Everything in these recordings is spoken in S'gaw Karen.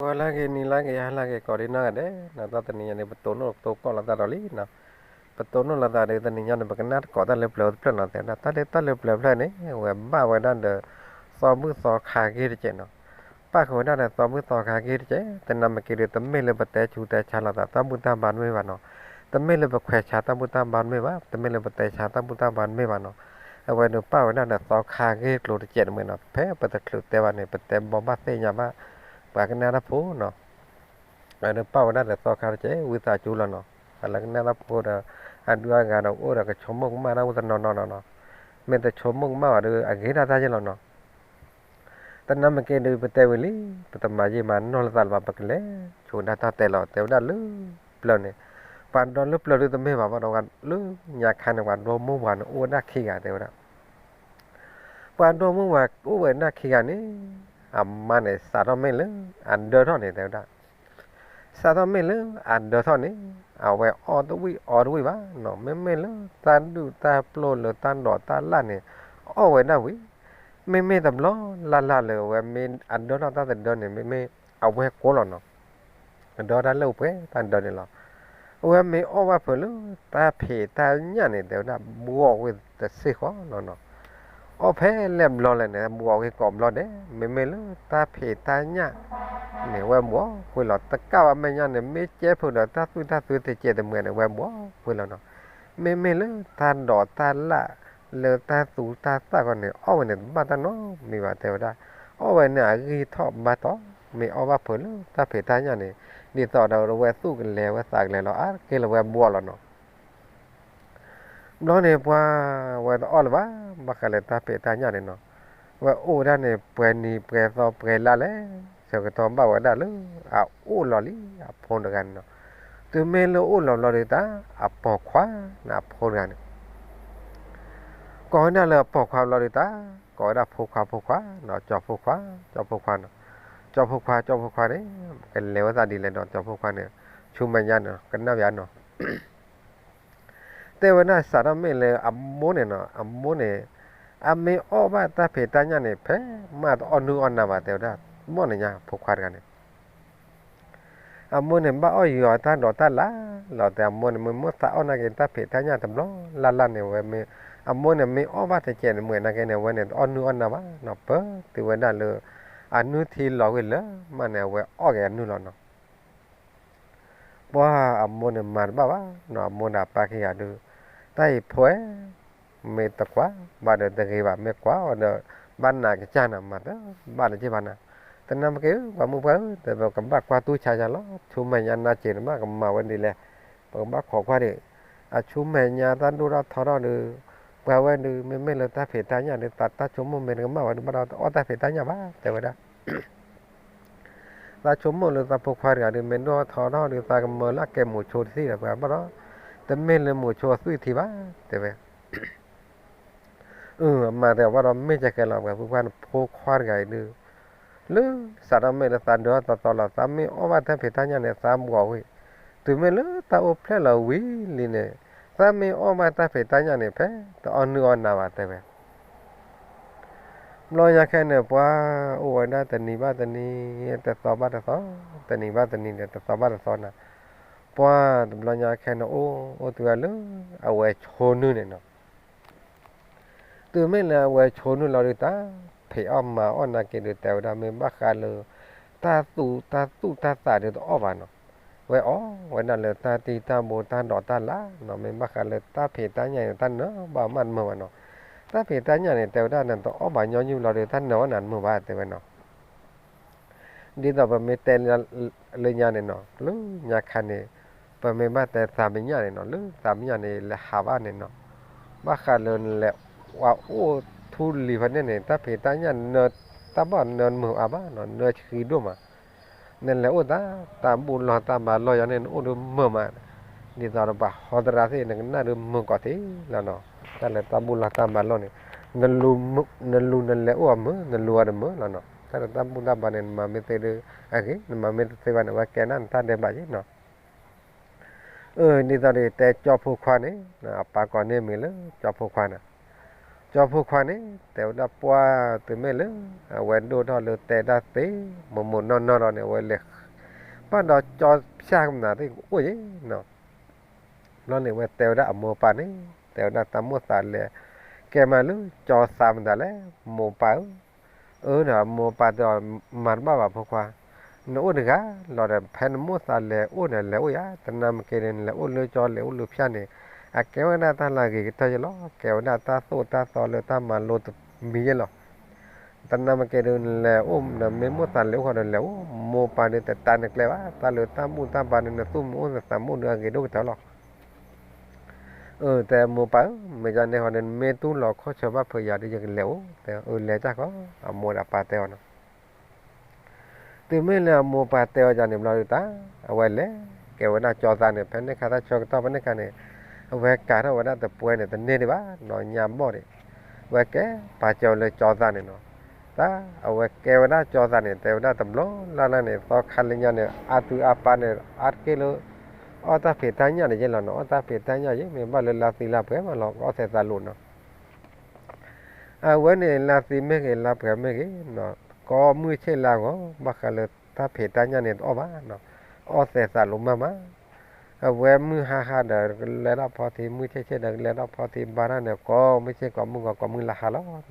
ဂီၤလၢဂ့ၤ နံၤလၢဂ့ၤ ဟါလၢဂ့ၤ ကိးဒံနီၢ်ဂၤဒဲးနီၤ, တၢ်တနံၤညါန့ၣ် ပတိၢ်နီၣ်တိၢ်ကီၢ်လိာ်သးဒီးလံနီၤ. ပတိၢ်နီၣ်လိာ်သးဒီး တနံၤညါန့ၣ် ပကနၣ်တကိးတၢ်လၢပျၢၤတဖျၢၣ်နီၤ, တဲဝဲဒၣ် တၢ်လၢတၢ်လၢပျၢၤဖျၢၣ်န့ၣ် အဝဲဘၣ်ဝဲဒၣ်ဒီး သီဘူၣ်သီခါဂ့ၢ်တကဲးနီၤ. ဘၣ်ဃးဝဲဒၣ်ဒီးသီဘူၣ်သီခါဂ့ၢ်တကဲး, သနာ်က့ဒီး တမ့ၢ်လၢပတဲဆူးတဲဆါလိာ်သး တၢ်ဘူၣ်တၢ်ဘါတမ့ၢ်ဘၣ်နီၤ, တမ့ၢ်လၢပခွဲးဆါတၢ်ဘူၣ်တၢ်ဘါတမ့ၢ်ဘၣ်, တမ့ၢ်လၢပတဲဆါတၢ်ဘူၣ်တၢ်ဘါတမ့ၢ်ဘၣ်နီၤ. အဝဲဒုးပာ်ဝဲဒၣ်ဒီးသီခါဂ့ၢ်ကျိၤတကဲးတမ့ၢ်နီၤ, ဖဲပတချုးတဲဘၣ်န့ၣ် ပတဲဘီဘၣ်သ့ၣ်ညါဘၣ် ပှၤကနၣ်တၢ်ဖိနီၤ. အဝဲဒုးပာ်ဝဲဒၣ်ဒီးသီခါတကဲး ဝံသးစူၤလီၤနီၤ. ပှၤလၢကနၣ်တၢ်ဖိဒီး အဒုၣ်အဂၤဒီးအိၣ်ဒီး ကဆိကမိၣ်ကမၣ်တၢ်အိၣ်တနီၤနီၤနီၤနီၤ, မ့ၢ်တဆိကမိၣ်ကမၣ်ဘၣ်ဒီး အဂ့ၤဒၣ်တၢ်ယဲၢ်လီၤနီၤ. သနာ်က့ဒီး ပတဲဝံၤလံ, ပတမၤယံာ်မၤနီၢ်လိာ်သးလၢၤဘၣ်, ပကလဲၤဆိဒၣ်တၢ်တဲလီၤ တဲဝဲဒၣ်လၢပျၢၤန့ၣ်, ပှၤဒီလၢပျၢၤဒုးတမ့ၢ်ဘၣ်ဘၣ်ဒီး လၢညါခါန့ၣ် ပှၤဒီမိၢ်ပှၢ်န့ၣ် အိၣ်ဝဲဒၣ်ခံဂၤ တဲဝဲဒၣ်. ပှၤဒီမိၢ်ပှၢ်အိၣ်ဝဲဒၣ်ခံဂၤန့ၣ်, အမါန့ၣ် စးထီၣ်မ့ၢ်လၢအဒၢထီၣ်န့ၣ် တဲဝဲဒၣ် စးထီၣ်မ့ၢ်လၢအဒၢထီၣ်န့ၣ်, အဝဲအီၣ်တဝံၣ်အီတဝံၣ်ဘၣ်နီၤ, မ့မ့ၢ်လၢတၢ်ဒူၣ်တၢ်ပျိၢ်လၢတၢ်ဒိးတၢ်လၣ်န့ၣ်, အီၣ်ဝဲဒၣ်ဝံၤ, မ့မ့ၢ်တဘျီလၢ်လၢ်လၢအဝဲမ့ၢ်အဒၢထီၣ်တၢ်တဒၢန့ၣ် မ့မ့ၢ်အဝဲကိးလီၤနီၤ. အဒၢတၢ်လၢပှဲၤတၢ်ဒၢန့ၣ်လီၤ. အဝဲမ့ၢ်အီၣ်ဘၣ်ဖုးလၢတၢ်ဖံးတၢ်ညၣ်န့ၣ် တဲဝဲဒၣ် ဘှီၣ်ဝဲတစ့ၢ်ကီးလီၤနီၤ. အီၣ်ဖဲလဲၣ်ဘျီလဲၣ်န့ၣ် ဘှီၣ်ဝဲကိးဘျီဒဲး, မ့မ့ၢ်လၢတၢ်ဖံးတၢ်ညၣ်န့ၣ် ဝဲဘှီၣ်ကွံာ်လီၤ. တကးဘၣ်မဲာ်ညါန့ၣ် မ့ၢ်ကဲဖုးဒီးတၢ်သူၣ်တၢ်သ့တကဲးတမှဲၤန့ၣ် ဝဲဘှီၣ်ကွံာ်လီၤနီၤ. မ့မ့ၢ်လၢတၢ်ဒိးတၢ်လၣ် လၢတၢ်သူတၢ်သၣ်ဃီန့ၣ် အီၣ်ဝဲန့ၣ် တဘၣ်တၢ်နီတမံၤဘၣ် တဲဝဲဒၣ်. အီၣ်ဝဲန့ၣ် အဂံၢ်ထီၣ်ဘါထီၣ်, မ့ၢ်အီၣ်ဘၣ်ဖုးလၢတၢ်ဖံးတၢ်ညၣ်န့ၣ် ဒ်သိးဒီးဝဲသူၣ်ကလဲၤဝဲသးကလဲၤလီၤ အါတက့ၢ်လၢဝဲဘှီၣ်လီၤနီၤ. ဘျီန့ၣ်ပှၤဝဲတအီၣ်လၢၤဘၣ်, ဘၣ်ဃးလၢတၢ်ဖံးတၢ်ညၣ်န့ၣ်နီၤ. ဝဲအိၣ်ဝဲဒၣ်န့ၣ် ပှဲၤနံၤပှဲၤသီပှဲၤလါလဲၣ်, ဆၢကတီၢ်ဘၣ်ဝဲဒၣ်လၢ အအိၣ်လီၤလံအဖိတဂၤန့ၣ်နီၤ. တုၤမ့ၢ်လၢအိၣ်လီၤဘျီဒုးတၢ် အပိာ်ခွါန့ၣ် အဖိတဂၤန့ၣ် ကိးဝဲဒၣ်လၢအပိာ်ခွါဘျီဒုးတၢ်, ကိးဝဲဒၣ်ဖိခွါဖိခွါနီၤ, ကၠီဖိခွါ ကၠီဖိခွါနီၤ, ကၠီဖိခွါ ကၠီဖိခွါန့ၣ် ကလဲၤဝဲသးဒ်လဲၣ်ဒီး ကၠီဖိခွါန့ၣ် ဆူမဲာ်ညါန့ၣ် ကနၣ်ပၠးနီၤ. တဲဝဲဒၣ်စးထီၣ်မ့ၢ်လၢအမိၢ်န့ၣ်နီၤ, အမိၢ်န့ၣ် အမ့ၢ်အီၣ်ဘၣ်တၢ်ဖံးတၢ်ညၣ်န့ၣ် ဖဲမ့ၢ်တအီၣ်နုၢ်အီၣ်နၤဘၣ် တဲဝဲဒၣ်, မ့ၢ်န့ၣ်ညါဖိခွါတဂၤန့ၣ် အမိၢ်န့ၣ် ဘၣ်အီၣ်ယွၤတၢ်ဒိးတၢ်လၣ်လီၤ, တဲအမိၢ်န့ၣ် မ့ၢ်မိၢ်သးအီၣ်နာ်က့ၤ တၢ်ဖံးတၢ်ညၣ်တဘျီလၢ်လၢ်န့ၣ် ဝဲမ့ၢ် အမိၢ်န့ၣ် မ့ၢ်အီၣ်ဘၣ်တကဲးန့ၣ်မ့ၢ်နာ်က့န့ၣ် အဝဲန့ၣ် တအီၣ်နုၢ်အီၣ်နၤဘၣ်နီၤ, ပၢတုၤဝဲဒၣ်လၢ အနုၢ်ထံလီၤဝံၤလၢမးန့ၣ် အဝဲအီၣ်က့ၤအနုၢ်လီၤနီၤ. ပှၤအမိၢ်န့ၣ်မၤတဘၣ်ဘၣ်နီၤ, အမိၢ်ဒီးအပၢ်ခံဂၤဒုး, တၢ်အံၤဖိဧၢ, မ့ၢ်တကွၢ်ဘၣ်ဒီးတဂ့ၤဘၣ်, မ့ၢ်ကွၢ်အီၤဒီး ဘၣ်နးကစၢ်နၤ မၤတဘၣ်တက့ၢ်ဘၣ်နၤ, သနာ်က့ ပှၤမုၣ်ပှၢ်ဧၢ, တဲပကဘၣ်ကွၢ်တူၢ်ဆါယၤလီၤ, ဆူမဲာ်ညါနါစ့ၤတမ့ၢ်ကမၤဝဲဒ်လဲၣ်, ပကဘၣ်ခိးကွၢ်ဒံး, အဆူမဲာ်ညါတၢ်ဒိၣ်ထီၣ်ထီထီၣ်ဒီး ပှၤဝဲဒုး မ့မ့ၢ်လၢတၢ်ဖံးတၢ်ညၣ်ဒီး သးတၢ်ဆိကမိၣ်မ့ၢ်တကမၣ်ဝဲဒုး ဘၣ်ဒီးတအီၣ်တၢ်ဖံးတၢ်ညၣ်ဘၣ် တဲဝဲဒၣ်. သးဆိကမိၣ်လၢသးဖိခွါတဂၤဒီး မ့ၢ်ဒိၣ်ထီၣ်ထီထီၣ်ဒီး သးကမၢလၢကဲမိၤဆိတသ့ဒီး ပှၤဘၣ်ဒီး တမ့ၢ်လၢမိၤဆိအသွံၣ်ထံဘၣ် တဲဝဲ. အမၤတဲဘၣ်ဒီး မ့ၢ်ကဲကဲလီၤ ပှၤဖုခွါန့ၣ် ဖိခွါတဂၤအံၤဒုး လၢစးထီၣ်မ့ၢ်လၢသးဒၢထီၣ်သီလီၤ, သးမ့ၢ်အီၣ်ဘၣ်တၢ်ဖံးတၢ်ညၣ်န့ၣ် သးဘှီၣ်ဝံၤ, တုၤမ့ၢ်လၢတၢ်အိၣ်ဖျဲၣ်လီၤဝံၤလံန့ၣ်, သးမ့ၢ်အီၣ်ဘၣ်တၢ်ဖံးတၢ်ညၣ်န့ၣ် ဖဲတအီၣ်နုၢ်အီၣ်နၤဘၣ် တဲဝဲ. ဘျီညါခဲန့ၣ် ပှၤအိၣ်ဝဲဒၣ်တနံၤဘၣ်တနံၤ, တသီဘၣ်တသီ, တနံၤဘၣ်တနံၤဒီး တသီဘၣ်တသီနၤ, ပှၤတဘျီညါခဲန့ၣ် အိၣ် အိၣ်တုၤဝဲလၢအဝဲဆိနုၢ်န့ၣ်နီၤ. တုၤမ့ၢ်လၢအဝဲဆိနုၢ်လီၤဒုး တၢ်ဖံးအီၣ်မၤအီၣ်နာ်က့ဒုး တဲဝဲဒၣ် မ့ၢ်ဘၣ်ဃးလၢ တၢ်သူၣ်တၢ်သူၣ်တၢ်သးဒုးတအီၣ်ဘၣ်နီၤ. ဝဲအီၣ်ဝဲဒၣ်လၢတၢ်တံၢ်တၢ်ဘိတၢ်ဒိးတၢ်လၣ်နီၤ, မ့ၢ်ဘၣ်ဃးလၢတၢ်ဖံးတၢ်ညၣ်န့ၣ် တၢ်နၢၤဘၣ်မးတမုာ်ဘၣ်နီၤ. တၢ်ဖံးတၢ်ညၣ်န့ၣ် တဲဝဲဒၣ် နတအီၣ်ဘၣ်ညီနုၢ်လီၤဒီး တၢ်နၢၤဝဲနၤတမုာ်ဘၣ် တဲဝဲနီၤ. ဒ်သိးပမ့ၢ်တဲလၢညါန့ၣ်နီၤ, လၢညါခါန့ၣ် ပမ့ၢ်ဘၣ်တဲသးမံညၣ်န့ၣ်နီၤ, လၢသးမံညၣ်န့ၣ် လဲၤဟးဘၣ်န့ၣ်နီၤ, ဘၣ်ဃးလၢနလဲၤဝဲအိၣ်ထူလံၤဖဲန့ၣ်န့ၣ် တၢ်ဖံးတၢ်ညၣ်နၢၤ တၢ်ဘၣ်နၢၤတမုာ်အါဘၣ်နီၤ, နၢၤဆှံဒိၣ်မး. နလဲၤအိၣ်တၢ် တၢ်ဘူၣ်လီၢ်တၢ်မၤလီၢ်ယၤန့ၣ် နအိၣ်ဒုးမုာ်မး, ဒ်သိးဒီးပှၤဟီသရၣ်သ့ၣ် နကနၣ်ဒုးမုာ်ကီးထံလီၤနီၤ. တၢ်လၢတၢ်ဘူၣ်လီၢ်တၢ်မၤလီၢ်န့ၣ် နလူၤနလဲၤအိၣ်အမုာ် နလူၤအီၤတမုာ်လီၤနီၤ. တၢ်လၢတၢ်ဘူၣ်တၢ်ဘါန့ၣ် နမၤမ့ၢ်သ့ဒုးအဂ့ၤ, နမၤမ့ၢ်တသ့ဘၣ်န့ၣ် အဝဲကဲနၢ်နတၢ်ဒဲးဘးယ့ၣ်နီၤ. အၢ ဒ်သိးဒီးတဲကၠီဖိခွါန့ၣ် အပၢ်ကိးန့ၢ်မံၤလၢကၠီဖိခွါန့ၣ်, ကၠီဖိခွါန့ၣ် တဲဝဲဒၣ်ပှၢ်တမ့ၢ်လၢ အဝဲဒိၣ်ထီၣ်လၢတဲဒၣ်သ့ မိၢ်မိၢ်နီၢ်နီၢ်ဒီးန့ၣ် အဝဲလဲၤ ဘၣ်ဒီးကၠီဖၠၣ်ကမနၤသ့ၣ်ကအိၣ်ယဲ ဘျီန့ၣ် အဝဲတဲဝဲဒၣ်အမိၢ်ပၢ်န့ၣ် တဲဝဲဒၣ်တၢ်မိၣ်သးလဲၤ ကဲမးလၢကၠီသးမတၤလဲၣ် မိၢ်ပၢ်ဧၢ. အၢ ဒီးအမိၢ်ပၢ်တဲအီၤ မၤတဘၣ်ဘၣ်ဖိခွါ, နအိၣ်တဂၤလီၤဒီး ဖဲနမိၣ်သးလဲၤအိၣ်န့ၣ် လဲၤအိၣ်ယါ, တနၤမ့ၢ်က့ၤဒီး နလဲၤအိၣ်လၢကၠီ လဲၤအိၣ်လၢဖၠၣ်န့ၣ် အကဲဝဲဒၣ်တၢ်လၢအဂ့ၤကတၢၢ်ယဲလီၤ. ကဲဝဲဒၣ်တၢ်သိၣ်တၢ်သီလၢတၢ်မၤလိတမံၤယဲလီၤ. တနၤမ့ၢ်က့ၤဒီး နလဲၤအိၣ်ဒီး မ့ၢ်မိၣ်သးလဲၤအိၣ်ဃီဒီး လဲၤအိၣ်, မိၢ်ပၢ်ဒီး တတၤနကျဲဘၣ်, တၢ်လၢတၢ်ဘူၣ်တၢ်ဘါဒီး နသူၣ်မုာ်အိၣ်နသးမုာ်ဒီး အဂ့ၤဒိၣ်ကတၢၢ်လီၤ. အၢ တဲမိၢ်ပၢ်ဧၢ, မ့ၢ်ဒ်န့ၣ်ဃီဒီး နမ့ၢ်တူၢ်လိာ်ခိၣ်ဆၢဘၣ်ဖုးယၤဒီး ယကလဲၤအိၣ်, တဲအၢ လဲၤတၢ်ဃီ, အမိၢ်ဒီးအပၢ်တဲအီၤနီၤ. တုၤမ့ၢ်လၢအမိၢ်ပၢ်တဲအီၤယၤန့ၣ်ဘျီဒုးတၢ်, အဝဲလဲၤကဲဝဲဒၣ်ကၠီသးန့ၣ် ဖဲန့ၣ်ခါတၢ်ဆၢကတီၢ်ဖဲန့ၣ်ခါန့ၣ်, အဝဲကၤထီၣ်ဝဲဒၣ်တပှဲၤန့ၣ် တန့ၢ်ဒံးဘၣ်နီၤ ညါဘီၣ်ဒံး, အဝဲကဲပာ်စၢၤလၢကၠီသးန့ၣ်နီၤ. တၢ်အဝဲကဲဝဲဒၣ်ကၠီသးန့ၣ် တဲဝဲဒၣ်တဘျီလၢ်လၢ်န့ၣ် သီခါလၢညါန့ၣ် အါတုၤအါပၢ်န့ၣ် အါတက့ၢ်လၢ အီၣ်တၢ်ဖံးတၢ်ညၣ်န့ၣ်ယဲလီၤနီၤ, အီၣ်တၢ်ဖံးတၢ်ညၣ်ယဲ မ့ၢ်ဘၣ်လၢလါသံလါပှဲၤမးလီၤ ကအီၣ်သဲးသးလိာ်နီၤ. အဝဲန့ၣ် လါသံမ့ၢ်ဂ့ၤ လါပှဲၤမ့ၢ်ဂ့ၤနီၤ, ကိးမုၢ်ဆ့ၣ်လါဂီၤ ဘၣ်ဃးလၢတၢ်ဖံးတၢ်ညၣ်န့ၣ်တအီၣ်ဘၣ်နီၤ, အီၣ်သဲးသးလိာ်မးမး. အဝဲမုၢ်ဟါဟါဒီး ကလဲၤထီၣ်ဖီထံ မုၢ်ဆ့ၣ်ဆ့ၣ်ဒီး ကလဲၤထီၣ်ဖီထံဘါတၢ်န့ၣ် ကိးမုၢ်ဆ့ၣ်ကိးမုၢ်ဂီၤ ကိးမုၢ်လါဟါလီၤနီၤ.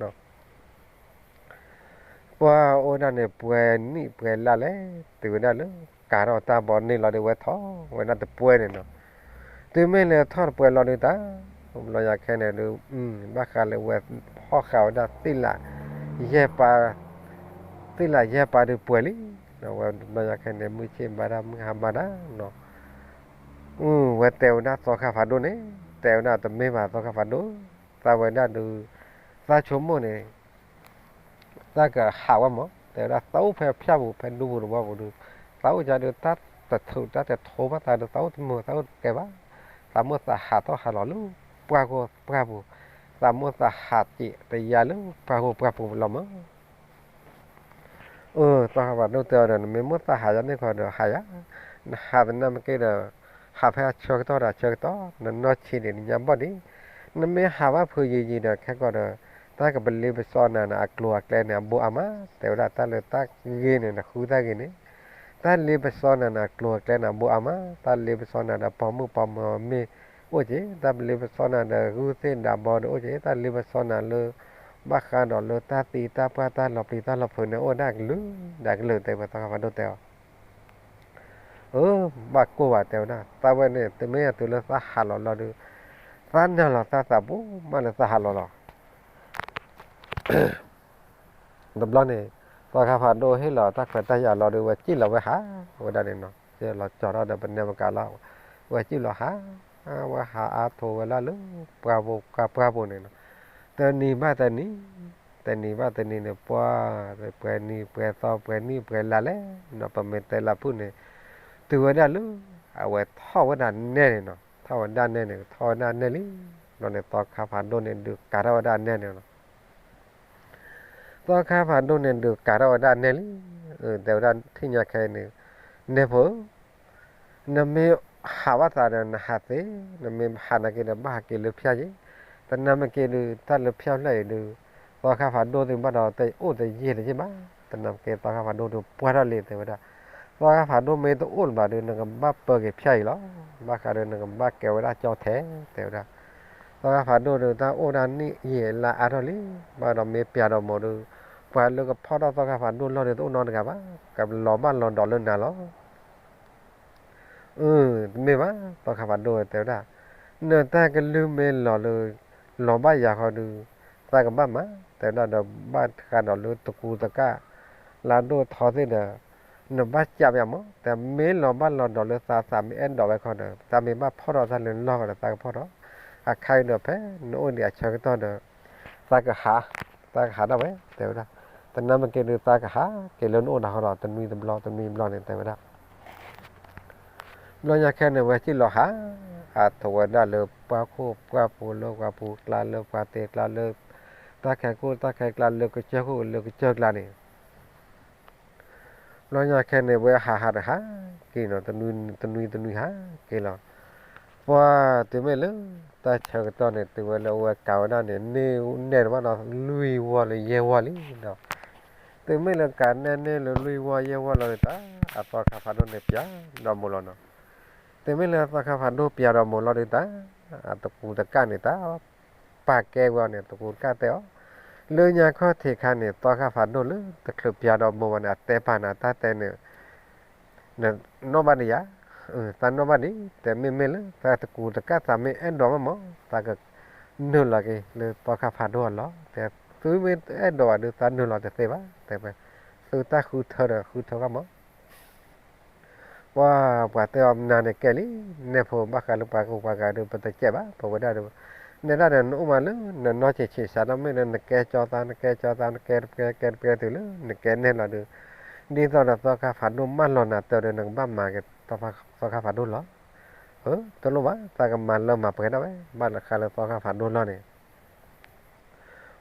ပှၢ်အိၣ်ဒၣ်န့ၣ် ပှဲၤနံၣ်ပှဲၤလါလဲၣ်, တုၤဝဲဒၣ်လၢ ကၤထီၣ်တၢ်ဘီန့ၢ်လီၤဒီး ဝဲထီၣ်ဝဲဒၣ်တပှဲၤန့ၣ်နီၤ. တုၤမ့ၢ်လၢထီၣ်တပှဲၤလီၤဒုးတၢ်, ဘျီညါခဲန့ၣ်ဒုး ဘၣ်ဃးလၢဝဲဖီၣ်ဃာ်ဝဲဒၣ်သ့ၣ်လး ယဲၢ်ပၤ, သ့ၣ်လးယဲၢ်ပၤဒုးပှဲၤလံ, ဝဲဘျီညါခဲန့ၣ် မုၢ်ဆ့ၣ်ဘါတၢ် မုၢ်ဟါဘါတၢ်နီၤ. ဝဲတဲဝဲဒၣ်သီခါဖးဒိၣ်န့ၣ်, တဲဝဲဒၣ်တမ့ၢ်ဘၣ်သီခါဖးဒိၣ်, သးဝဲဒၣ်ဒုး, သးဆိကမိၣ်န့ၣ် သးကဟးဝဲမး, တဲဝဲဒၣ်သးအိၣ်ဖဲဖၠၣ်ပူၤ ဖဲဒူပူၤတဝီပူၤဒုး, သးအိၣ်ကဒီးတၢ်တထုးတၢ်တထိဘၣ်သးဒီး သးအိၣ်တမုာ် သးအိၣ်တကဲဘၣ်, သးမိၣ်သးဟးထီၣ်ဟးလီၤလၢ ပှၢ်ခိၣ်ပှၢ်ပူၤ, သးမိၣ်သးဟးစံးတယါလၢ ပှၢ်ခိၣ်ပှၢ်ပူၤလီၤမး. အၢ သီခါဖးဒိၣ်တဲအီၤဒီး နမ့ၢ်မိၣ်သးဟးယါန့ၣ်ခီဒီး ဟးယါ, နဟးသနာ်က့ဒီး ဟးဖဲအဆၢကတီၢ်ဒီးအဆၢကတီၢ်, နနီၢ်ဆံးဒံး နညါဘီၣ်ဒံး, နမ့ၢ်ဟးဘၣ်ဖုးယံာ်ယံာ်ဒီး ခဲကီးဒီး တၢ်ကပလ့ပစီနၤန့ၣ် အကျိၤအကျဲန့ၣ် အဘူးအါမး, တဲဝဲဒၣ်တၢ်လၢတၢ်ဂ့ၤန့ၣ် နဃုတၢ်ဂ့ၤန့ၣ်, တၢ်လ့ပစီနၤန့ၣ် အကျိၤအကျဲန့ၣ် အဘူးအါမး, တၢ်လ့ပစီနၤဒီးပိာ်မုၣ်ပိာ်မၢၤမ့ၢ်အိၣ်က့ၤ, တၢ်လ့ပစီနၤဒီးဂုၢ်သ့ၣ်ဒးဘီဒီးအိၣ်က့ၤ, တၢ်လ့ပစီနၤလၢ ဘၣ်ဃးဒီးလၢတၢ်သံတၢ်ပှၢ်တၢ်လီၤပျံၤတၢ်လီၤဖုးန့ၣ် အိၣ်ဝဲဒၣ်ကလုာ်ဒၣ်ကလုာ် တဲဝဲသီခါဖးဒိၣ်တဲအီၤ. အၢ ဘၣ်ကိၢ်ဘၣ်တဲဝဲဒၣ်, သးဝဲန့ၣ် တမ့ၢ်အတုၤလၢသးဟးလီၤလီၤဒီး သးနၢ်လီၤသးသးပူၤမးလၢသးဟးလီၤလီၤ. တဘျီန့ၣ် သီခါဖးဒိၣ်ဟ့ၣ်လီၤတၢ်ခွဲးတၢ်ယာ်လီၤဒီး ဝဲစံၣ်လီၤဝဲဟးဝဲဒၣ်န့ၣ်နီၤ, စံၣ်လီၤကၠီၤထီၣ်ဒီးပနဲပကၤလီၤ, ဝဲစံၣ်လီၤဟး, ဝဲဟးအါထိးဝဲဒၣ်လၢ ပှၢ်ပူၤပှၢ်ပူၤန့ၣ်နီၤ, တနံၤဘၣ်တနံၤ, တနံၤဘၣ်တနံၤန့ၣ် ပှၢ်, ပှဲၤနံၤပှဲၤသီပှဲၤနံၣ်ပှဲၤလါလဲၣ်နီၤ, ပမ့ၢ်တဲလၢဖုၣ်န့ၣ်, တုၤဝဲဒၣ်လၢ အဝဲထီၣ်ဝဲဒၣ်နဲန့ၣ်နီၤ, ထီၣ်ဝဲဒၣ်နဲန့ၣ် ထီၣ်ဝဲဒၣ်နဲလံ, ဘျီန့ၣ် သီခါဖးဒိၣ်န့ၣ်ဒုးကၤထီၣ်ဝဲဒၣ်နဲန့ၣ်နီၤ. သီခါဖးဒိၣ်န့ၣ်ဒုးကၤထီၣ်ဝဲဒၣ်နဲလံ, တဲဝဲဒၣ်ထံၣ်ညါခဲအံၤန့ၣ်, နဲဖိဧၢ, နမ့ၢ်ဟးဘၣ်သးဒီးနဟးသ့, နမ့ၢ်ဟးနာ်က့ဒီးဘၣ်ဟးက့ၤလၢဖၠၣ်ယဲ, တနၤမ့ၢ်က့ၤဒုး တၢ်လၢဖၠၣ်ဖျၢၣ်အံၤဒုး, သီခါဖးဒိၣ်သုဘၣ်ဒီးတအိၣ်တယံာ်တယံာ်ဘၣ်, တနၤမ့ၢ်က့ၤ သီခါဖးဒိၣ်ဒုးပှၢ်ထီၣ်လံ တဲဝဲဒၣ်, သီခါဖးဒိၣ်မ့ၢ်တအိၣ်လၢၤဘၣ်ဒုး နကဘၣ်ပၢက့ၤဖၠၣ်အံၤလီၤ, ဘၣ်ဃးဒီးနကဘၣ်ကဲဝဲဒၣ်ကၠီထဲ တဲဝဲဒၣ် သီခါဖးဒိၣ်ဒီး တၢ်အိၣ်ဒၣ်နံၣ်ယံာ်လါအါထီၣ်လံ, ဘၣ်ဒီးမ့ၢ်ပျၢ်ဒီးမိၢ်ဒီး, ပှၤလၢကဖီၣ်ထီၣ်သီခါဖးဒိၣ်လီၢ်ဒီးတအိၣ်နီတဂၤဘၣ်, ကလီၤဘၣ်လီၤဒီးလၢနၤလီၤ. အၢ တမ့ၢ်ဘၣ် သီခါဖးဒိၣ်တဲဝဲဒၣ်, နတၢ်ကလုၢ်မ့ၢ်လီၤလၢ လီၤဘၣ်ယၤဃီဒီး, သးကဘၣ်မၤ တဲဝဲဒၣ်ဒီး ဘၣ်ဃးဒီးလၢတကူတကၣ် လၢဒိၣ်ထီသ့ၣ်ဒီး နဘၣ်ကၢ်ပယါမး, တမ့ၢ်လီၤဘၣ်လီၤဒီးလၢသးသးမ့ၢ်အဲၣ်ဒိးဝဲခီဒီး တၢ်မ့ၢ်ဘၣ်ဖီၣ်ထီၣ်တၢ်လၢလီၢ်ဃီဒီး သးကဖီၣ်ထီၣ်, အခါအံၤဒီးဖဲနအိၣ်ဒံးအဆၢကတီၢ်ဒီး သးကဟး, သးကဟးဒၣ်ဝဲ တဲဝဲဒၣ်, တနၤမ့ၢ်က့ၤဒုးသးကဟးက့ၤလၢနအိၣ်နၤဃီဒီး တနွံတဘျီ တနွံတဘျီန့ၣ် တဲဝဲဒၣ် ဘျီညါခဲန့ၣ် ဝဲစံၣ်လီၤဟး, အါထီၣ်ဝဲဒၣ်လၢပှၢ်ခိၣ်ပှၢ်ပူၤ လၢပှၢ်ပူၤကျါ လၢပှၢ်သ့ၣ်ကျါ လၢတၢ်ခဲကိၣ်တၢ်ခဲကျါ လၢကစၢၢ်ခိၣ်လၢကစၢၢ်ကျါန့ၣ်, ဘျီညါခဲန့ၣ် ဝဲဟးဟးဒီးဟးက့ၤနီၤ, တနွံတနွံဟးက့ၤလီၤ. ပှၤတုၤမ့ၢ်လၢတၢ်ဆၢကတီၢ်န့ၣ် တုၤဝဲလၢအဝဲကၤဝဲဒၣ်န့ၣ် န့ၢ်နဲၣ်တဘၣ်ဒီးလွံၢ်ဝီလၢယဲၢ်ဝီလံဒီး, တုၤမ့ၢ်လၢကၤနဲၣ်န့ၢ်လၢလွံၢ်ဝီယဲၢ်ဝီလီၤဒုးတၢ်, အသီခါဖးဒိၣ်န့ၣ်ပျၢ်ဒီးမိၢ်လီၤနီၤ. တုၤမ့ၢ်လၢသီခါဖးဒိၣ်ပျၢ်ဒီးမိၢ်လီၤဒုးတၢ်, အတကူတကၣ်န့ၣ်တၢ် ပာ်ကဲဝဲအီၤန့ၣ် တကူတကၣ်တဲအီၤ, လၢညါခီၣ်ထံးခါန့ၣ် သီခါဖးဒိၣ်လၢတချုးပျၢ်ဒီးမိၢ်ဝဲန့ၣ် အတဲပာ်နၤတၢ်တဲန့ၣ် နနီၣ်ဘၣ်ဒံးယၤ, သးနီၣ်ဘၣ်ဒံး, တဲမ့မ့ၢ်လၢသးတကူတကၣ်သးမ့ၢ်အဲၣ်ဒိးမးမး သးကနုာ်လီၤက့ၤလၢသီခါဖးဒိၣ်အလီၢ်, တဲသုမ့ၢ်အဲၣ်ဒိးဘၣ်ဒုးသးနုာ်လီၤတသ့ဘၣ်, တဲဝဲ, သုတၢ်ဃုထၢဒီးဃုထၢဘၣ်မး ပှၤ ပှၤတဲအီၤမနုၤန့ၣ်ကဲလံ, နဲၣ်ဖိဘၣ်ဃးလၢပှၤကူပှၤကၤဒီး ပတကဲဘၣ်, ပဝဲဒၣ်ဒီး နဲဒၣ်ဒီးနအိၣ်မးလၢ နနီၢ်ဆံးဆံးစးထီၣ်မ့ၢ်လၢ နကဲကၠီသး နကဲကၠီသး နကဲတပှဲကဲတပှဲတုၤလၢ နကဲနဲၣ်လီၤဒီး ဒ်သိးဒီးသီခါဖးဒိၣ်မၢလီၤနၤတၢ်ဒီး နကဘၣ်မၤက့ၤသီခါဖးဒိၣ်လီၤ. တလိၣ်ဘၣ် သးကမၤလၢမၤပှဲၤဒၣ်ဝဲ ဘၣ်လၢဃးလၢသီခါဖးဒိၣ်လီၤန့ၣ်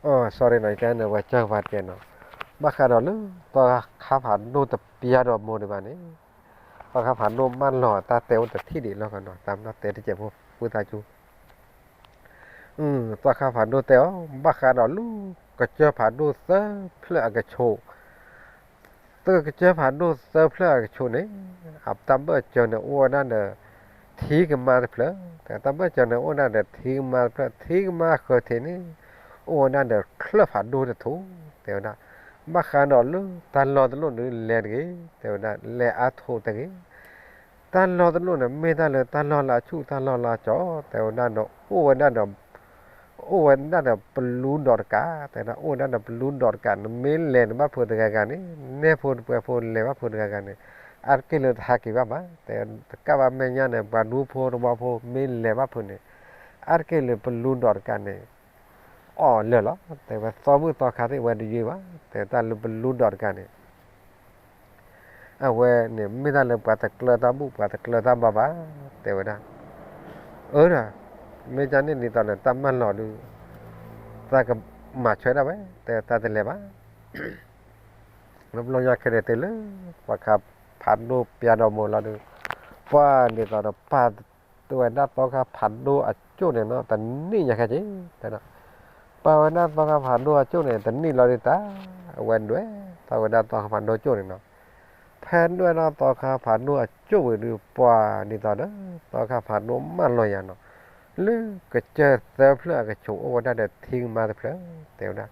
အိ sorry နီၤ ယတဲန့ၣ် ပှၤကၢၢ်ပှၤတဲနီၤ, ဘၣ်ဃးဒီးလၢသီခါဖးဒိၣ်တပျၢ်ဒီးမိၢ်ဒံးဘၣ်န့ၣ်, သီခါဖးဒိၣ်မၢလီၤတၢ်တဲအိၣ်တထံၣ်ဒံးလီၤနီၤ, တၢ်မနီၣ်တဲတကဲးဖိ ပုၢ်သးစူၤ သီခါဖးဒိၣ်တဲအီၤ, ဘၣ်ဃးဒီးလၢကစၢၢ်ဖးဒိၣ်သၢဖျၢၣ်အကဆိး သၢကစၢၢ်ဖးဒိၣ်သၢဖျၢၣ်အကဆိးန့ၣ်, အတၢ်ဘၢၣ်စၢၤန့ၣ် အိၣ်ဝဲဒၣ်ဒီး ထံကမါတဖျၢၣ်, တၢ်ဘၢၣ်စၢၤန့ၣ် အိၣ်ဝဲဒၣ်ဒီးထံကမါတဖျၢၣ်, ထံကမါဃၢၤထံးန့ၣ် အိၣ်ဝဲဒၣ်ဒီးချၢၣ်ဖးဒိၣ်တထူၣ်, တဲဝဲဒၣ်, ဘၣ်ဃးဒီးလၢတၢ်လီၢ်တလိၣ်ဒုးလဲၤတဂ့ၤ, တဲဝဲဒၣ်, လဲၤအါထီၣ်တဂ့ၤ တၢ်လီၢ်တလိၣ်န့ၣ် မ့ၢ်တၢ်လၢတၢ်လီၢ်လၢအဆူၣ်တၢ်လီၢ်လၢအကၠီ, တဲဝဲဒၣ်ဒီး အိၣ်ဝဲဒၣ်ဒီး အိၣ်ဝဲဒၣ်ဒီးပလူဒီးတကး, တဲဝဲဒၣ် အိၣ်ဝဲဒၣ်ဒီးပလူဒီးတကး, နမ့ၢ်လဲၤနဘၣ်ဖုးတဂၤဂၤန့ၣ်, နဲၣ်ဖိတပှဲၤဖိလဲၤဘၣ်ဖုးတဂၤဂၤန့ၣ်, အါတက့ၢ်လၢတဟးက့ၤဘၣ်ဘၣ်, တဲတကးဘၣ်မဲာ်ညါန့ၣ် ပှၤဒူဖိတဝီဖိမ့ၢ်လဲၤဘၣ်ဖုးန့ၣ်, အါတက့ၢ်လၢပလူဒီးတကးန့ၣ် အီၣ်လၢာ်လီၤ, တဲဝဲသီဘူၣ်သီခါသ့ၣ်ဝဲတယုၢ်ဘၣ်, တဲတၢ်လၢပလူဒီးတကးန့ၣ် အဝဲန့ၣ် မ့ၢ်တၢ်လၢပှၤတကျၢၤတၢ်ဘူၣ် ပှၤတကျၢၤတၢ်ဘါဘၣ်, တဲဝဲဒၣ်, အၢဒၣ်, မ့ၢ်ကန့ၣ်ဒ်သိးန့ၣ် တၢ်မၢလီၤဒုး သးကမၤဆွဲဒၣ်ဝဲ, တဲတၢ်တလဲၤဘၣ် ဘျီညါခဲန့ၣ်တုၤလၢ သီခါဖးဒိၣ်ပျၢ်ဒီးမိၢ်လီၤဒုး, ပှၤန့ၣ်သိးဒီးပာ် တဝဲဒၣ်သီခါဖးဒိၣ်အကၠိၣ်န့ၣ်နီၤ တနံၣ်ညါခဲက့ၤ, ပာ်ဝဲဒၣ်သီခါဖးဒိၣ်အကၠိၣ်န့ၣ် တနံၣ်လီၤဒုးတၢ်, အဝဲဒွဲၣ်ထီၣ်ဝဲဒၣ်သီခါဖးဒိၣ်ကၠိၣ်န့ၣ်နီၤ, ဖဲဒွဲၣ်ထီၣ်သီခါဖးဒိၣ်အကၠိၣ်ဝံၤဒုး ပှၤန့ၣ်သိးဒီး သီခါဖးဒိၣ်မၢလီၤယၤနီၤ, လၢကစၢၢ်သၢဖျၢၣ်အကဆိးအိၣ်ဝဲဒၣ်ဒီးထံကမါတဖျၢၣ်, တဲဝဲဒၣ်,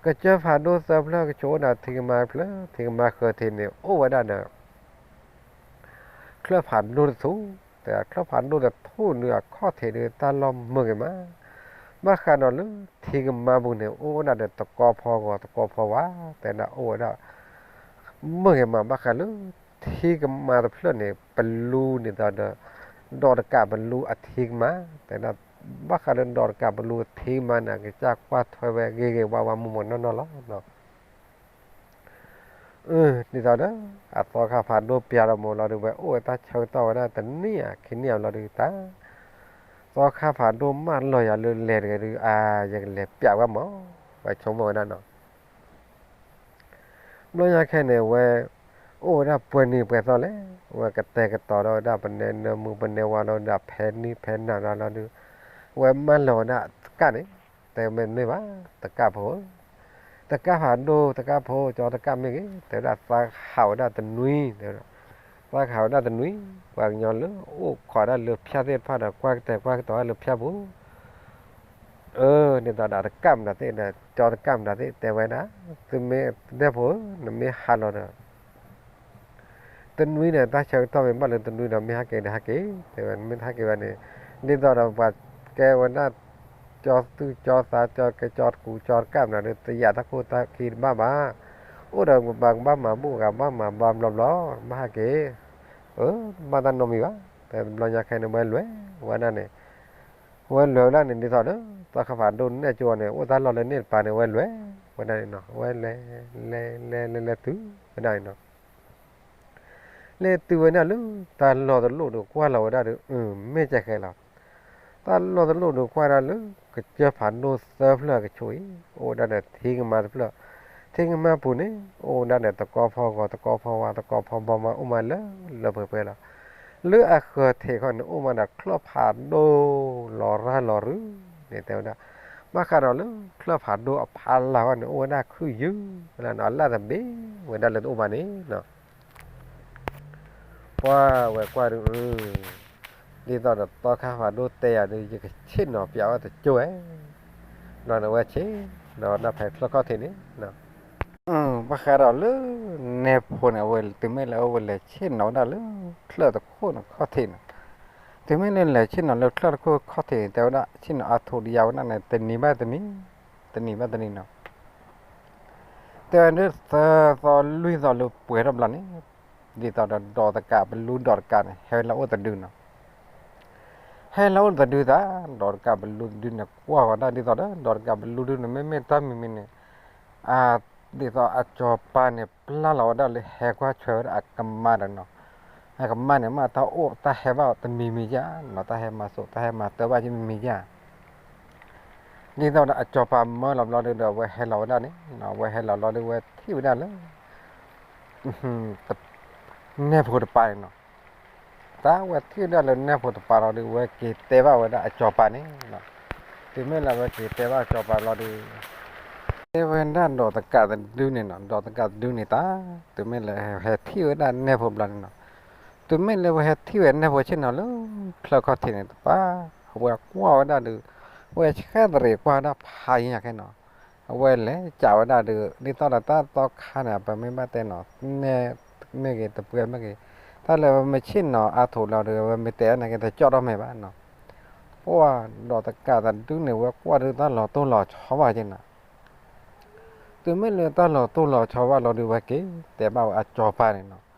ကစၢၢ်ဖးဒိၣ်သၢဖျၢၣ်အကဆိးအိၣ်ဒၣ်ထံကမါတဖျၢၣ်, ထံကမါဃၢၤထံးန့ၣ် အိၣ်ဝဲဒၣ်ဒီး ချၢၣ်ဖးဒိၣ်တထူၣ်, တဲချၢၣ်ဖးဒိၣ်တထူၣ်ဒုးအခီၣ်ထံးဒုးတၢ်လီၢ်မုာ်ဂ့ၤမး, ဘၣ်ဃးဒီးလၢထံကမါပူၤန့ၣ် အိၣ်ဝဲဒၣ်ဒီးသကိးဖီဂီၤသကိးဖီဝါ, တဲဒၣ်အိၣ်ဝဲဒၣ် မုာ်ဂ့ၤမး ဘၣ်ဃးလၢထံကမါတဖျၢၣ်န့ၣ် ပလူန့ၣ်သိးဒီး ဒီးတကးပလူအထံကမါ, တဲဒၣ် ဘၣ်ဃးလၢဒီးတကးပလူအထံကမါန့ၣ် အကစၢ်ကွၢ်ထွဲဝဲဂ့ၤဂ့ၤဝါဝါမုာ်မုာ်နီၢ်နီၢ်လီၤ. ဒ်သိးဒီး အသီခါဖးဒိၣ်ပျၢ်ဒီးမိၢ်လီၤဒုး ဝဲအိၣ်ဝဲတၢ်ဆၢကတီၢ်ဝဲဒၣ်တနံၣ်ဧါခံနံၣ်ဧါလီၤဒုးတၢ်, သီခါဖးဒိၣ်မၢလီၤယၤလၢလဲၤတဂ့ၤဒုး အါ ယကလဲၤပျးဝဲမး, ဝဲဆိကမိၣ်ဝဲဒၣ်နီၤ. ဘျီညါခဲန့ၣ် ဝဲ အိၣ်ဝဲဒၣ်ပှဲၤနံၤပှဲၤသီလဲၣ်, ဝဲကတဲာ်ကတီၤဒီးဝဲဒၣ် ပနဲနၢမူ ပနဲဝါလီၤဒၣ် ဖဲနံၣ်ဖဲနၤလီၤဒုး, ဝဲမၢလီၤဝဲဒၣ်တကးန့ၣ်, တဲမ့ၢ်မ့ၢ်ဘၣ် တကးဖိဧၢ, တကးဖးဒိၣ် တကးဖိ ကၠီတကးမ့ၢ်ဂ့ၤ, တဲဝဲဒၣ်သးကဟးဝဲဒၣ်တနွံ, တဲဝဲဒၣ် သးကဟးဝဲဒၣ်တနွံ, ပှၤကညီလၢအိၣ်ခိးဒၣ်လၢဖၠၣ်သ့ၣ်တဖၣ်ဒီး ကွၢ်ကတဲာ်ကွၢ်ကတီၤဒၣ်လၢဖၠၣ်ပူၤ အၢ ဒ်သိးဒီးတကးမတၤသ့ၣ်ဒီး ကၠီတကးမတၤသ့ၣ် တဲဝဲဒၣ်, သုမ့ၢ်နဲၣ်ဖိဧၢ နမ့ၢ်ဟးလီၤဒီး တနွံန့ၣ် တၢ်ဆၢကတီၢ်မ့ၢ်ဘၣ်လၢတနွံဒီး မ့ၢ်ဟးက့ၤဒီးဟးက့ၤ, တဲဝဲ မ့ၢ်တဟးက့ၤဘၣ်န့ၣ် ဒ်သိးဒီးပှၤကဲဝဲဒၣ် ကၠီသူၣ်ကၠီသး ကၠီကဲ ကၠီတကးမတၤဒီး တယာ်တၢ်ခိၣ်တၢ်ခံတဘၣ်ဘၣ်, အိၣ်ဒီးပှၤကဘၣ်မၤဘူၣ် ကဘၣ်မၤဘျီဘျီ ဘၣ်ဟးက့ၤ, အၢ ဘၣ်တၢ်နီတမံၤဘၣ်, တဲဘျီညါခဲန့ၣ် ဝဲလဲၤဝဲဒၣ်န့ၣ် ဝဲလဲၤဝဲဒၣ်န့ၣ် ဒ်သိးဒီး သီခါဖးဒိၣ်နဲၣ်ကၠိန့ၣ် အိၣ်တၢ်လီၢ်လၢန့ၣ်တပၤန့ၣ် ဝဲလဲၤဝဲဒၣ်န့ၣ်နီၤ, ဝဲလဲၤ လဲၤ လဲၤ လဲၤ လဲၤတုၤဝဲဒၣ်န့ၣ်နီၤ, လဲၤတုၤဝဲဒၣ်လၢ တၢ်လီၢ်တလိၣ်ဒီးကွၢ်လီၤဝဲဒၣ်ဒီး အၢ မ့ၢ်ကဲဃဲလီၤ, တၢ်လီၢ်တလိၣ်ဒီးကွၢ်ဒၣ်လၢ ကစၢၢ်ဖးဒိၣ်သၢဖျၢၣ်အကဆိးအံၤ အိၣ်ဝဲဒၣ်ဒီးထံကမါတဖျၢၣ်, ထံကမါပူၤန့ၣ် အိၣ်ဝဲဒၣ်ဒီးသကိးဖီဂီၤ သကိးဖီဝါ သကိးဖီဘီမါ အိၣ်မးလၢလၢပှဲၤပှဲၤလီၤ. လၢအဃၢၤထံးခီန့ၣ် အိၣ်မးဒီးချၢၣ်ဖးဒိၣ်လီၤရၢ်လီၤရုၢ်န့ၣ် တဲဝဲဒၣ်, ဘၣ်ဃးဒီးလၢချၢၣ်ဖးဒိၣ်အဖီလာ်ဝဲန့ၣ် အိၣ်ဝဲဒၣ်ခုၣ်ယုၢ်လၢနီၤ အလၣ်တဘ့ၣ်ဝဲဒၣ်လၢတအိၣ်ဘၣ်န့ၣ်နီၤ. ပှၢ်ဝဲကွၢ်ဒုး, ဒ်သိးဒီးသီခါဖးဒိၣ်တဲယၤဒုး ယကဆ့ၣ်နီၤပျးဝဲတကၠိဝဲ, ဒီးန့ၣ်ဝဲဆ့ၣ်နီၤဝဲဒၣ်ဖဲချၢၣ်ခီၣ်ထံးန့ၣ် ဘၣ်ဃးဒီးလၢနဲဖိန့ၣ် အဝဲတုၤမ့ၢ်လၢအဝဲလဲၤဆ့ၣ်နီၤဝဲဒၣ်လၢ ချၢၣ်တခိၣ်န့ၣ်ခီၣ်ထံးန့ၣ်, တုၤမ့ၢ်လၢလဲၤဆ့ၣ်နီၤလၢချၢၣ်တခိၣ်ခီၣ်ထံးန့ၣ် တဲဝဲဒၣ် ဆ့ၣ်နီၤအါထီၣ်ဒီးယၤဝဲဒၣ်န့ၣ် တနံၤဘၣ်တနံၤ, တနံၤဘၣ်တနံၤနီၤ. တဲဝဲဒၣ်သၢသီလွံၢ်သီလၢပှဲၤထီၣ်ဘျီန့ၣ်, ဒ်သိးဒီးဒီးတကးပလူဒီးတကးန့ၣ် ဟဲလၢအအိၣ်တဒုနီၤ. ဟဲလၢအအိၣ်တဒုသး, ဒီးတကးပလူတဒုန့ၣ် ကွၢ်ဝဲဒၣ်ဒ်သိးဒီး ဒီးတကးပလူဒုန့ၣ် မ့မ့ၢ်တၢ်မံၤမံၤန့ၣ် ဒ်သိးအစီၤပၤန့ၣ် ပျၢ်လီၤဝဲဒၣ်လၢဟဲကွၢ်ထွဲဝဲဒၣ်အကမါဒီးနီၤ, အကမါန့ၣ် မ့ၢ်တၢ်အိၣ်တၢ်ဟဲဘၣ်တမံၤမံၤဧါနီၤ, တၢ်ဟဲမၤစိး တၢ်ဟဲမၤတၢ်ဘၣ်က့မံၤမံၤဧါ. ဒ်သိးဒီးအစီၤပၤမၢလီၤဘျီဒုဒီး အဝဲဟဲလီၤဝဲဒၣ်န့ၣ်, အဝဲဟဲလီၤဘျီဒု ဝဲထံၣ်ဝဲဒၣ်လၢ နဲဖိတပၤန့ၣ်နီၤ. တၢ်ဝဲထံၣ်ဝဲဒၣ်လၢနဲဖိတပၤလီၤဒုး ဝဲက့ၤတဲဘၣ်ဝဲဒၣ်အစီၤပၤန့ၣ်, တုၤမ့ၢ်လၢဝဲက့ၤတဲဘၣ်အစီၤပၤလီၤဒုး တဲဝဲဒၣ်ဒီးတကးတဒုန့ၣ်နီၤ, ဒီးတကးတဒုန့ၣ်တၢ်, တုၤမ့ၢ်လၢဟဲထံၣ်ဝဲဒၣ်နဲဖိဘျီန့ၣ်နီၤ, တုၤမ့ၢ်လၢဝဲဟဲထံၣ်ဝဲနဲဖိဆ့ၣ်နီၤလၢချၢၣ်ခီၣ်ထံးန့ၣ်တပၤ, အဝဲကွၢ်ဝဲဒၣ်ဒုး, ဝဲဆှဲသရံးကွၢ်ဝဲဒၣ်ဖးယံၤခဲနီၤ, အဝဲလဲၤကးဝဲဒၣ်ဒုး ဒ်သိးဒီးတၢ်သီခါန့ၣ် ပမ့ၢ်ဘၣ်တဲနီၤ, နဲမ့ၢ်ဂ့ၤ တပှဲၤမ့ၢ်ဂ့ၤ, တၢ်လၢဝဲမ့ၢ်ဆ့ၣ်နီၤအါထီၣ်လီၤဒုး ဝဲမ့ၢ်တဲအါန့ၣ်က့ၤ တကၠီၣ်ထီၣ်မဲာ်ဘၣ်နီၤ. ပှၢ်ဒီးတကးတဒုန့ၣ် ဝဲကွၢ်ဒုးတၢ်လီၤတိၢ်လီၤဆီဘၣ်က့နီၤ. တုၤမ့ၢ်လၢတၢ်လီၤတိၢ်လီၤဆီဘၣ်လီၤဒုး ဝဲက့ၤတဲဘၣ်ဝဲအစီၤပၤန့ၣ်နီၤ.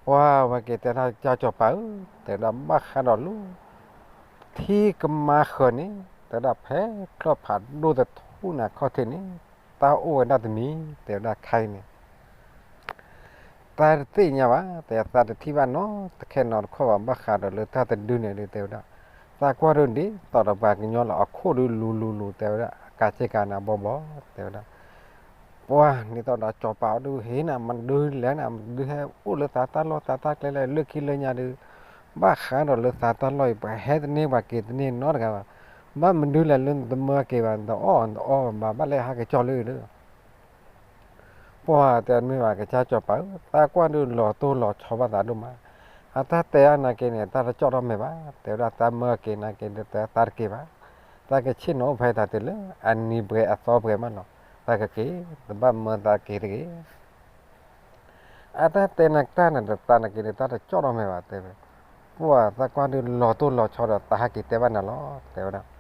ပှၢ်ဝဲက့ၤတဲဒၣ်ကၠီၤစီၤပၤဧၢ, တဲဝဲဒၣ်ဘၣ်ဃးဒီးလၢ ထံကမါဃၢၤန့ၣ် တဲဝဲဒၣ်ဖဲချၢၣ်ဖးဒိၣ်တထူၣ်န့ၣ်ခီၣ်ထံးန့ၣ် တၢ်အိၣ်ဝဲဒၣ်တမံၤ တဲဝဲဒၣ်ခဲအံၤန့ၣ် သးတသ့ၣ်ညါဘၣ်, တဲသးတထံၣ်ဘၣ်နီတခဲနီတခီၣ်ဘၣ် ဘၣ်ဃးဒီးလၢတၢ်တဒုန့ၣ်ဒုး တဲဝဲဒၣ်, သးကွၢ်ဒုးဒ်သိးဒီးပှၤကညီလၢအခိၣ်ဒုးလူၤလူၤလူၤ တဲဝဲဒၣ် အကါဆ့ကၤန့ၣ်အဘီဘီ တဲဝဲဒၣ်. ပှၢ်ဒ်သိးဒီးစီၤပၤအီၤဒုး ဟ့ၣ်နၤမဒုလဲၣ်နၤ မဒုဟဲအိၣ်လၢသးတၢ်လီၢ်သးတၢ်ကျဲလဲၣ် လၢခံလၢညါဒုး ဘၣ်ဃးဒီးလၢသးတၢ်လီၢ်အံၤ ပှၤဟဲတန့ၢ်ပှၤက့ၤတန့ၢ်နီတဂၤဘၣ်. ဘၣ်မဒုလဲၣ်လၢနတမၢက့ၤဘၣ် နတအီၣ်နတအီဘၣ် ဘၣ်လဲၣ်ဟးက့ၤကၠီၣ်လၢလၢ ပှၢ်တဲမ့ၢ်ဘၣ်ကစၢ်စီၤပၤဧၢ, သးကွၢ်ဒုးလီၤတိၢ်လီၤဆီဘၣ်သးဒိၣ်မး, အတၢ်တဲအါနာ်က့န့ၣ် တၢ်တကၠီၣ်ထီၣ်မဲာ်ဘၣ်, တဲဝဲဒၣ်သးမၢက့ၤနာ်က့ဒီး သးတက့ၤဘၣ်, သးကဆ့ၣ်နီၤအိၣ်ဖဲတၢ်တုၤလၢ အနံၤပှဲၤအသီပှဲၤမးနီၤ, သးကက့ၤ, တဘၣ်မၢသးက့ၤတဂ့ၤ အတၢ်တဲနတၢ်န့ၣ် တသးနာ်က့ဒီး တၢ်တကၠီၣ်ထီၣ်မဲာ်ဘၣ်တဲဝဲ, ပှၢ်သးကွၢ်ဒုးလီၤတိၢ်လီၤဆီဒီး သးဟဲက့ၤတဲဘၣ်နၤလီၤ တဲဝဲဒၣ်.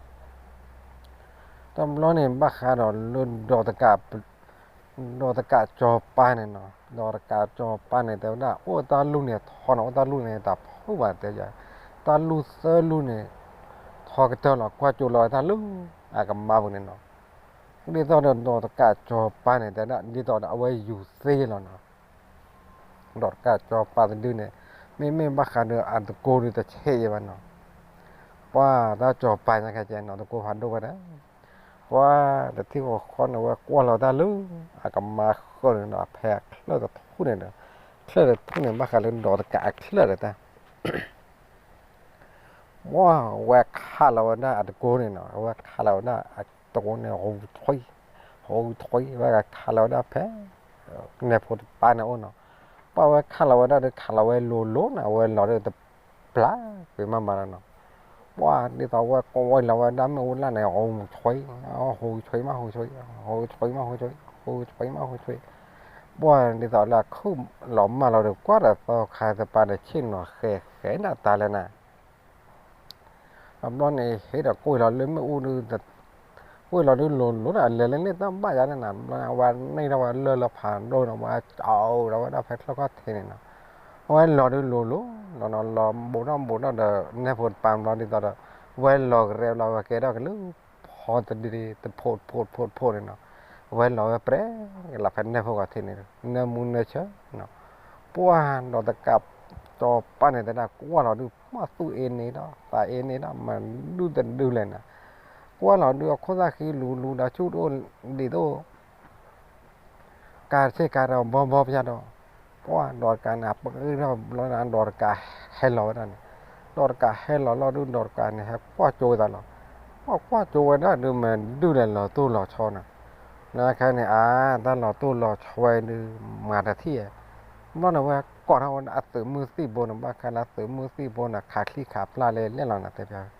တဘျီန့ၣ်ဘၣ်ဃးဒီးလၢဒီးတကး ဒီးတကးစီၤပၤန့ၣ်နီၤ, ဒီးတကးစီၤပၤန့ၣ် တဲဝဲဒၣ် အိၣ်တၢ်လူၢ်န့ၣ်ထီနီၤ, အိၣ်တၢ်လူၢ်န့ၣ်တၢ်ဖုၣ်ဘၣ်တဲယၤ, တၢ်လူၢ်သၢလူၢ်န့ၣ် ထီကတၢၢ်လီၤ ကွၢ်ကၠိလီၤဝဲတၢ်လၢ အကမါပူၤန့ၣ်နီၤ. ဒ်သိးဒီးဒီးတကးစီၤပၤန့ၣ် တဲဝဲဒၣ် ဒ်သိးဒီးအဝဲယူၤသ့လီၤနီၤ. ဒီးတကးစီၤပၤတဒုန့ၣ် မ့မ့ၢ်ဘၣ်ဃးဒီးအတကိးဒုးတဆဲးယဲဘၣ်နီၤ. ပှၢ်တၢ်စီၤပၤညါခဲကဲနီၤ တကိးဖးဒိၣ်ဝဲဒၣ် ပှၢ်တထံၣ်ဃီဃီန့ၣ် ဝဲကွၢ်လီၤတၢ်လၢ အကမါဃၢၤန့ၣ်ဒီး ဖဲအချၢၣ်တထူၣ်န့ၣ်ဒီး ချၢၣ်တထူၣ်န့ၣ် ဘၣ်ဃးလၢဒီးတကးအချၢၣ်ဒီးတၢ် ပှၢ်ဝဲခးလီၤဝဲဒၣ်အတကိးန့ၣ်နီၤ, အဝဲခးလီၤဝဲဒၣ်အတကိးန့ၣ် ဟူးထွံ, ဟူးထွံ ဝဲခးလီၤဝဲဒၣ်ဖဲ နဲဖိတပၤန့ၣ်အိၣ်နီၤ. ပှၢ်ဝဲခးလီၤဝဲဒၣ်ဒီး ခးလီၤဝဲလိၤလိၤနီၤ, အဝဲလီၤဒီးတပျၢ်ကွံာ်မးမးလီၤနီၤ. ပှၢ်ဒ်သိးဝဲကွၢ်လီၤဝဲဒၣ်မ့ၣ်အူလၢ်န့ၣ် ဟူးထွံ, ဟူးထွံမးဟူးထွံ, ဟူးထွံမးဟူးထွံ, ဟူးထွံမးဟူးထွံ. ပှၢ်ဒ်သိးလၢအခုၣ်လီၤမၢ်လီၤဒီး ကွၢ်ဒီးသီခါတပၤဒီး ဆ့ၣ်နီၤဃဲၤဃဲၤဒၣ်တၢ်လဲၣ်နၤ အဘျီန့ၣ် ဟ့ၣ်ဒီးကွံာ်လီၤလၢမ့ၣ်အူဒုး, ကွံာ်လီၤဒုးလိၤလိၤဒီး အလဲၤလၢန့ၣ်တဘၣ်ယၤန့ၣ်နၤ, ဘျီန့ၣ် အဝဲန့ၢ်ထီၣ်ဝဲလၢၢ်လၢဖးဒိၣ်ဒီး ဝဲကၠီဒီးဝဲဒၣ်ဖဲချၢၣ်ခီၣ်ထံးန့ၣ်နီၤ, အဝဲလီၤဒုးလိၤလိၤ, လီၤလီၤလီၤဘူးထီၣ်ဘူးထီၣ်ဒီး နဲဖိတပၤဘျီဒ်သိးဒီး ဝဲလီၤကရဲဘျီ ဝဲကဲထီၣ်က့ၤလၢ ဖီတဒုတဖိးတဖိးတဖိးတဖိးန့ၣ်နီၤ, ဝဲလီၤဝဲပြဲလီၤဖဲနဲဖိဂီၤထံးန့ၣ် နဲမူနဲဆၢနီၤ. ပှၢ်ဒီးတကးစီၤပၤန့ၣ်တဲဒၣ် ကွၢ်လီၤဒုး မ့ၢ်သူၣ်အ့န့ၣ်ဒီး သးအ့န့ၣ်ဒီး မၤဒုးတဒုလဲၣ်နၤ, ကွၢ်လီၤဒုး အခိၣ်သၣ်ဃံလူၤလူၤဒီး ဆူၣ်တအိၣ်ဒံးတအိၣ် ကၤဆ့ကၤဒီးဘီဘီပျၢ်ဒီး ပှၢ်ဒီးတကးန့ၣ် အပှၢ်ထီၣ်ဘျီန့ၣ် ဒီးတကးဟဲလီၤဝဲဒၣ်န့ၣ်, ဒီးတကးဟဲလီၤလီၤဒုး ဒီးတကးန့ၣ် ဟဲကွၢ်ကၠိဝဲသးလီၤ. ပှၢ်ကွၢ်ကၠိဝဲဒၣ်ဒုး မ့ၢ်ဒုးလဲၤလီၤတိၢ်လီၤဆီန့ၣ်, နခဲန့ၣ် အါ တၢ်လီၤတိၢ်လီၤဆီဝဲဒုး မၤတထံၣ်ဧါ. ဘျီန့ၣ်ဝဲကိးထီၣ်ဝဲဒၣ်အသုးမုၢ်သံၣ်ဘိန့ၣ် ဘၣ်ဃးလၢအသုးမုၢ်သံၣ်ဘိန့ၣ် ခးချံခးပျၢ်လဲလဲၣ်လီၤန့ၣ် တဲပၠး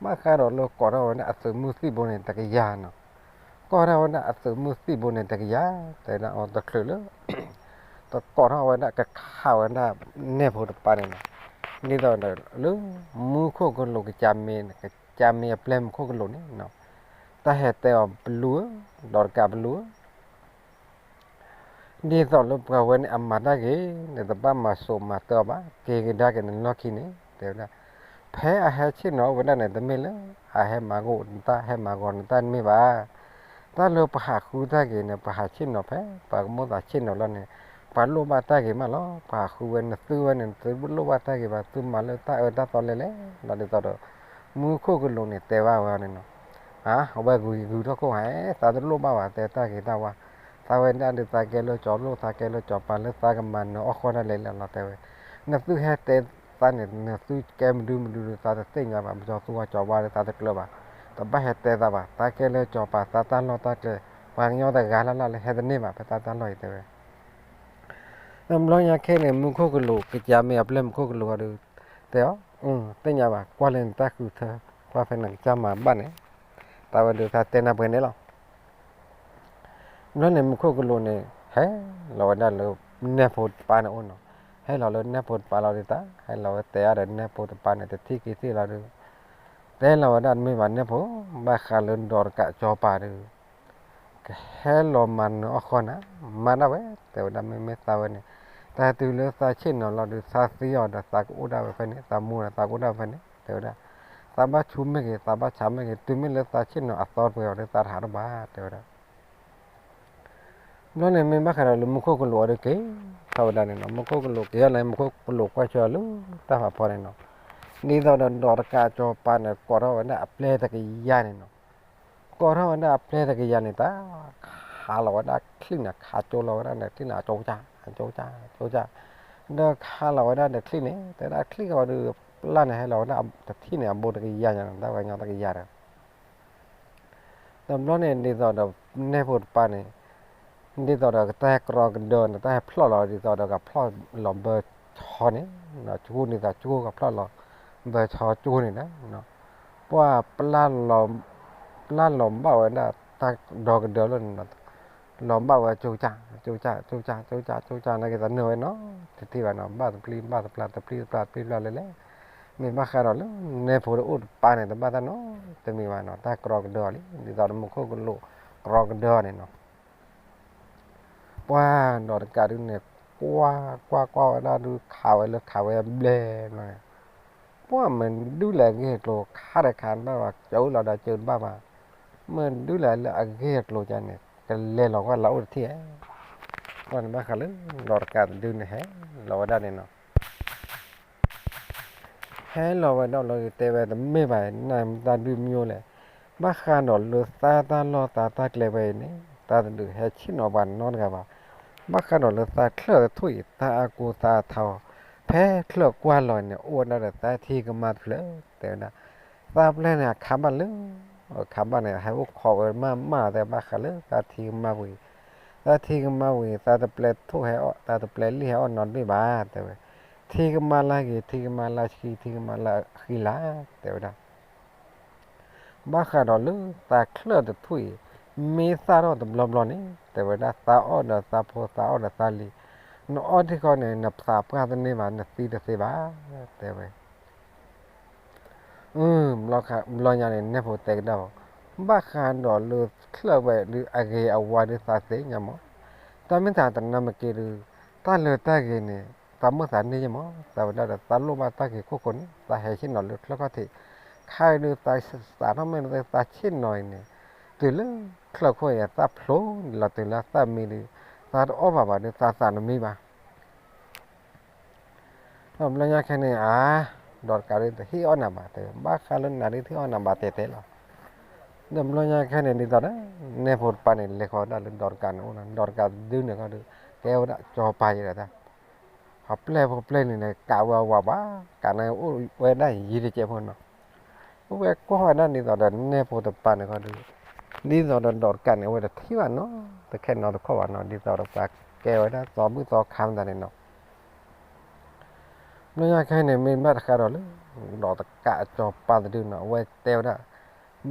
ဘၣ်ဃးဒီးလၢကိးထီၣ်ဝဲဒၣ်အသုးမုၢ်သံၣ်ဘိန့ၣ်တကယၤနီၤ, ကိးထီၣ်ဝဲဒၣ်အသုးမုၢ်သံၣ်ဘိန့ၣ်တကယၤ, တဲဝဲဒၣ်အီၤတချုးလၢ တကိးထီၣ်ဝဲဒၣ်ကခးဝဲဒၣ်နဲၣ်ဖိတပၤန့ၣ်နီၤ, ဒ်သိးဒီးလၢ မူခိၣ်ကလူးကစၢ်မ့ၢ် ကစၢ်မ့ၢ်အပျဲၢ်မူခိၣ်ကလူးန့ၣ်နီၤ, တၢ်ဟဲတဲအီၤပလူဧၢ, ဒီးတကးပလူဧၢ ဒ်သိးလၢပှၤဝဲန့ၣ်အမၤတၢ်ဂ့ၤန့ၣ် တဘၣ်မၤစိးမၤတၢ်အီၤဘၣ်, က့ၤကဒါက့ၤနလီၢ်ခံန့ၣ် တဲဝဲဒၣ်, ဖဲအဟဲဆ့ၣ်နီၤအိၣ်ဝဲဒၣ်န့ၣ် တမ့ၢ်လၢ အဟဲမၤဂီၤနတၢ် ဟဲမၤဂီၤနတၢ်တမ့ၢ်ဘၣ်. တၢ်လၢပဟးဃုတၢ်ဂ့ၤန့ၣ် ပဟးဆ့ၣ်နီၤဖဲ ပှၤကမိၣ်သးဆ့ၣ်နီၤလီၤန့ၣ် ပှၤလိၣ်ဘၣ်တၢ်ဂ့ၤမးလီၤ. ပဟးဃုဝဲနသုဝဲန့ၣ် နသုလိၣ်ဘၣ်တၢ်ဂ့ၤဘၣ် သုမၤလၢတၢ်အၢတၢ်သီလဲၣ်လဲၣ်လီၤ. ဒ်သိးဒီး မူခိၣ်ကလူးန့ၣ်တဲဘၣ်ဝဲန့ၣ်နီၤ, အဝဲဂုၤဂုၤထီၣ်ခိၣ်ဧါ, သးတလိၣ်ဘၣ်ဘၣ် တဲတၢ်ဂ့ၤတၢ်ဝါ, သးဝဲဒၣ်ဒုးသးကဲလၢကၠီၤလိၣ် သးကဲလၢကၠီၤပၤလၢသးကမၤနၢၤအီၣ်ဃီဒၣ်လဲာ်လီၤ တဲဝဲ, နသုဟဲတဲသးန့ၣ် နသုကဲမဒုမဒုဒီး သးတသ့ၣ်ညါဘၣ်, ပကၠီၤသူဝါကၠီၤဝါဒီးသးတကျၢၤဘၣ်, တဘၣ်ဟဲတဲသးဘၣ်, သးကဲလၢကၠီၤပၤ သးတၢ်လီၢ်တၢ်ကျဲ ပှၤကညီတဂၤလၢ်လၢ်လၢဟဲတန့ၢ်ဘၣ် ဖဲသးတၢ်လီၢ်အံၤ တဲဝဲ တဘျီညါခဲန့ၣ် မူခိၣ်ကလူး ကစၢ်မ့ၢ်အပျဲၢ်မူခိၣ်ကလူးအီၤဒီး တဲအီၤ, သ့ၣ်ညါဘၣ် ကွၢ်လၢနတၢ်ဃုထၢ ကွၢ်ဖဲနကစၢ်မၤဘၣ်န့ၣ်, တၢ်ဝဲဒုးသးတဲနၢ်ပှဲၤန့ၣ်လီၤ. ဘျီန့ၣ်မူခိၣ်ကလူးန့ၣ် ဟဲလီၤဝဲဒၣ်လၢ နဲၣ်ဖိတပၤန့ၣ်အိၣ်နီၤ, ဟဲလီၤလၢနဲၣ်ဖိတပၤလီၤဒုးသး ဟဲလီၤဝဲတဲအါဒီးနဲၣ်ဖိတပၤန့ၣ် တထံၣ်က့ၤထံၣ်လီၤဒုး တဲလီၤဝဲဒၣ်တမ့ၢ်ဘၣ်နဲၣ်ဖိ, ဘၣ်ဃးလၢဒီးတကးကၠီၤပၤဒုး ကဟဲလီၤမၤနၢၤအီၣ်ဃီနၤ, မၤဒၣ်ဝဲ တဲဝဲဒၣ် မ့မ့ၢ်သးဝဲန့ၣ် တၢ်တုၤလၢသးဆ့ၣ်နီၤလီၤဒုး သးသံအီၤဒီးသးကအိၣ်ဒၣ်ဝဲဖဲန့ၣ် သးမူဒီးသးကအိၣ်ဒၣ်ဖဲန့ၣ် တဲဝဲဒၣ်, သးဘၣ်ဆူမဲာ်ဂ့ၤ သးဘၣ်ဆါမဲာ်ဂ့ၤ တုၤမ့ၢ်လၢသးဆ့ၣ်နီၤအသီတပှဲၤအီၤဒီး သးတဟးထီၣ်ဘၣ် တဲဝဲဒၣ်. ဘျီန့ၣ်မ့ၢ်ဘၣ်ဃးဒီးလၢမူခိၣ်ကလူးအီၤဒုးက့ၤထီၣ်ဝဲဒၣ်န့ၣ်နီၤ, မူခိၣ်ကလူးက့ၤထီၣ်လၢ မူခိၣ်ကလူးကွၢ်ဆၢလၢတၢ်ဖးဖီန့ၣ်နီၤ, ဒ်သိးဒီးဒီးတကးကၠီၤပၤန့ၣ် ကိးထီၣ်ဝဲဒၣ်အပျဲၢ်တကယၤန့ၣ်နီၤ, ကိးထီၣ်ဝဲဒၣ်အပျဲၢ်တကယၤန့ၣ် တၢ်ခးလီၤဝဲဒၣ်ချံၣ်န့ၣ် ခးကၠိလီၤဝဲဒၣ်ဒီးချံၣ်န့ၣ် အကၠိကၠၢ် အကၠိကၠၢ် အကၠိကၠၢ်, ဒီးခးလီၤဝဲဒၣ်ဒီးချံၣ်န့ၣ် တဲဒၣ်ချံၣ်ကီးဒုး ပျၢ်န့ၣ် ဟဲလီၤဝဲဒၣ်တထံၣ်န့ၣ် အဘိတကယၤညါနီၤ, တၢ်ဝဲညီတကယၤဒီး တဘျီန့ၣ် ဒ်သိးဒီးနဲၣ်ဖိတပၤန့ၣ် ဒ်သိးဒီးကတၢ်ဟဲကြီကဒၢန့ၣ် တၢ်ဟဲဖျီၣ်လီၤ ဒ်သိးဒီးကဖျီၣ်လီၤဘၢဆီန့ၣ်, ကၠိန့ၣ်သးကၠိကဖျီၣ်လီၤဘၢဆီကၠိန့ၣ်ဒီး ပှၢ် ပျၢ်လီၤဘၣ်ဝဲဒၣ်တၢ်ဒီကဒၢလီၤန့ၣ်, လီၤဘၣ်ဝဲကၠိကၠၢ် ကၠိကၠၢ် ကၠိကၠၢ် ကၠိကၠၢ် ကၠိကၠၢ် နာ်က့ၤသးနၢၤဝဲနီၤ တထံၣ်ဘၣ်နီၤ, ဘၣ်တပျံၤ ဘၣ်တပျၢ် တပျံၤတပျၢ် တပျံၤတပျၢ်လဲၣ်လဲၣ်, မ့ၢ်ဘၣ်ဃးဒီးလၢ နဲၣ်ဖိတအိၣ်တပၤန့ၣ် တဘၣ်တၢ်နီတမံၤဘၣ်နီၤ, တၢ်ကြီကဒၢအီၤလံ ဒ်သိးဒီးမူခိၣ်ကလူးကြီကဒၢအီၤန့ၣ်နီၤ ပှၢ်ဒီးတကးဒုးန့ၣ် ကွၢ်ကွၢ်ကွၢ်ဝဲဒၣ်ဒုး ခးဝဲလၢခးဝဲအဘျဲၣ်ဘျီန့ၣ်, ပှၢ်မ့ၢ်ဒုးလဲၤအဂ့ၢ်အကျိၤ ခးဒီးခးတဘၣ်ဘၣ် ကၠီလီၤဒီးကၠီတဘၣ်ဘၣ်, မ့ၢ်ဒုးလဲၤလၢအဂ့ၢ်အကျိၤကန့ၣ် ကလဲၤလီၤကွၢ်လၢအိၣ်တထံၣ်ဧါ, ပှၢ်န့ၣ်ဘၣ်ဃးလၢ ဒီးတကးတဒုးန့ၣ်ဟဲလီၤဝဲဒၣ်န့ၣ်နီၤ ဟဲလီၤဝဲဒၣ်လီၤ တဲဝဲတမ့ၢ်ဘၣ် နတၢ်ဒုးမ့ၢ်အိၣ်လဲၣ်, ဘၣ်ဃးဒီးလၢသးတၢ်လီၢ်သးတၢ်ကျဲဝဲအံၤန့ၣ် သးတဒုးဟဲဆ့ၣ်နီၤပှၤနီတဂၤဘၣ်, ဘၣ်ဃးဒီးလၢသးချၢၣ်တထူၣ်အံၤ သးအါကိသးအထီ ဖဲချၢၣ်ကွၢ်လီၤန့ၣ် အိၣ်ဝဲဒၣ်ဒီးသးထံကမါတဖျၢၣ် တဲဝဲဒၣ်, သးပျဲၢ်န့ၣ် အခးဘၣ်လၢ အခးဘၣ်န့ၣ် ဟဲအိၣ်ခိးဝဲမးမး တဲဘၣ်ဃးလၢသးထံကမါဝံၤ, သးထံကမါဝံၤ သးတပျဲၢ်ထိၣ်ဟဲအီၣ် သးတပျဲၢ်လံၣ်ဟဲအီၣ်နီတဘ့ၣ်ဘၣ် တဲဝဲ, ထံကမါလၢဂ့ၤ ထံကမါလၢဆှံ ထံကမါလၢဃံလၤ တဲဝဲဒၣ် ဘၣ်ဃးဒီးလၢသးချၢၣ်တထူၣ်အံၤ မ့ၢ်သၣ်ထီၣ်တဘျီဘျီန့ၣ် တဲဝဲဒၣ် သးအီၣ်ဒီးသးဖိ သးအီၣ်ဒီးသးလံၤ, နအီၣ်ထံၣ်ဃီန့ၣ် နသးပှၢ်တန့ၢ်ဘၣ် နသံတသ့ဘၣ် တဲဝဲ ဘျီညါန့ၣ် နဲၣ်ဖိတဲကဒါအီၤ, ဘၣ်ဃးဒီးလၢချၢၣ်ဝဲဒုးအဂ့ၤအဝါဒုးသးသ့ၣ်ညါမး, တၢ်မ့ၢ်တၢ်တနၢ်မ့ၢ်က့ၤဒုး တၢ်လၢတၢ်ဂ့ၤန့ၣ် သးမိၣ်သးန့ၢ်ယဲမး, သးဝဲဒၣ်ဒီးသးလိၣ်ဘၣ်တၢ်ဂ့ၤခိၣ်ဃိန့ၣ် သးဟဲဆ့ၣ်နီၤလၢချၢၣ်ခီၣ်ထံး, ခါအံၤဒုးသးစးထီၣ်မ့ၢ်လၢသးဆ့ၣ်နီၤအံၤန့ၣ် တုၤလၢချၢၣ်ခိၣ်အံၤအသၣ်ဖျိန့ၣ်လီၤ တုၤလၢအသၣ်မံဒုး သးတအီၣ်ဘၣ်ဘၣ်ဒုး သးသးတမံဘၣ် ဒီးဘျီညါခဲန့ၣ် အါ ဒီးတကးဒုးတဟ့ၣ်အီၣ်နၤဘၣ်တဲ, ဘၣ်ဃးလၢနၤဒုးတဟ့ၣ်အီၣ်နၤဘၣ်တဲတဲလီၤ. ဒီးဘျီညါခဲန့ၣ် ဒ်သိးဒီး နဲၣ်ဖိတပၤန့ၣ် လဲၤဃီၤဝဲဒၣ်လၢဒီးတကးန့ၣ်အိၣ်လီၤ, ဒီးတကးတဒုန့ၣ်ဃီဒီး ဒီးကဲဝဲဒၣ်ကၠီၤပၤယဲဒီးတၢ် ဟီပျဲၢ်ဖိပျဲၢ်လံၤန့ၣ် ကးဝဲအဝၤဘၣ်, ကးန့ၣ်အိၣ်ဝဲဒၣ်ယံၤတကဲးဖိနီၤ. အဝဲကွၢ်ဝဲဒၣ်ဒ်သိးဒီးနဲၣ်ဖိတပၤန့ၣ်ခီဒီး ဒ်သိးဒီးဒီးတကးန့ၣ် အဝဲတထံၣ်ဘၣ်နီတခဲနီတခီဘၣ်နီၤ, ဒ်သိးဒီးပှၤကဲဝဲဒၣ်သီဘူၣ်သီခါမတၤန့ၣ်နီၤ. ဘျီညါခဲအံၤန့ၣ် မ့ၢ်ဘၣ်တဃးဒီးလၢ ဒီးတကးကၠီၤပၤတဒုနီၤ, အဝဲတဲဝဲဒၣ်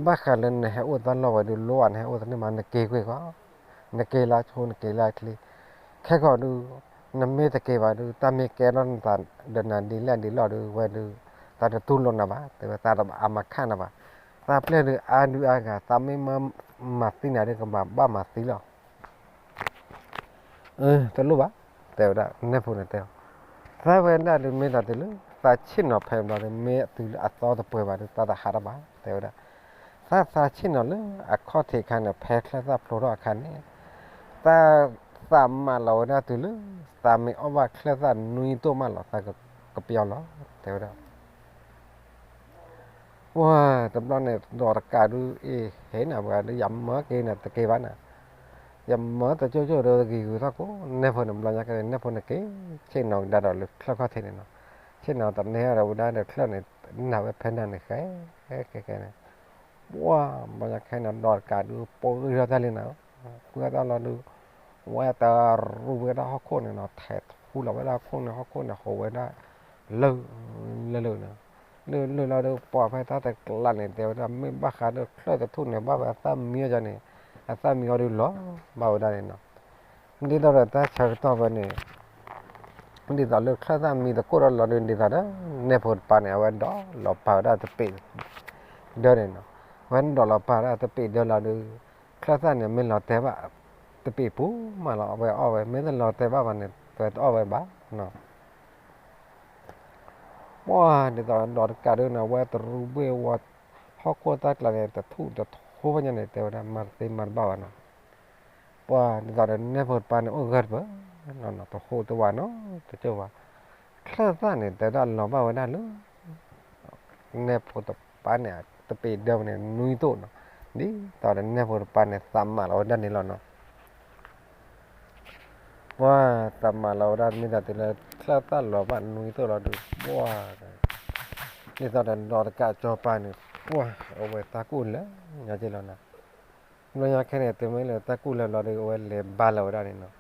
ဘၣ်ဃးလၢနဟဲအိၣ်တၢ်လီၢ်ဝဲဒုး လိၣ်ဘၣ်နဟဲအိၣ်တန့ၢ်မး နက့ၤကွံာ်ဃီ, နက့ၤလၢဆိ နက့ၤလၢချ့, ခဲကီးဒုး နမ့ၢ်တက့ၤဘၣ်ဒုး တၢ်မ့ၢ်ကဲထီၣ်နသးဒီးနၤဒ်လဲၣ်ဒ်လဲၣ်ဒုး ဝဲဒုး သးတတူၢ်လိာ်နၤဘၣ်, တဲဝဲ သးတအါမးခးနၤဘၣ်, သးပျဲၢ်ဒုးအါဒုးအါဂၤ သးမ့ၢ်မၤသံနၤဒုး ကဘၣ်မၤသံလီၤ. တလိၣ်ဘၣ်, တဲဝဲဒၣ် နဲၣ်ဖိန့ၣ်တဲအီၤ, သးဝဲဒၣ်ဒုးမ့ၢ်သးတုၤလၢ သးဆ့ၣ်နီၤဖဲဘျီဒုး မ့ၢ်တုၤလၢအသီတပှဲၤဘၣ်ဒုး သးတဟးထီၣ်ဘၣ် တဲဝဲဒၣ်, သးသးဆ့ၣ်နီၤလၢအခီၣ်ထံးအခါန့ၣ် ဖဲချၢၣ်သၣ်ဖျိထီၣ်အခါန့ၣ်, သးသးမၤလီၤဝဲဒၣ်တုၤလၢ သးမ့ၢ်အီၣ်ဘၣ်ချၢၣ်သၣ်နွံတိၢ်မးလီၤ သးကပျီလီၤ တဲဝဲဒၣ်. ပှၢ်တဘျီန့ၣ် ဒီးတကးဒုး အ့ၣ် ဟ့ၣ်နၤပှၤဒုး ယမၢက့ၤနၤတက့ၤဘၣ်နၤ, ယမၢတကၠိၢ်ကၠိၢ်ဒီးဂံၤဂုၤထီၣ်ကိး နဲၣ်ဖိန့ၣ် ဘျီညါကဲန့ၣ် နဲၣ်ဖိန့ၣ်က့ၤ ဆ့ၣ်နီၤကဒါဒီးလၢချၢၣ်ခီၣ်ထံးန့ၣ်နီၤ, ဆ့ၣ်နီၤတန့ၢ်ဒီးဝဲဒၣ်ဒီးချၢၣ်န့ၣ် နၢ်ဝဲဖဲနၤန့ၣ်ဃဲ ဃဲဃဲန့ၣ် ပှၢ်ဘျီညါခဲအံၤန့ၣ် ဒီးတကးဒုး ပှၢ်ဂံၢ်ထီၣ်တၢ်လံနၤ, ပှၢ်တၢ်လီၤဒုး ဝဲတရူးဝဲဒၣ်ဟီၣ်ခိၣ်န့ၣ်နီၤ, ထဲးထူလီၤဝဲဒၣ်ဟီၣ်ခိၣ်န့ၣ် ဟီၣ်ခိၣ်န့ၣ် ဟိးဝဲဒၣ် လၢာ်လၢာ်လၢာ်န့ၣ်, လၢာ်လၢာ်လီၤဒုး ပှၢ်ဖဲတၢ်တကျးန့ၣ် တဲဝဲဒၣ် မ့ၢ်ဘၣ်ဃးဒီးချၢၣ်တထူၣ်န့ၣ် ဘၣ်ဝဲအသၣ်မံအီၤန့ၣ်, အသၣ်မံအီၤဒုးလီၤဘၣ်ဝဲဒၣ်န့ၣ်နီၤ, ဒ်သိးဒီးတၢ်ဆၢကတီၢ်ဖဲန့ၣ် ဒ်သိးလၢချၢၣ်သၣ်မံသကိးဒီးလီၤဒုး ဒ်သိးဒီး နဲၣ်ဖိတပၤန့ၣ် အဝဲဒိးလီၤပာ်ဝဲဒၣ်တပ့ၤဒၢန့ၣ်နီၤ, အဝဲဒိးလီၤပာ်ဝဲဒၣ်တပ့ၤဒၢလီၤဒုး ချၢၣ်သၣ်န့ၣ် မ့ၢ်လီၤတဲာ်ဘၣ်တပ့ၤပူၤမးလီၤ အဝဲအီၣ်ဝဲ, မ့ၢ်တလီၤတဲာ်ဘၣ်ဘၣ်န့ၣ် အဝဲတအီၣ်ဝဲဘၣ်နီၤ. ပှၢ်ဒ်သိးဒီးတကးဒုးန့ၣ် အဝဲတရူးဘ့ၣ်ဝဲ ဟီၣ်ခိၣ်တၢ်ကျးန့ၣ် တထူၣ်တထိဖဲညါန့ၣ် တဲဝဲဒၣ် မၤတသ့မၤတဘၣ်ဘၣ်နီၤ. ပှၢ်ဒ်သိးဒီးနဲၣ်ဖိတပၤန့ၣ် အိၣ်ဂၢၢ်တပၢၢ်နီၤ, တဟူးတဝးနီၤ တကၠိၢ်ဘၣ်, ချၢၣ်သၣ်န့ၣ် တဲဝဲဒၣ်လီၤဘၣ်ဝဲဒၣ်လၢ နဲၣ်ဖိတပၤန့ၣ် တပ့ၤဒၢန့ၣ် နွံတိၢ်နီၤ, ဒ်သိးဒီးနဲၣ်ဖိတပၤန့ၣ် သးမၤလီၤဝဲဒၣ်န့ၣ်လီၤနီၤ. ပှၢ်သးမၤလီၤဝဲဒၣ် မ့ၢ်တၢ်တုၤလၢချၢၣ်သၣ်လီၤဘၣ်နွံတိၢ်လီၤဒုး ပှၢ် ဒ်သိးဒီးဒီးတကးကၠီၤပၤန့ၣ် ပှၢ် အဝဲသးကူၣ်လၢညါက့ၤလီၤနီၤ. ဘျီညါခဲန့ၣ် တုၤမ့ၢ်လၢသးကူၣ်လၢဘျီဒုး အဝဲလဲၤဘါလီၤဝဲဒၣ်န့ၣ်နီၤ.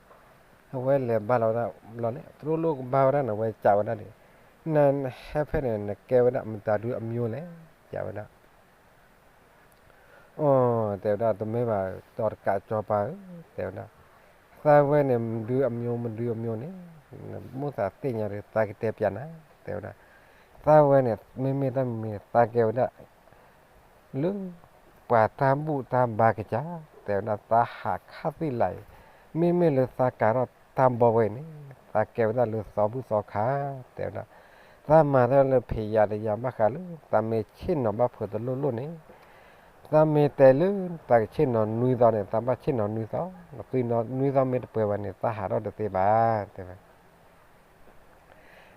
အဝဲလဲၤဘါလီၤဝဲဒၣ်ဘျီန့ၣ် တလိၣ်လိၣ်ကဘါဝဲဒၣ်န့ၣ် အဝဲကးဝဲဒၣ်န့ၣ် နဟဲဖဲန့ၣ် နကဲဝဲဒၣ်မတၤဒုးအမျိုးလဲၣ် ကးဝဲဒၣ် အိ တဲဝဲဒၣ် တမ့ၢ်ဘၣ် ဒီးတကးကၠီၤပၤဧၢ တဲဝဲဒၣ် သးဝဲန့ၣ် မဒုးအမျိုး မဒုးအမျိုးန့ၣ် မိၣ်သးသ့ၣ်ညါဒီး သးကတဲပျးနၤ တဲဝဲဒၣ် သးဝဲန့ၣ် မ့မ့ၢ်တၢ်မံၤမံၤန့ၣ် သးကဲဝဲဒၣ် လၢ ပှၤတၢ်ဘူၣ်တၢ်ဘါကစၢ် တဲဝဲဒၣ် သးဟးခါသံၣ်လၢ်အံၤ မ့မ့ၢ်လၢသးကးထီၣ်တၢ်ဘီဝဲန့ၣ် သးကဲဝဲဒၣ်လၢသီဘူၣ်သီခါ တဲဝဲဒၣ် သးမၤတၢ်လၢဖံးယၤတယၤဘၣ်ဃးလၢ သးမ့ၢ်ဆ့ၣ်နီၤဘၣ်ဖုးတလိၣ်လိၣ်န့ၣ် သးမ့ၢ်တဲလၢ သးကဆ့ၣ်နီၤနွံသီန့ၣ် သးဘၣ်ဆ့ၣ်နီၤနွံသီ နွံသီမ့ၢ်တပှဲၤဘၣ်န့ၣ် သးဟးထီၣ်တသ့ဘၣ် တဲဝဲ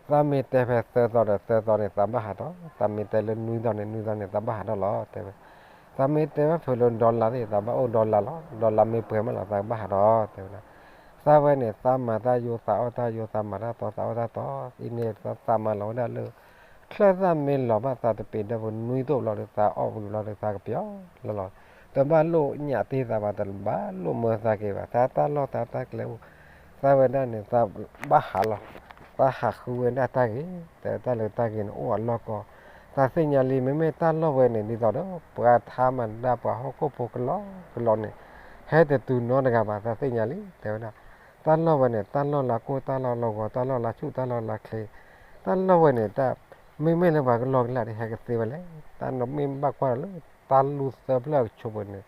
သးမ့ၢ်တဲဖဲသၢသီဒီးသၢသီန့ၣ် သးဘၣ်ဟးထီၣ်, သးမ့ၢ်တဲလၢနွံသီန့ၣ် နွံသီန့ၣ် သးဘၣ်ဟးထီၣ်လီၤ တဲဝဲ. သးမ့ၢ်တဲဘၣ်ဖုးလၢ dollar သ့ၣ် သးဘၣ်အိၣ် dollar လီၤ, dollar မ့ၢ်ပှဲၤမးလီၤ သးကဘၣ်ဟးထီၣ် တဲဝဲဒၣ်. သးဝဲန့ၣ် သးမၤတၢ်ယိ သးအီၣ်တၢ်ယိ သးမၤတၢ်တီ သးအီၣ်တၢ်တီ အံၤန့ၣ် သးမၤလီၤဝဲဒၣ်လၢ ချၢၣ်သၣ်မ့ၢ်လီၤဘၣ်သးတပ့ၤဒၢပူၤနွံသိၣ်ဘျီဒီး သးအီၣ်ဝံၤဘျီဒီး သးကပျီလီၤလီၤ. တဘၣ်လိၣ်ညၣ်တ့ၢ်သးဘၣ် တဘၣ်လိၣ်မၢသးက့ၤဘၣ် သးတၢ်လီၢ်သးတၢ်ကျဲအိၣ်. သးဝဲဒၣ်န့ၣ် သးဘၣ်ဟးလီၤ, သးဟးဃုဝဲဒၣ်တၢ်ဂ့ၤ, တၢ်လၢတၢ်ဂ့ၤန့ၣ် အိၣ်အလီၢ်ကီ. သးသ့ၣ်ညါလံ မ့မ့ၢ်တၢ်လီၢ်ဝဲန့ၣ် ဒ်သိးဒီး ပှၤထါမၤဒါပှၤဟီၣ်ခိၣ်ဖိကလီကလီန့ၣ် ဟဲတတုၤနီတဂၤဘၣ် သးသ့ၣ်ညါလံ တဲဝဲဒၣ်. တၢ်လီၢ်ဝဲန့ၣ် တၢ်လီၢ်လၢကိၢ် တၢ်လီၢ်လၢဂီၤ တၢ်လီၢ်လၢဆူၣ် တၢ်လီၢ်လၢချ့, တၢ်လီၢ်ဝဲန့ၣ် တၢ် မ့မ့ၢ်လၢပှၤကလီကလီဒီး ဟဲကသ့ဝဲလဲၣ်. တၢ်မ့ၢ်ဘၣ်ကွၢ်ဒီးလၢ တၢ်လူၢ်သၢဖျၢၣ်ကဆိးပူၤန့ၣ်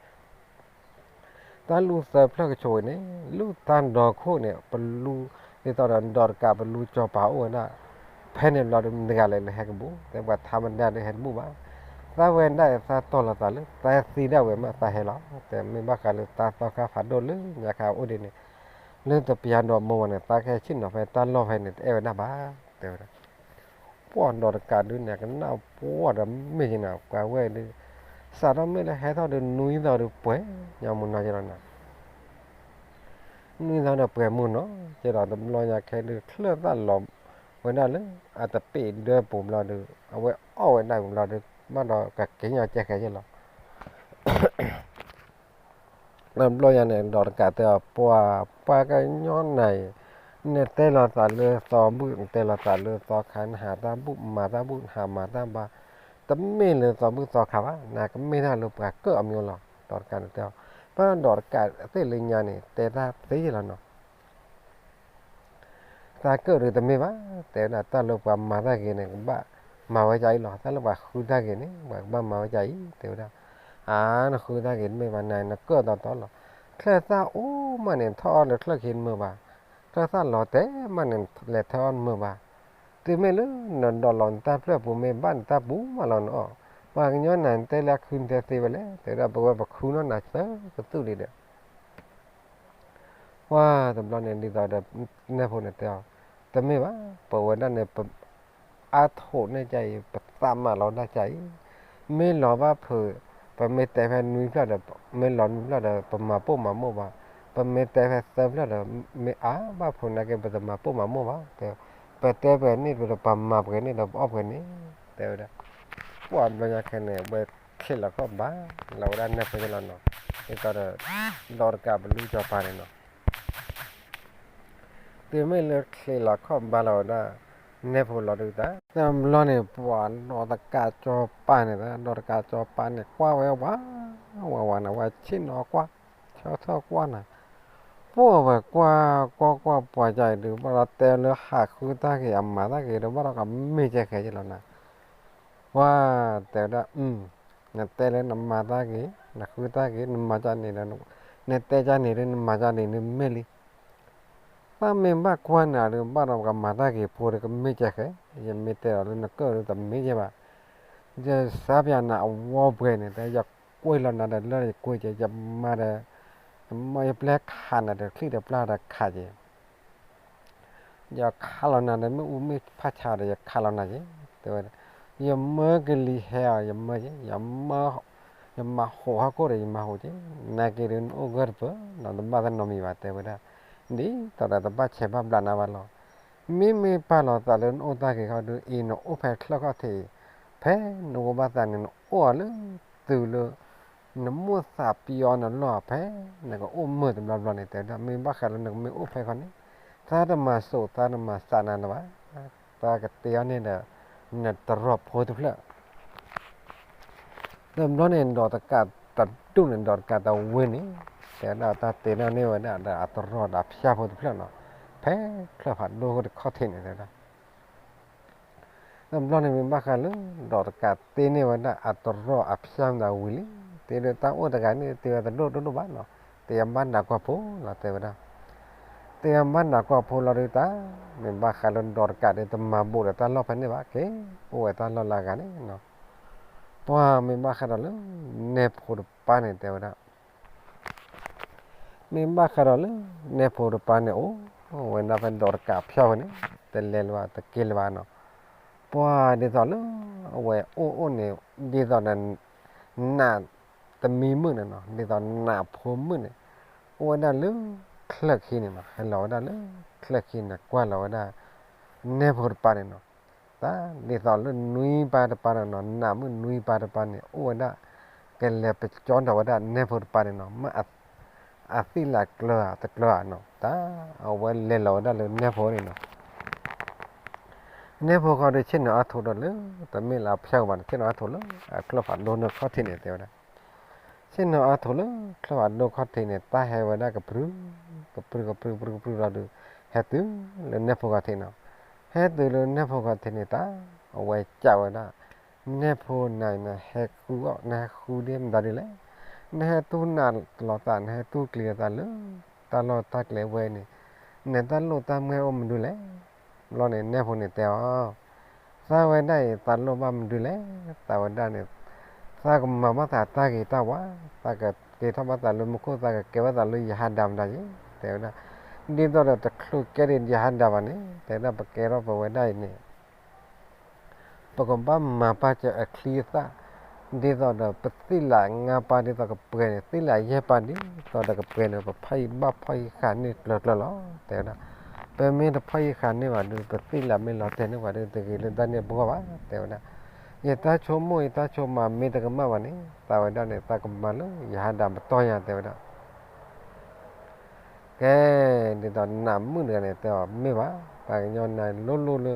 တၢ်လူၢ်သၢဖျၢၣ်ကဆိးဝဲန့ၣ် လူၢ်တၢ်ဒီခိၣ်န့ၣ် ပလူ ဒ်သိးဒီးဒီးတကး ပလူကၠီၤပၤအိၣ်ဝဲဒၣ် ဖဲန့ၣ်ဘျီဒီး မတၤတဂၤလဲၣ်လၢဟဲကဘူး တဲပှၤထါမၤဒါဒီးဟဲတဘူးဘၣ်. သးဝဲဒၣ်အံၤ သးတီၢ်လီၤသးလၢ သးသံဒၣ်ဝဲမး သးဟဲလီၤ တဲမ့ၢ်ဘၣ်ဃးလၢတၢ်သီခါဖးဒိၣ်လၢညါခါအိၣ်ဒ်န့ၣ် လၢတပျၢ်ဒီးမိၢ်ဝဲန့ၣ် သးကဟဲဆ့ၣ်နီၤဖဲတၢ်လီၢ်ဖဲန့ၣ် တအဲၣ်ဝဲဒၣ်ဘၣ် တဲဝဲဒၣ်. ပှၢ်ဒီးတကးဒုးန့ၣ် ကနၣ်ပှၢ်ဒီးမ့ၢ်က့ၤန့ၣ် ပှၤဝဲဒုး စးထီၣ်မ့ၢ်လၢဟဲထီၣ်ဒီးနွံသီဒီးပှဲၤ ညါမူနီၤက့ၤလီၤန့ၣ် နွံသီဒီးပှဲၤမုၢ်နီၤ ကဲဒီးတဘျီညါခဲဒုး ချၢၣ်သၣ်လီၤဝဲဒၣ်လၢ အတပ့ၢ်ဒၢပူၤဘျီဒီး အဝဲအီၣ်ဝဲဒၣ်ပူၤဘျီဒီး ဘၣ်ဒီးကက့ၤညီကဲဃဲယဲလီၤ. တဘျီညါန့ၣ် ဒီးတကးတဲအီၤ ပှၤ ပှၤကညီနၤအံၤ နတဲလီၤသးလၢသီဘုၣ် နတဲလီၤသးလၢသီခါ နဟးတၢ်ဘူၣ်မၤတၢ်ဘူၣ် နဟးမၤတၢ်ဘါ တမ့ၢ်လၢသီဘုၣ်သီခါဘၣ် နကမ့ၢ်တၢ်လၢပှၤကၢၣ်အမံၤလီၤ. ဒီးတကးန့ၣ်တဲအီၤ ပှၤဒီးတကးသ့ၣ်လၢညါန့ၣ် တဲတၢ်သ့ယဲလီၤနီၤ. တၢ်ကၢၣ်ဒုးတမ့ၢ်ဘၣ် တဲဝဲဒၣ် တၢ်လၢပှၤမၤတၢ်ဂ့ၤန့ၣ် ကဘၣ်မၤဝဲဒ်အံၤလီၤ. တၢ်လၢပှၤဃုတၢ်ဂ့ၤန့ၣ် ပှၤကဘၣ်မၤဝဲဒ်အံၤ တဲဝဲဒၣ်. အါ နဃုတၢ်ဂ့ၤတမ့ၢ်ဘၣ် နၤနကၢၣ်တီတီလီၤ. ချၢၣ်သၣ်အိၣ်မးန့ၣ် ထီၣ်အီၣ်လၢချၢၣ်ခံတမုာ်ဘၣ်. ချၢၣ်သၣ်လီၤတဲာ်မးန့ၣ် လဲၤထီၣ်အီၣ်တမုာ်ဘၣ်. တုၤမ့ၢ်လၢနဒိးလီၤနတၢ်ဖျၢၣ်ပူၤမ့ၢ်ဘၣ်နတၢ်ပူၤမးလီၤနအီၣ်. ပှၤကညီနၤနတဲလၢအခုနတဲသ့ဝဲလဲၣ် တဲဝဲဒၣ် ပဝဲပခူၣ်နီၢ်နၤသၢကသူၣ်လံဒီး ပှၤတဘျီန့ၣ် ဒ်သိးဒီး နဲၣ်ဖိန့ၣ်တဲအီၤ တမ့ၢ်ဘၣ် ပဝဲဒၣ်န့ၣ် ပအါထိးန့ၢ်ကါအံၤ ပသးမၤလီၤဒၣ်ကါအံၤ မ့ၢ်လီၤဘၣ်ဖုး ပမ့ၢ်တဲဖဲနွံဖျၢၣ်ဒီး မ့ၢ်လီၤနွံဖျၢၣ်ဒီး ပမၤပိာ်မၤမိၢ်ဘၣ် ပမ့ၢ်တဲဖဲသၢဖျၢၣ်ဒီး မ့ၢ်အါဘၣ်ဖုးနာ်က့ ပတမၤပိာ်မၤမိၢ်ဘၣ် တဲ ပတဲပှဲၤန့ၣ်ဒီး ပမၤပှဲၤန့ၣ်ဒီး ပအီၣ်ပှဲၤန့ၣ် တဲဝဲဒၣ် ပှၤဘျီညါခဲန့ၣ် ဝဲချ့လီၤခီၣ်ဘါ လီၤဝဲဒၣ်နဲၣ်ဖိယဲလီၤနီၤ ဒ်သိးဒီး ဒီးတကးပလူစီၤပၤန့ၣ်နီၤ တုၤမ့ၢ်လၢချ့လီၤခီၣ်ဘါလီၤဝဲဒၣ် နဲၣ်ဖိလီၤဒုးတၢ် တဘျီန့ၣ် ပှၤဒီးတကးစီၤပၤန့ၣ် ဒီးတကးစီၤပၤန့ၣ် ကွၢ်ဝဲဝး ဝးဝးန့ၣ် ဝဲဆ့ၣ်နီၤကွၢ် ဆီၣ်ထီၣ်ကွၢ်နၤ ပှၢ်ဝဲကွၢ်ကွၢ်ကွၢ်ပှၤကါအံၤဒုး ဘၣ်ဒီးတဲလၢဟးဃုတၢ်ဂ့ၤအမၤတၢ်ဂ့ၤဒီး ဘၣ်ဒီးကမ့ၢ်ကဲဃဲယဲလီၤနၤ ပှၤတဲဝဲဒၣ် နတဲလၢနမၤတၢ်ဂ့ၤ နဃုတၢ်ဂ့ၤ နမၤကန့ၣ်ဒီး နတဲကန့ၣ်ဒီး နမၤကန့ၣ်ဒုးမ့ၢ်လံ တၢ်မ့ၢ်ဘၣ်ကွၢ်နၤဒုး ဘၣ်ဒီးကမၤတၢ်ဂ့ၤဖိဒီးကမ့ၢ်ကဲဃဲ ယမ့ၢ်တဲဒီးလၢနကၢၣ်ဒုးတမ့ၢ်ယဲဘၣ် ယစးပၠးနၤအဝီပှဲၤန့ၣ် တဲ ယကွ့လီၤနၤဒီးလၢယကွ့က့ၤ ယမၤဒီး ယမၤယပျဲခးနၤဒီးချံၣ်ဒီးပျၢ်ဒီးခးက့ၤ ယခးလီၤနၤဒီးမ့ၣ်အူမ့ၣ်ဖးဆါဒီး ယခးလီၤနၤက့ၤ တဲဝဲဒၣ် ယမၢကလံၤဟဲအီၤ ယမၢက့ၤ ယမၤဟူးဟီၣ်ခိၣ်ဒီး ယမၤဟူးက့ၤ နာ်က့ၤဒုးနအိၣ်ဂၢၢ်တပၢၢ်နီၤ တဘၣ်သးနီတမံၤဘၣ် တဲဝဲဒၣ် ဒ်သိးဒီးတဘၣ်ဆဲးဘၣ်ဘျးနၤဘၣ်လီၤ မ့မ့ၢ်ပာ်လီၤသးလၢနအိၣ်တၢ်ဂ့ၤခီဒုး အံၤနအိၣ်ဖဲချၢၣ်ခီၣ်ထံးအံၤ ဖဲနအိၣ်ဘၣ်သးန့ၣ် နအိၣ်အီၤလၢတုၤလၢ နမိၢ်သးပျီနလီၢ်ဖဲ နကအိၣ်မုာ်တဘျီဘျီန့ၣ် တဲဝဲဒၣ် မ့ၢ်ဘၣ်ဃးလၢနကမ့ၢ်အိၣ်ဖဲခီန့ၣ် သးတမၤစိးသးတမၤစးနၤလၢၤဘၣ် သးကတ့အီၤန့ၣ်ဒီး နတရီးဖိတဖျၢၣ် တဘျီန့ၣ် ဒီးတကးတဒူၣ်န့ၣ် ဒီးတကးတဝ့ၢ်န့ၣ် တဲဝဲဒၣ်တၢ်တ့န့ၢ်ဝဲဒၣ်ဒီးအတရီးဒီးအဖၠၣ်ဖိတဖျၢၣ်နီၤ ဖဲချၢၣ်ဖးဒိၣ်တခီၣ်ထံးန့ၣ် တဲဝဲဒၣ် တဘျီန့ၣ်မ့ၢ်ဘၣ်ဃးလၢ ဒီးတကးတ့န့ၢ်ဝဲဒၣ်အတရီးအဖၠၣ်မတၤဝံၤလံ တ့ဒီးတၢ်အိၣ်တဂၤန့ၣ် တ့ဝဲတဒိၣ်ဒိၣ်ဒိၣ်ဘၣ်နီၤ တ့အဘၣ်နးကွၢ်ဖိလီၤ တဲဝဲဒၣ် တ့အဘၣ်နးကွၢ်ဖိလီၤဒုးတၢ် မ့ၢ်ဘၣ်ဃးလၢဒီးတကးဒုးတမၤဘူးဒီးတၢ်လီၢ်ဖဲန့ၣ်ဘၣ် က့ၤအိၣ်ဝဲတၢ်လီၢ်လၢအဂၤန့ၣ်နီၤ ပှၤမ့ၢ်ဘၣ်ဃးဒီးလၢ နဲၣ်ဖိတပၤန့ၣ် တဲဝဲဒၣ် မ့ၢ်ဘၣ်ဃးဒီးလၢ နဲၣ်ဖိတပၤန့ၣ် အိၣ်ဝဲဒၣ်ဖဲဒီးတကးဖၠၣ်ဝဲန့ၣ် တလဲၤလၢၤဘၣ် တက့ၤလၢၤဘၣ်နီၤ ပှၤဒ်သိးလၢ အဝဲအိၣ်အိၣ်န့ၣ် ဒ်သိးဒီး နးတမံၤမုၣ်န့ၣ်နီၤ ဒ်သိးနးဖိမုၣ်န့ၣ် အိၣ်ဝဲဒၣ်လၢ ချၢၣ်ခံန့ၣ်နီၤ ဟဲလီၤဝဲဒၣ်လၢ ချၢၣ်ခံန့ၣ် ကွၢ်လီၤဝဲဒၣ် နဲၣ်ဖိတပၤန့ၣ်နီၤ တၢ်ဒ်သိးလၢနွံပၤတပၤန့ၣ်နီၤ နးမုၣ်နွံပၤတပၤန့ၣ် အိၣ်ဝဲဒၣ် ကလဲၤပကၠီဒီးဝဲဒၣ်နဲၣ်ဖိတပၤန့ၣ်နီၤ မ့ၢ် အသံၣ်လၢကျၢၤတကျၢၤနီၤ တၢ်အဝဲလဲၤလီၤဝဲဒၣ်လၢနဲၣ်ဖိန့ၣ်နီၤ နဲၣ်ဖိဃီဒီးဆ့ၣ်နီၤအါထိးဒီးလၢ တမ့ၢ်လၢအဖၠၣ်ဘၣ်န့ၣ် ဆ့ၣ်နီၤအါထိးလၢ အချၢၣ်ဖးဒိၣ်န့ၣ်ခီၣ်ထံးန့ၣ် တဲဝဲဒၣ် ဆ့ၣ်နီၤအါထိးလၢ ချၢၣ်ဖးဒိၣ်ခီၣ်ထံးန့ၣ် တၢ်ဟဲဝဲဒၣ်ကပြုၢ် ကပြုၢ်ကပြုၢ်ကပြုၢ်ကပြုၢ်လီၤဒီး ဟဲတုၤလၢနဲၣ်ဖိခီၣ်ထံးနီၤ ဟဲတုၤလၢနဲၣ်ဖိခီၣ်ထံးန့ၣ် တၢ်အဝဲကးဝဲဒၣ် နဲၣ်ဖိနၤအံၤ နဟဲဃုအီၣ် နဟဲဃုဒ်မတၤဒ်လဲၣ် နဟဲတူၢ်နးလီၤသး နဟဲတူၢ်ကျံၤလီၤသးလၢ တၢ်လီၢ်တၢ်ကျဲဝဲန့ၣ် နတၢ်လိၣ်တၢ်မ့ၢ်အိၣ်မနုၤလဲၣ် ဘျီန့ၣ် နဲၣ်ဖိန့ၣ်တဲအီၤ သးဝဲဒၣ်အံၤ သးလိၣ်ဘၣ်မနုၤလဲၣ် သးဝဲဒၣ်န့ၣ် သးကမၤဘၣ်သးတၢ်ဂ့ၤတၢ်ဝါ သးကကဲထီၣ်ဘၣ်သးလၢမူခိၣ် သးကကဲဘၣ်သးလၢယဟးဒၤမတၤယ့ တဲဝဲဒၣ် ဒ်သိးဒီးတချုးကဲဒံးယဟးဒၤဘၣ်န့ၣ် တဲဝဲဒၣ် ပကဲထီၣ်ပဝဲဒၣ်အံၤန့ၣ် ပကဘၣ်မၤပာ်စၢၤအချံအသၣ် ဒ်သိးဒီးပသ့ၣ်လးငါးပါးဒ်သိးကပှဲၤန့ၣ် သ့ၣ်လးယဲၢ်ပါးဒ်သိးဒီးကပှဲၤန့ၣ် ပဖီၣ်ယံၤဘၣ်ဖီၣ်ယံၤဃာ်န့ၢ်ကျၢၤကျၢၤလီၤ တဲဝဲဒၣ်. ပမ့ၢ်တဖီၣ်ယံၤဃာ်န့ၢ်ဘၣ်ဒီး ပသ့ၣ်လးမ့ၢ်လီၤတဲာ်န့ၢ်ပှၤဒီး တဂ့ၤလၢတၢ်န့ၣ်အပဂီၢ်ဘၣ် တဲဝဲဒၣ်. ယတၢ်ဆိကမိၣ်ယတၢ်ဆိကမးမ့ၢ်တကမၣ်ဘၣ်န့ၣ် သးဝဲဒၣ်န့ၣ် သးကမၤလၢယဟးဒၣ်ပတီၢ်ညါ တဲဝဲဒၣ်. ကဲ, ဒ်သိးနးမုၣ်တဂၤန့ၣ် တဲအီၤ မ့ၢ်ဘၣ်, ပှၤကညီနၤလိၤလိၤလၢ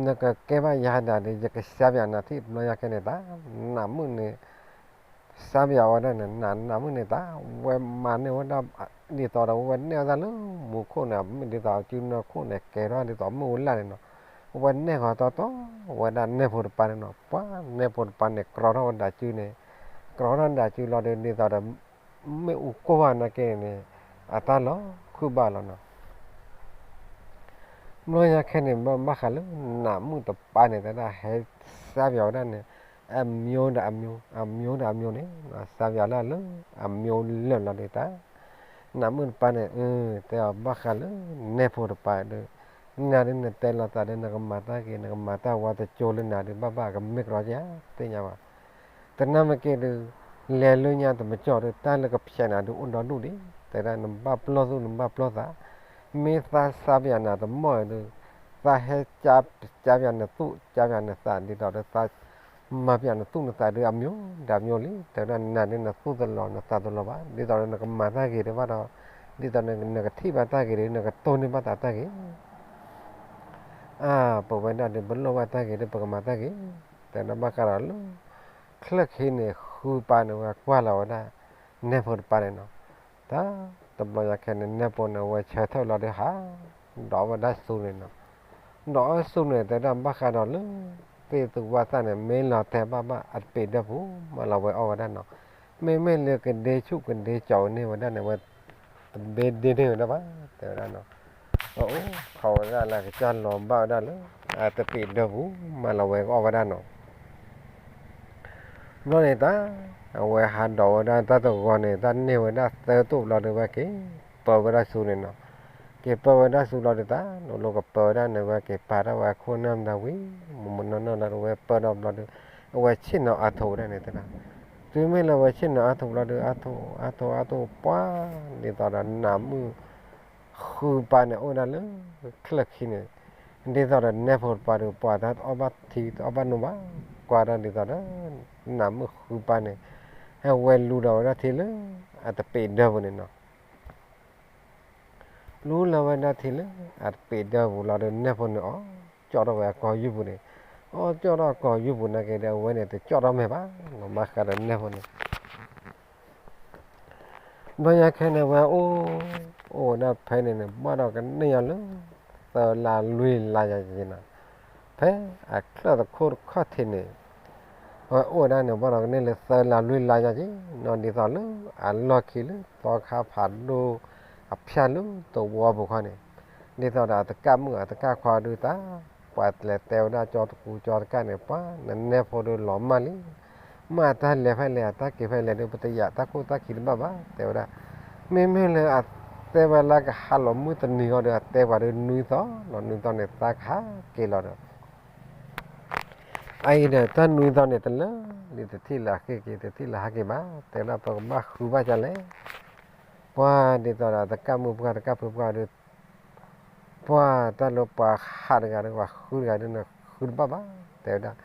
နကကဲဘၣ်ယၤဒၣ်ဒီး ယကစါပၠးနၤထံၣ် တဘျီညါခဲန့ၣ်တၢ် နးမုၣ်န့ၣ် စါပၠးဝဲဒၣ်န့ၣ် နးမုၣ်န့ၣ်တၢ် ဝဲမၤန့ၢ်ဝဲဒၣ် ဒ်သိးဒီးဝဲနဲၣ်အသးလၢမူခိၣ်န့ၣ် ဒ်သိးအစုနၢခိၣ်န့ၣ် ကဲထီၣ်ဒ်သိးမ့ၣ်အူလၣ်န့ၣ်နီၤ, ဝဲနဲၣ်ဃီတီတီ ဝဲဒၣ်နဲၣ်ဖိတပၤန့ၣ်နီၤ, ပှၤနဲၣ်ဖိတပၤန့ၣ် ကြီထီၣ်ဝဲဒၣ်စုန့ၣ်, ကြီထီၣ်ဒၣ်စုလီၤဒီး ဒ်သိးဒီး မ့ၣ်အူကိၢ်ဘၣ်နာ်က့န့ၣ် အတၢ်လီၤဃုာ်ဘၣ်လီၤနီၤ. ဘျီညါခဲန့ၣ် ဘၣ်ဃးလၢနးမုၣ်တပၤန့ၣ် တဲဒၣ်ဟဲစါပၠးဝဲဒၣ်န့ၣ် အမျိုးဒီးအမျိုး, အမျိုးဒီးအမျိုးန့ၣ် စါပၠးလၢလၢအမျိုးလၢာ်လီၤဒ်တၢ် နးမုၣ်တပၤန့ၣ် တဲအီၤဘၣ်ဃးလၢနဲၣ်ဖိတပၤဒီး နၤဒ်နတဲလိာ်သးဒီး နကမၤတၢ်ဂ့ၤ နကမၤတၢ်ဝါတကၠိလၢနၤဒီး ဘၣ်ဘၣ်ကမ့ၢ်ကြီက့ဧါ သ့ၣ်ညါဘၣ်. တနာ်မ့ၢ်က့ဒီး လဲၤလၢညါတမကၠီဒီး တၢ်လၢကဖျဲးနၤဒုးအိၣ်ဒီဒူၣ်ဒံး တဲဒၣ်နဘၣ်ပျီၢ်သူၣ်နဘၣ်ပျီၢ်သး, မ့ၢ်သးစါပၠးနၤတမီၢ်ဒီး သးဟဲကၠါပၠးနသူၣ် ကၠါပၠးနသး ဒ်သိးဒီးသး မၤပၠးနသူၣ်နသးဒီး အမျိုးဒီးအမျိုးလံ တဲဝဲဒၣ်နၤဒ်နသူၣ်တလီၤနသးတလီၤဘၣ် ဒ်သိးဒီးနကမၤတၢ်ဂ့ၤတဘၣ်ဒီး ဒ်သိးနကထံၣ်ဘၣ်တၢ်ဂ့ၤဒီး နကတိၢ်န့ၢ်ဘၣ်သးတၢ်ဂ့ၤ အါ ပဝဲဒၣ်ဒီး ပလိၣ်ဘၣ်တၢ်ဂ့ၤဒီး ပကမၤတၢ်ဂ့ၤ, တဲဒၣ်ဘၣ်ဃးဒီးလၢ ချၢၣ်ခံန့ၣ် ဃုပၤန့ၣ် ဝဲကွၢ်လီၤဝဲဒၣ် နဲၣ်ဖိတပၤန့ၣ်နီၤ, တၢ်တဘျီညါခဲန့ၣ် နဲၣ်ဖိန့ၣ် အဝဲဆၢထၢၣ်လီၤဒီးဟး ဒိးဝဲဒၣ်ဆူန့ၣ်နီၤ, ဒိးဝဲဆူန့ၣ် တဲဒၣ်ဘၣ်ဃးဒီးလၢ သ့ၣ်သူဝၣ်သၣ်န့ၣ် မ့ၢ်လီၤတဲာ်ဘၣ်ဘၣ်အတပ့ၤဒၢပူၤ မးလီၤဝဲအီၣ်ဝဲဒၣ်နီၤ, မ့မ့ၢ်လၢကဒ့ဆူၣ်ကဒ့ကၠီၤန့ၢ်ဝဲဒၣ်န့ၣ် ဝဲ တဘ့ၣ်ဒ့န့ၢ်ဝဲဒၣ်ဘၣ် တဲဝဲဒၣ်နီၤ, အအိၣ်ခိးဝဲဒၣ်လၢကစၢ်လီၤဘၣ်ဝဲဒၣ်လၢ အတပ့ၤဒၢပူၤ မးလီၤဝဲအီၣ်ဝဲဒၣ်နီၤ, ဘျီန့ၣ်တၢ် အဝဲဟးဒိးဝဲဒၣ်တၢ်တဂီၤန့ၣ် တၢ်န့ၢ်ဝဲဒၣ်သၢတိၣ်ဘျီဒီး ဝဲက့ၤပၢဝဲဒၣ်ဆူန့ၣ်နီၤ, က့ၤပၢဝဲဒၣ်ဆူဘျီဒီး တၢ်လိၤလိၤကပၢဝဲဒၣ်န့ၣ် ဝဲက့ၤပာ်ထီၣ်ဝဲအခိၣ်နၢ်မတၤဝံၤ မုၢ်မုၢ်နီၢ်နီၢ်လီၤဒီး ဝဲပၢဒီးဘျီဒီး အဝဲဆ့ၣ်နီၤအါထိးဝဲဒၣ်န့ၣ်တဲဒၣ်, တုၤမ့ၢ်လၢဝဲဆ့ၣ်နီၤအါထိးဘျီဒီး အါထိးအါထိးအါထိးပှၢ် ဒ်သိးဒီးနးမုၣ် ဃုပၤန့ၣ် အိၣ်ဝဲဒၣ်လၢ ချၢၣ်ခံန့ၣ်, ဒ်သိးဒီးနဲၣ်ဖိတပၤဒီး ပှၤတၢ်အီၣ်ဘၣ်ထံအီၣ်ဘၣ်နိဘၣ်, ကွၢ်ဒၣ်ဒ်သိးဒီး နးမုၣ်ဃုပၤန့ၣ် ဟဲဝဲလူၤဒီးဝဲဒၣ်ထံလၢ အတပ့ၤဒၢပူၤန့ၣ်နီၤ လူလီၤဝဲဒၣ်ထံလၢ အတပ့ၤဒၢပူၤလီၤဒီး နဲၣ်ဖိန့ၣ်အီၣ်ကၠီၣ်ထီၣ်ဝဲအကီၢ်ယုၢ်ပူၤန့ၣ်, အီၣ်ကၠီၣ်ထီၣ်အကီၢ်ယုၢ်ပူၤနာ်က့ဒီး အဝဲန့ၣ်တကၠီၣ်ထီၣ်မဲာ်ဘၣ်, ဘၣ်ဃးဒီးနဲၣ်ဖိန့ၣ် ဘျီညါခဲန့ၣ် ဝဲအိၣ် အိၣ်ဝဲဒၣ်ဖဲန့ၣ်န့ၣ် ဘၣ်ဒီးကန့ၢ်အီၤလၢ သၢလါလွံၢ်လါယၤက့ၤနီၤ, ဖဲအချၢၣ်တခိၣ်တခီၣ်ထံးန့ၣ် အဝဲအိၣ်ဝဲဒၣ်န့ၣ် ဘၣ်ဒီးကန့ၢ်လၢသၢလါလွံၢ်လါယၤက့ၤနီၤ, ဒ်သိးလၢအလီၢ်ခံလၢ သီခါဖးဒိၣ် အဖၠၣ်လၢသဝီပူၤခီန့ၣ်, ဒ်သိးဒီးအတကၣ်မုၣ်အတကၣ်ခွါဒုးတၢ် ပှၤလဲၤတဲဝဲဒၣ်ကၠီတကူကၠီတကၣ်န့ၣ် ပှၤနနဲၣ်ဖိဒုးလီၤမၢ်လံ, မ့ၢ်အတၢ်လဲၤဖဲလဲၣ် အတၢ်က့ၤဖဲလဲၣ်ဒီး ပတယာ်တၢ်ခိၣ်တၢ်ခံတဘၣ်ဘၣ် တဲဝဲဒၣ်, မ့မ့ၢ်လၢအတဲဝဲလၢကဟးလီၤမုၢ်တနံၤဂီၢ်ဒီး အတဲပှၤဒီးနွံသီနီၤ, နွံသီန့ၣ် သးကဟးက့ၤလီၤဒီး အအံၤဒီး တၢ်နွံသီန့ၣ် တလၢလံ တထံၣ်လၢအဟဲက့ၤ တထံၣ်လၢဟဲက့ၤဘၣ်, တဲဒၣ်ပကဘၣ်ဃုဘၣ်ဒ်လဲၣ်, ပှၤဒ်သိးဒီးတကၣ်မုၣ်ပှၢ်တကၣ်ဖုပှၢ်ဒီး ပှၤတၢ်လၢပှၤဟးတဂၤဒီး ပှၤဃုတဂၤဒီးန့ၣ် ဃုတဘၣ်ဘၣ် တဲဝဲဒၣ်,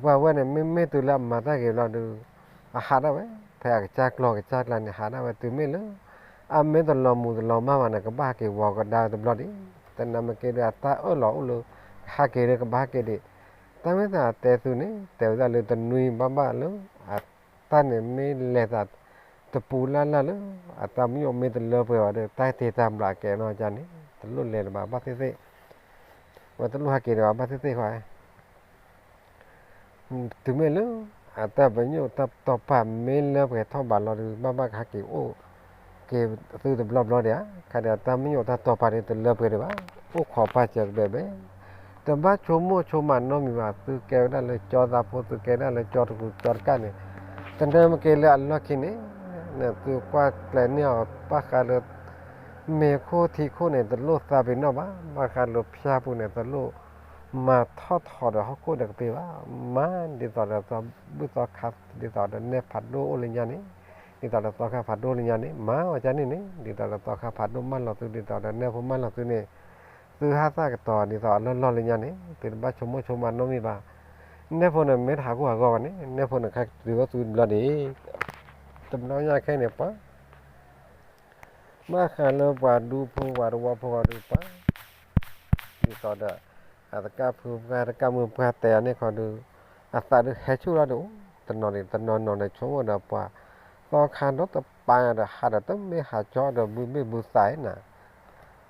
ပှၤဝဲန့ၣ် မ့မ့ၢ်တုၤလၢအမၤတၢ်ဂ့ၤဘျီဒီး အဟးဒၣ်ဝဲ ဖဲအကစၢ်ကျီၢ်ကစၢ်ကျါန့ၣ် ဟးဒၣ်ဝဲ တုၤမ့ၢ်လၢ အမ့ၢ်တလီၤမူၤတလီၤမၢ်ဘၣ်န့ၣ် ကဘၣ်ဟဲက့ၤဝီၤကဒါတဘျီဒံး, တနာ်မ့ၢ်က့ဒီး အတၢ်အၢၣ်လီၤအိၣ်လၢ ကဟးက့ၤဒီးကဘၣ်ဟဲက့ၤဒံး, တၢ်မ့ၢ်သးတဲသုန့ၣ် တဲဝဲဒၣ်လၢတနွံဘၣ်ဘၣ်လၢ အတၢ်န့ၣ်မ့ၢ်လဲၤသး တပူၤလၢ်လၢ်လၢ အတၢ်မညိၣ်မ့ၢ်တလၢပှဲၤဘၣ်ဒီး တၢ်တ့တၢ်ဘျးကဲနီၢ်ကါန့ၣ် တလိၣ်လဲၤလၢၤဘၣ် ဘၣ်သ့ၣ်သ့ၣ်, ဝဲတလိၣ်ဟဲက့ၤလၢၤဘၣ် ဘၣ်သ့ၣ်သ့ၣ်ဃီ တုၤမ့ၢ်လၢ အတၢ်ပညိၣ်တၢ်တီၤပာ်မ့ၢ်လၢပှဲၤထီၣ်ဘးလီၤဒီး ဘၣ်ဘၣ်ကဟဲက့ၤအိၣ်က့ၤသုတဘျီဘျီဒံးဧါ, ခါဒီးတၢ်မညိၣ်တၢ်တီၤပာ်ဒီးတလၢပှဲၤဒံးဘၣ်, အိၣ်ခိးပာ်စၢၤကဘဲးဘဲး, တဘၣ်ဆိကမိၣ်ဆိကမးနီတမံၤဘၣ်, သုကဲဝဲဒၣ်လၢကၠီသးဖိ သုကဲဒၣ်လၢကၠီတကူကၠီတကၣ်န့ၣ်, တနာ်မ့ၢ်က့လၢအလီၢ်ခံန့ၣ် သုကွၢ်ကျဲၤန့ၢ်အီၤဘၣ်ဃးလၢ မ့ၤခိၣ်ထံခိၣ်န့ၣ် တလိၣ်သးပ့ၤနီၣ်ဘၣ်, ဘၣ်ဃးလၢဖၠၣ်ပူၤန့ၣ် တလိၣ် မၤထီၣ်ထီဒီးဟီၣ်ခိၣ်ဒီးကပ့ၤဘၣ်, မၤဒ်သိးဒီးသီဘူၣ်သီခါ ဒ်သိးဒီးနဲၣ်ဖးဒိၣ်အိၣ်လၢညါန့ၣ်, ဒ်သိးဒီးသီခါဖးဒိၣ်လၢညါန့ၣ် မၤဝဲကန့ၣ်န့ၣ် ဒ်သိးဒီးသီခါဖးဒိၣ်မၢလီၤသု ဒ်သိးဒီးနဲၣ်ဖိမၢလီၤသုန့ၣ်, သုဟးသၣ်ကတီၤဒ်သိးအလီၢ်လီၢ်လၢညါန့ၣ် သုတဘၣ်ဆိကမိၣ်ဆိကမးနီတမံၤဘၣ်. နဲၣ်ဖိန့ၣ်မ့ၢ်တဟးဂူာ်ဟးဂီၤဘၣ်န့ၣ် နဲၣ်ဖိန့ၣ်ခါတုၤဝဲသုတဘျီဒံး, တဘျီညါခဲန့ၣ်ပှၤ ဘၣ်ဃးလၢပှၤဒူဖိပှၤသဝီဖိဂီၢ်ဒုးပှၤ ဒ်သိးဒီး အတကၣ်ဖုပှၢ်တကၣ်မုၢ်ပှၢ်တဲအီၤန့ၣ်ခီဒုး အသးဒုးဟဲဆူၣ်လီၤဒုး တနီၤန့ၣ် တနီၤနီၤန့ၣ် ဆိကမိၣ်ဒီးပှၤ သီခါဒီတပၤဒီး ဟးဒီးတမ့ၢ်ဟးကၠီဒီးဘုဘ့ၣ်ဘုသးနီၤ,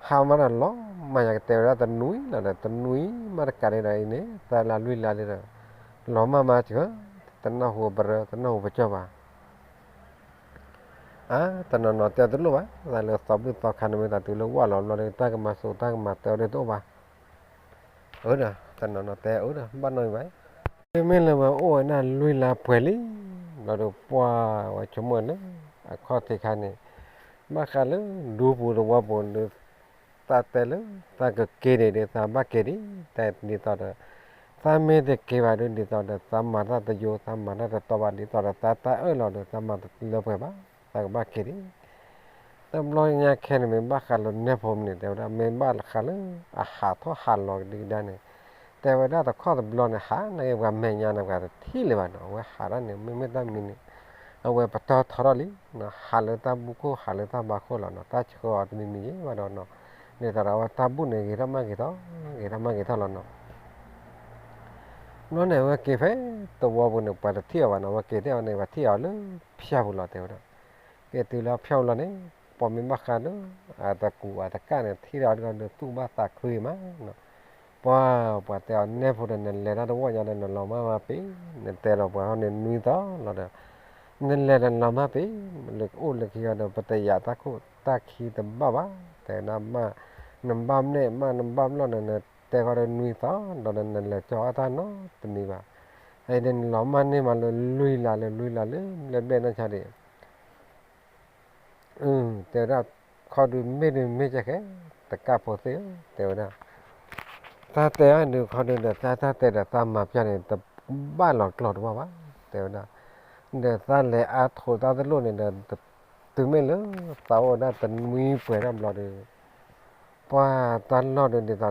ဟးမးဒီးလီၤမၢ်ယၤကတဲဝဲဒၣ်တနွံလီၤဒီး တနွံမးတကးဒံးဒီးအံၤန့ၣ် သးလၢလွံၢ်လါလံဒီး လီၤမၢ်မးစ့ၢ်ကီး တနၢ်ဟူပရၢ တနၢ်ဟူပကၠီၢ်ဘၣ် အါ တနီၤနီၤတဲတလိၣ်ဘၣ် သးလၢသီဘူၣ်သီခါန့ၣ်မ့ၢ်သးတုၤလၢဝၣ်လီၤဘျီဒီး တၢ်ကမၤစိးတၢ်ကမၤတဲအီၤဒ်တအိၣ်ဘၣ်. အၢဒီး တနီၤနီၤတဲအၢဒီး ဘၣ်နီၢ်အံၤဘၣ်, မ့မ့ၢ်လၢဝဲအိၣ်ဝဲဒၣ်လွံၢ်လါပှဲၤလံ ဘျီဒီးပှၢ်ဝဲဆိကမိၣ်လၢ အခီၣ်ထံးခါန့ၣ် ဘၣ်ဃးလၢဒူပူၤသဝီပူၤဒီး သးတဲလၢ သးကက့ၤန့ၣ်ဒီး သးဘၣ်က့ၤဒံး တဲဒ်သိးဒီး သးမ့ၢ်တက့ၤဘၣ်ဒီး ဒ်သိးဒီး သးမၤတၢ်တယိ သးမၤတၢ်တတီဘၣ် ဒ်သိးဒီး သးတၢ်အၢၣ်လီၤဒီး သးမၤတလၢပှဲၤဘၣ် သးကဘၣ်က့ၤဒံး တဘျီညါခဲန့ၣ် မ့ၢ်ဘၣ်ဃးလၢနဲၣ်ဖိမနုၤ တဲဝဲဒၣ် မ့ၢ်ဘၣ်ဃးလၢ အဟးထီၣ်ဟးလီၤကဒံကဒါန့ၣ် တဲဝဲဒၣ်တခီတဘျီန့ၣ် ဟးနာ်က့ပှၤမဲာ်ညါန့ၣ် ပှၤတထံၣ်လၢၤဘၣ်နီၤ အဝဲဟးဒၣ်န့ၣ် မ့မ့ၢ်တၢ်မံၤန့ၣ် အဝဲပတီၢ်ထီထီၣ်လံ ဟးလၢတၢ်ဘူၣ်ခိၣ် ဟးလၢတၢ်ဘါခိၣ်လီၤနီၤ တၢ်ဆှၢအီၤတမံၤမံၤယဲၢ်ဘၣ်ဒီးနီၤ ဒ်သိးဒီးအဝဲတၢ်ဘူၣ်န့ၣ် ဂ့ၤထီၣ်မးဂ့ၤထီၣ် ဂ့ၤထီၣ်မးဂ့ၤထီၣ်လီၤနီၤ ဘျီန့ၣ် အဝဲက့ၤဖဲသဝီပူၤန့ၣ် ပှၤတထံၣ်အီၤဘၣ်နီၤ အဝဲက့ၤထံၣ်အီၤန့ၣ် ပှၤထံၣ်အီၤလၢဖၠၣ်ပူၤလီၤ တဲဝဲဒၣ် က့ၤတုၤလၢဖၠၣ်ပူၤလီၤန့ၣ် ပှၤမ့ၢ်ဘၣ်ဃးဒီး အတကူးအတကၣ်န့ၣ် ထံၣ်ဒီးဒုးသူၣ်ဘၣ်သးခုမးနီၤ ပှၤ ပှၤတဲအီၤနဲၣ်ဖိဒီး နလဲၤတၢ်တဝီညါဒီး နလီၤမၢ်မးပ့ၤ နတဲလီၤပှၤဟီန့ၣ်နွံသီလီၤဒီး နလဲၤဒီးလီၤမၢ်ပ့ၤ လၢကအိၣ်လၢခံဂီၤဒီး ပတယာ်တၢ်ခိၣ်တၢ်ခံတဘၣ်ဘၣ် တဲဒၣ်မး နဘၣ်မ့ၢ်မးနဘၣ်ဘျီၣ်န့ၣ် နတဲဃီဒီးနွံသီ ဒီးနလဲၤကၠီအီၣ်တၢ်နီတမံၤဘၣ် အံၤန့ၣ်နလီၤမၢ်န့ၢ်မးလၢလွံၢ်လါလၢလွံၢ်လါလၢဘျဲၣ်ဘျဲၣ်နီၢ်ဆါဒံး တဲဝဲဒၣ် ခီဒုးမ့ၢ်ဒုးမ့ၢ်ကဲခဲ တကၢ်ဖိသ့ၣ်ဧၢ တဲဝဲဒၣ် တၢ်တဲအဒုးခီဒုးဒီး တၢ်တၢ်တဲဒီးသးမၤပျၢ်န့ၣ် တဘၣ်လီၤကျိာ်တဘၣ်ဘၣ် တဲဝဲဒၣ် ဒီးသးလဲၤအါထိးတၢ်တလိၣ်န့ၣ်ဒီး တုၤမ့ၢ်လၢ သးအိၣ်ဝဲဒၣ်တနွံပှဲၤထီၣ်ဘျီဒီး ပှၤတၢ်လီၢ်ဒုးဒ်သိးဒီး သီခါ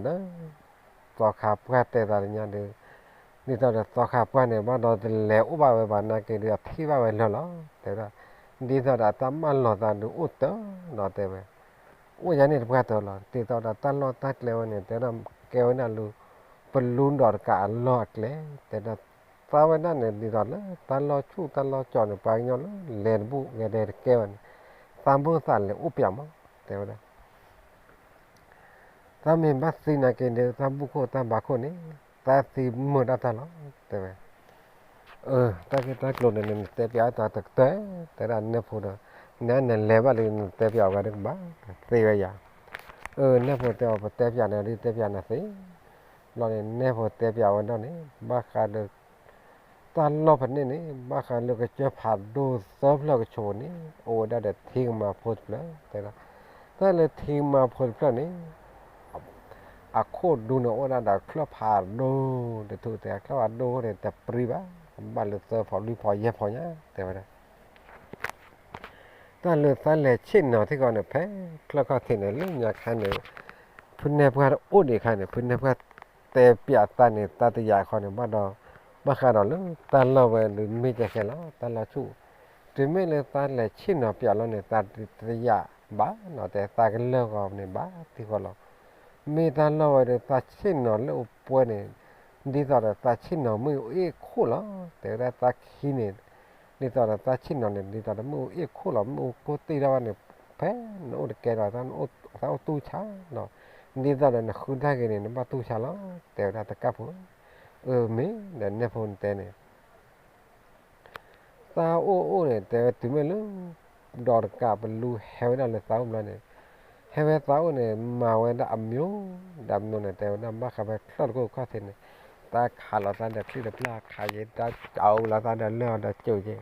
ပှၢ်တဲသးလၢညါဒီး ဒ်သိးဒီးသီခါပှၢ်န့ၣ် ဘၣ်ဒီးတလဲၤအိၣ်ဘၣ်ဝဲဘၣ်နာ်က့ဒီး အထံၣ်ဘၣ်ဝဲလၢာ်လီၤ တဲဝဲဒၣ် ဒ်သိးဒီးအတၢ်မၢလီၤသးဒုးအိၣ်တၢ်နီၤ တဲဝဲ အိၣ်ယါန့ၣ်တပှၢ်တၢၢ်လီၤ ဒ်သိးဒီးတၢ်လီၢ်တၢ်ကျဲဝဲန့ၣ် တဲဝဲဒၣ် ကဲဝဲဒၣ်လၢ ပလူဒီးတကးအလီၢ်အကျဲ တဲဒၣ် သးဝဲဒၣ်န့ၣ် ဒ်သိးလၢတၢ်လီၢ်ဆူၣ်တၢ်လီၢ်ကၠီန့ၣ် ပှၤကညီလၢလဲၤတဘူၣ်ဂဲၤဒဲးတကဲဝဲန့ၣ် သးဘၣ်သးလဲၤအိၣ်ပၠးမး တဲဝဲဒၣ် သးမ့ၢ်ဘၣ်သံနာ်က့ဒီး သးဘူၣ်ခိၣ်တၢ်ဘါခိၣ်န့ၣ် သးသံမုာ်ဒၣ်တၢ်လီၤ တဲဝဲ အၢ တၢ်ဂ့ၢ်တၢ်ကျိၤန့ၣ် နတဲပၠးအတၢ်တကတၢၢ် တဲဒၣ်နဲၣ်ဖိဒီး နနလဲၤဘၣ်လံ နတဲပၠးအဝဲဒၣ်ကဘၣ်သ့ဝဲယၤ အၢ နဲၣ်ဖိတဲအီၤ ပတဲပၠးနၤဒ်တဲပၠးနၤသ့ ဘျီန့ၣ် နဲၣ်ဖိတဲပၠးဝဲဒၣ်န့ၣ် ဘၣ်ဃးဒီး တၢ်လီၢ်ဖဲန့ၣ်န့ၣ် ဘၣ်ဃးလၢကစၢၢ်ဖးဒိၣ်သၢဖျၢၣ်ကဆိးန့ၣ် အိၣ်ဝဲဒၣ်ဒီးထံကမၤဖိတဖျၢၣ် တဲဒၣ် တၢ်လၢထံကမၤဖိတဖျၢၣ်န့ၣ် အခိၣ်ဒူန့ၣ် အိၣ်ဝဲဒၣ်ဒီးချၢၣ်ဖးဒိၣ်တထူၣ် တဲချၢၣ်ဖးဒိၣ်န့ၣ် တပြံဘၣ် ဘၣ်လၢသၢဖီလွံၢ်ဖီယဲၢ်ဖီညါ တဲဝဲဒၣ် တၢ်လၢသးလဲၤဆ့ၣ်နီၤထံကီၢ်န့ၣ် ဖဲချၢၣ်ခီၣ်ထံးန့ၣ် လၢညါခါန့ၣ် ဖုနဲၣ်ပှၢ်တအိၣ်ဒံးခါန့ၣ် ဖုနဲၣ်ပှၢ်တဲပၠးသးန့ၣ် သးတယာ်ခီန့ၣ် ဘၣ်ဒီး ဘၣ်ဃးဒီးလၢတၢ်လီၢ်ဝဲဒုးမ့ၢ်ကဲခဲလီၤ တၢ်လီၢ်ဆူၣ် တုၤမ့ၢ်လၢသးလဲၤဆ့ၣ်နီၤပၠးလီၤန့ၣ် သးတယာ်ဘၣ်နီၤ တဲသးကလၢၢ်ဂီၤန့ၣ် ဘၣ်သံဃီလီၤ မ့ၢ်တၢ်လီၢ်ဝဲဒီး သးဆ့ၣ်နီၤလၢအပှဲၤန့ၣ် ဒ်သိးဒီးသးဆ့ၣ်နီၤမ့ၣ်အူအ့ၣ်ခိၣ်လီၤ တဲဝဲဒၣ်သးခံန့ၣ် ဒ်သိးဒီးသးဆ့ၣ်နီၤန့ၣ် ဒ်သိးဒီးမ့ၣ်အူအ့ၣ်ခိၣ်လီၤ မ့ၣ်အူကိၢ်တ့ၢ်ထီၣ်ဘၣ်န့ၣ် ဖဲနအိၣ်တကဲဒီး သးအိၣ်တူၢ်ဆါလီၤ ဒ်သိးဒီးနဃုတၢ်ဂ့ၤန့ၣ် နဘၣ်တူၢ်ဆါလီၤ တဲဝဲဒၣ်တကၢ်ဖိ အၢ မ့ၢ်ဒီးနဲၣ်ဖိနတဲန့ၣ် သးအိၣ်အိၣ်န့ၣ် တဲဝဲတုၤမ့ၢ်လၢ ဒီးတကးပလူဟဲဝဲဒၣ်လၢသးအိၣ်ဘျီန့ၣ် ဟဲဝဲသးအိၣ်န့ၣ် မၤဝဲဒၣ်အမျိုး ဒီးအမျိုးန့ၣ် တဲဝဲဒၣ်ဘၣ်ဃးဖဲချၢၣ်တခိၣ်ခီၣ်ထံးန့ၣ် သးခးလီၤသးဒီးချံတပျၢ် ခးယဲ တၢ်အူလီၤသးဒီးလၢအီၤဒီးကၠိက့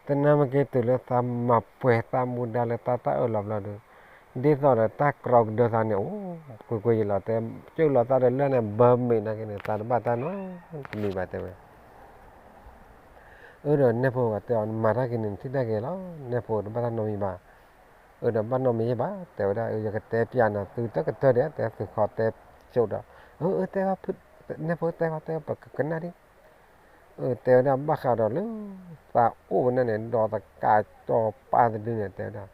တနၢ်မ့ၢ်က့ၤတုၤလၢသးမၤပှဲၤသးမူဒါလၢသးတၢ်အၢၣ်လီၤဘျီဒီး ဒ်သိးဒီးတၢ်ကြီကဒၢသးန့ၣ်အိၣ်ကွ့ၢ်ကွ့ၢ်ယလီၤ တဲကၠိလီၤသးဒီးလၢန့ၣ် ဘၢမ့ၢ်နာ်က့န့ၣ် သးတဘၣ်တၢ်နီတမံၤဘၣ် တဲဝဲ. အၢဒီးနဲဖိတဲအီၤ နမၤတၢ်က့ၤန့ၣ် နထံၣ်တၢ်က့ၤလီၤ နဲဖိတဘၣ်တၢ်နီတမံၤဘၣ်. အၢဒီးဘၣ်နီတမံၤယဲၢ်ဘၣ် တဲဝဲဒၣ် အၢ ယကတဲပျးနၤသုတကတၢၢ်ဒီး တဲသုခီတဲကၠိဒီး အၢ အၢတဲ နဲဖိတဲခီတဲ ပကကနၣ်ဒံး အၢ တဲဝဲဒၣ် ဘၣ်ဃးဒီးလၢ သးအိၣ်ဝဲန့ၣ်န့ၣ် ဒီးသကးကၠီၤပာ်တဒုန့ၣ် တဲဝဲဒၣ်,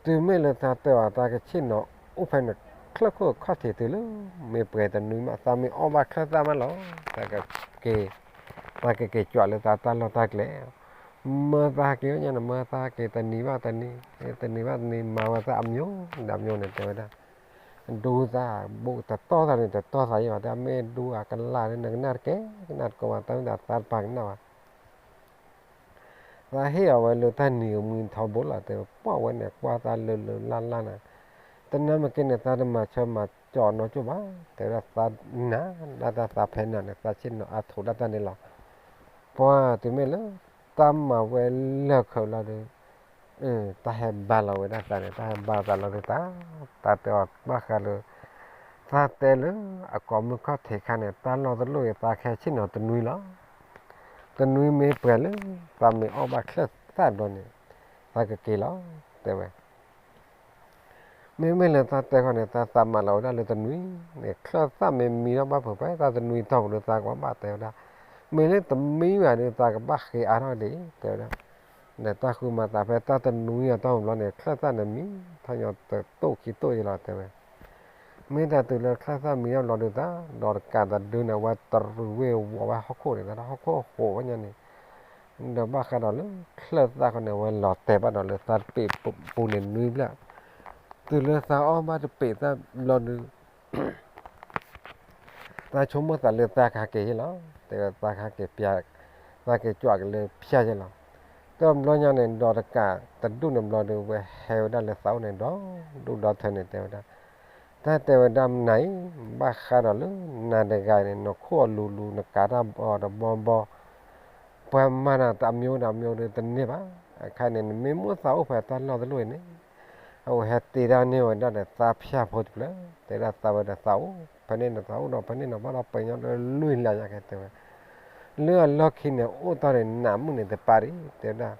တုၤမ့ၢ်လၢသးတဲအီၤ သးကဆ့ၣ်နီၤအိၣ်ဖဲန့ၣ် ချၢၣ်ခိၣ်အခီၣ်ထံးတုၤလၢ မ့ၢ်ပှဲၤတနွံမး သးမ့ၢ်အီၣ်ဘၣ်ချၢၣ်သၣ်မးလီၤ. သးကက့ၤ, သးကက့ၤကွၢ်လၢသးတၢ်လီၢ်တၢ်ကျဲ, မၢသးက့ၤဝဲညါန့ၣ် မၢသးက့ၤတနံၤဘၣ်တနံၤ, တနံၤဘၣ်တနံၤ မၤဝဲသးအမျိုးဒီးအမျိုးန့ၣ် တဲဝဲဒၣ် ဒူသးဘူးတတီၢ်သးန့ၣ် တတီၢ်သးယဲၢ်ဘၣ် တဲ မ့ၢ်ဒူအကလၢ်န့ၣ် နကနၣ်တကဲ, ကနၣ်တကိးဘၣ် တၢ်မ့ၢ်သးသးတပၤကနၣ်ဘၣ်. သးဟ့ၣ်အီၤဝဲလၢတၢ်နံၤကမှံထီဘိလီၤ တဲဝဲ, ပှၢ်ဝဲန့ၣ် ကွၢ်သးလၢလၢလၢ်လၢ်န့ၣ်, တနၢ်မ့ၢ်က့န့ၣ် သးတမၤဆၢမၤကၠီနီကၠိဘၣ် တဲဝဲဒၣ်, သးနာ်ဒၣ်တၢ်သးဖဲနၤန့ၣ် သးဆ့ၣ်နီၤအါထီၣ်ဒၣ်တၢ်န့ၣ်လီၤ. ပှၢ်တုၤမ့ၢ်လၢ တၢ်မၤဝဲလၢာ်ခၢးလီၤဒီး တၢ်ဟဲဘါလီၤဝဲဒၣ်သးန့ၣ် တၢ်ဟဲဘါသးလီၤဒုးသး, သးတဲအီၤဘၣ်ဃးလၢ သးတဲလၢအကိးမုၢ်ခီၣ်ထံးခါန့ၣ် တၢ်လီၢ်တလိၣ်အံၤ သးကဟဲဆ့ၣ်နီၤတနွံလီၤ. တနွံမ့ၢ်ပှဲၤလၢ သးမ့ၢ်အီၣ်ဘၣ်ချၢၣ်သၣ်ဒီးန့ၣ် သးကက့ၤလီၤ တဲဝဲ မ့မ့ၢ်လၢသးတဲခီန့ၣ် သးသးမၤလီၤဝဲဒၣ်လၢတနွံန့ၣ် ချၢၣ်သၣ်မ့ၢ်မံထီၣ်ဘၣ်ဖုးဖဲသးတနွံတီၢ်ပူၤဒီး သးကဘၣ်တဲဝဲဒၣ်, မ့ၢ်လၢတမံဘၣ်ဒီး သးကဘၣ်ဃ့အါထီၣ်ဒံး တဲဝဲဒၣ်. ဒီးတၢ်ဃုမၤသးဖဲတၢ်တနွံအတီၢ်ပူၤဘျီန့ၣ် ချၢၣ်သၣ်န့ၣ်မံထီၣ်ညီတတိၢ်ခံတိၢ်အံၤလီၤ တဲဝဲ. မ့ၢ်တၢ်တုၤလၢချၢၣ်သၣ်မံထီၣ်ဘျီဒုးသး, ဒီးတကးတဒုန့ၣ် အဝဲတရူးဝ့ၢ်ဝီၤဝဲဟီၣ်ခိၣ်န့ၣ် သးဒီးဟီၣ်ခိၣ်ဟိးဝဲညါန့ၣ်, ဒီးဘၣ်ဃးဒီးလၢချၢၣ်သၣ်ခီန့ၣ် အဝဲလီၤတဲာ်ဘၣ်ဒီးလၢသးတပ့ၤပူၤန့ၣ်နွံဘျဲၣ်, တုၤလၢသးအီၣ်ဘၣ်တပ့ၤသၣ်ဘျီဒုး သးဆိကမိၣ်သးလၢသးကဟဲက့ၤယဲၢ်လီၤ, တဲဝဲသးကဟဲက့ၤပျး, သးက့ၤကွၢ်က့ၤလၢဖၠၣ်ယဲၢ်လီၤ. တဘျီညါန့ၣ် ဒီးတကးတဒူၣ်န့ၣ်ဘျီဒုး ဝဲဟဲဝဲဒၣ်လၢသးအိၣ်န့ၣ် ဒီဒူၣ်ဒီထၢန့ၣ် တဲဝဲဒၣ်, တၢ်တဲဝဲဒၣ်နၤအံၤ ဘၣ်ဃးဒီးလၢနၤတဂၤအံၤန့ၣ် နခိၣ်အလူၤလူၤ နကးတၢ်ဘီတဘီဘီ ပှၤမၤနၤတမျိုးဒီးမျိုးဒီးတန့ၢ်ဘၣ်. အခါန့ၣ် နမ့ၢ်မိၣ်သးအိၣ်ဖဲတၢ်လီၢ်တလိၣ်အံၤန့ၣ် အဝဲဟဲတ့တၢ်န့ၢ်ဝဲဒၣ်ဒီးသးဖၠၣ်ဖိတဖျၢၣ်, တဲဒၣ်သးဝဲဒီးသးအိၣ်ဖဲန့ၣ်န့ၣ် သးအိၣ်ဒီးဖဲန့ၣ်န့ၣ် ဘၣ်ဒီးပှဲၤညီလၢလွံၢ်လါညါကဲ တဲဝဲ. လၢအလီၢ်ခံန့ၣ် အိၣ်တ့ၢ်ဒီးနးမုၣ်န့ၣ်တပၤဒံး တဲဝဲဒၣ်,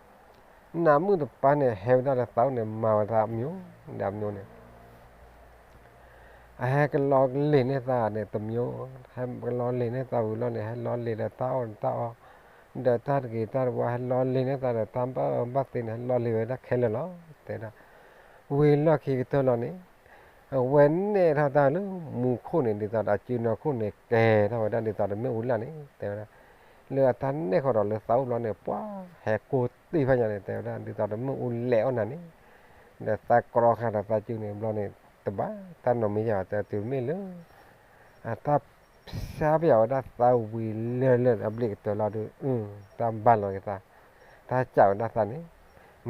နးမုၣ်တပၤန့ၣ် ဟဲဝဲဒၣ်လၢသးအိၣ်န့ၣ် မၤဝဲသးအမျိုးဒီးအမျိုးန့ၣ် အဟဲကလီလ့ၤန့ၢ်သးန့ၣ်တမျိုး, ဟဲကလီလ့ၤန့ၢ်သးဝံၤလီၤန့ၣ် ဟဲလီလ့ၤဒီးတၢ်အီၣ်တၢ်အီ, ဒီးတၢ်တဂ့ၤတၢ်တဝါ ဟဲလီလ့ၤန့ၢ်သးဒီးတၢ်ဘၣ်အၢဘၣ်သီန့ၣ် ဟဲလီလ့ၤဝဲဒၣ်ခဲလၢာ်လီၤ တဲဒၣ်. ဝံၤလီၢ်ခံကတၢၢ်လီၤန့ၣ် အဝဲနဲၣ်ထီၣ်တၢ်လၢမူခိၣ်န့ၣ် ဒ်သိးဒီးအစုနီၢ်ခိၣ်န့ၣ် ကဲထီၣ်ဝဲဒၣ်ဒ်သိးဒီးမ့ၣ်အူလၢ်န့ၣ် တဲဝဲဒၣ်. လၢအတၢ်နဲၣ်ဃီဒီးလၢသးအိၣ်ဘျီန့ၣ် ပှၤဟဲကိၢ်တ့ၢ်ဖဲညါန့ၣ် တဲဝဲဒၣ် ဒ်သိးဒီးမ့ၣ်အူလဲၤအီၣ်နၤန့ၣ်, ဒီးသးကြီဃာ်ဒီးသးစုန့ၣ်ဘျီန့ၣ် တဘၣ်တၢ်နီတမံၤယါ တဲတုၤမ့ၢ်လၢ အတၢ်ဖၠါပယီၤဝဲဒၣ်သးဝံၤလၢာ်လၢာ်အဘျ့ၣ်ကတၢၢ်လီၤဒီး တၢ်ဘၣ်လီၤက့ၤသး, တၢ်စံးဝဲဒၣ်သးန့ၣ်,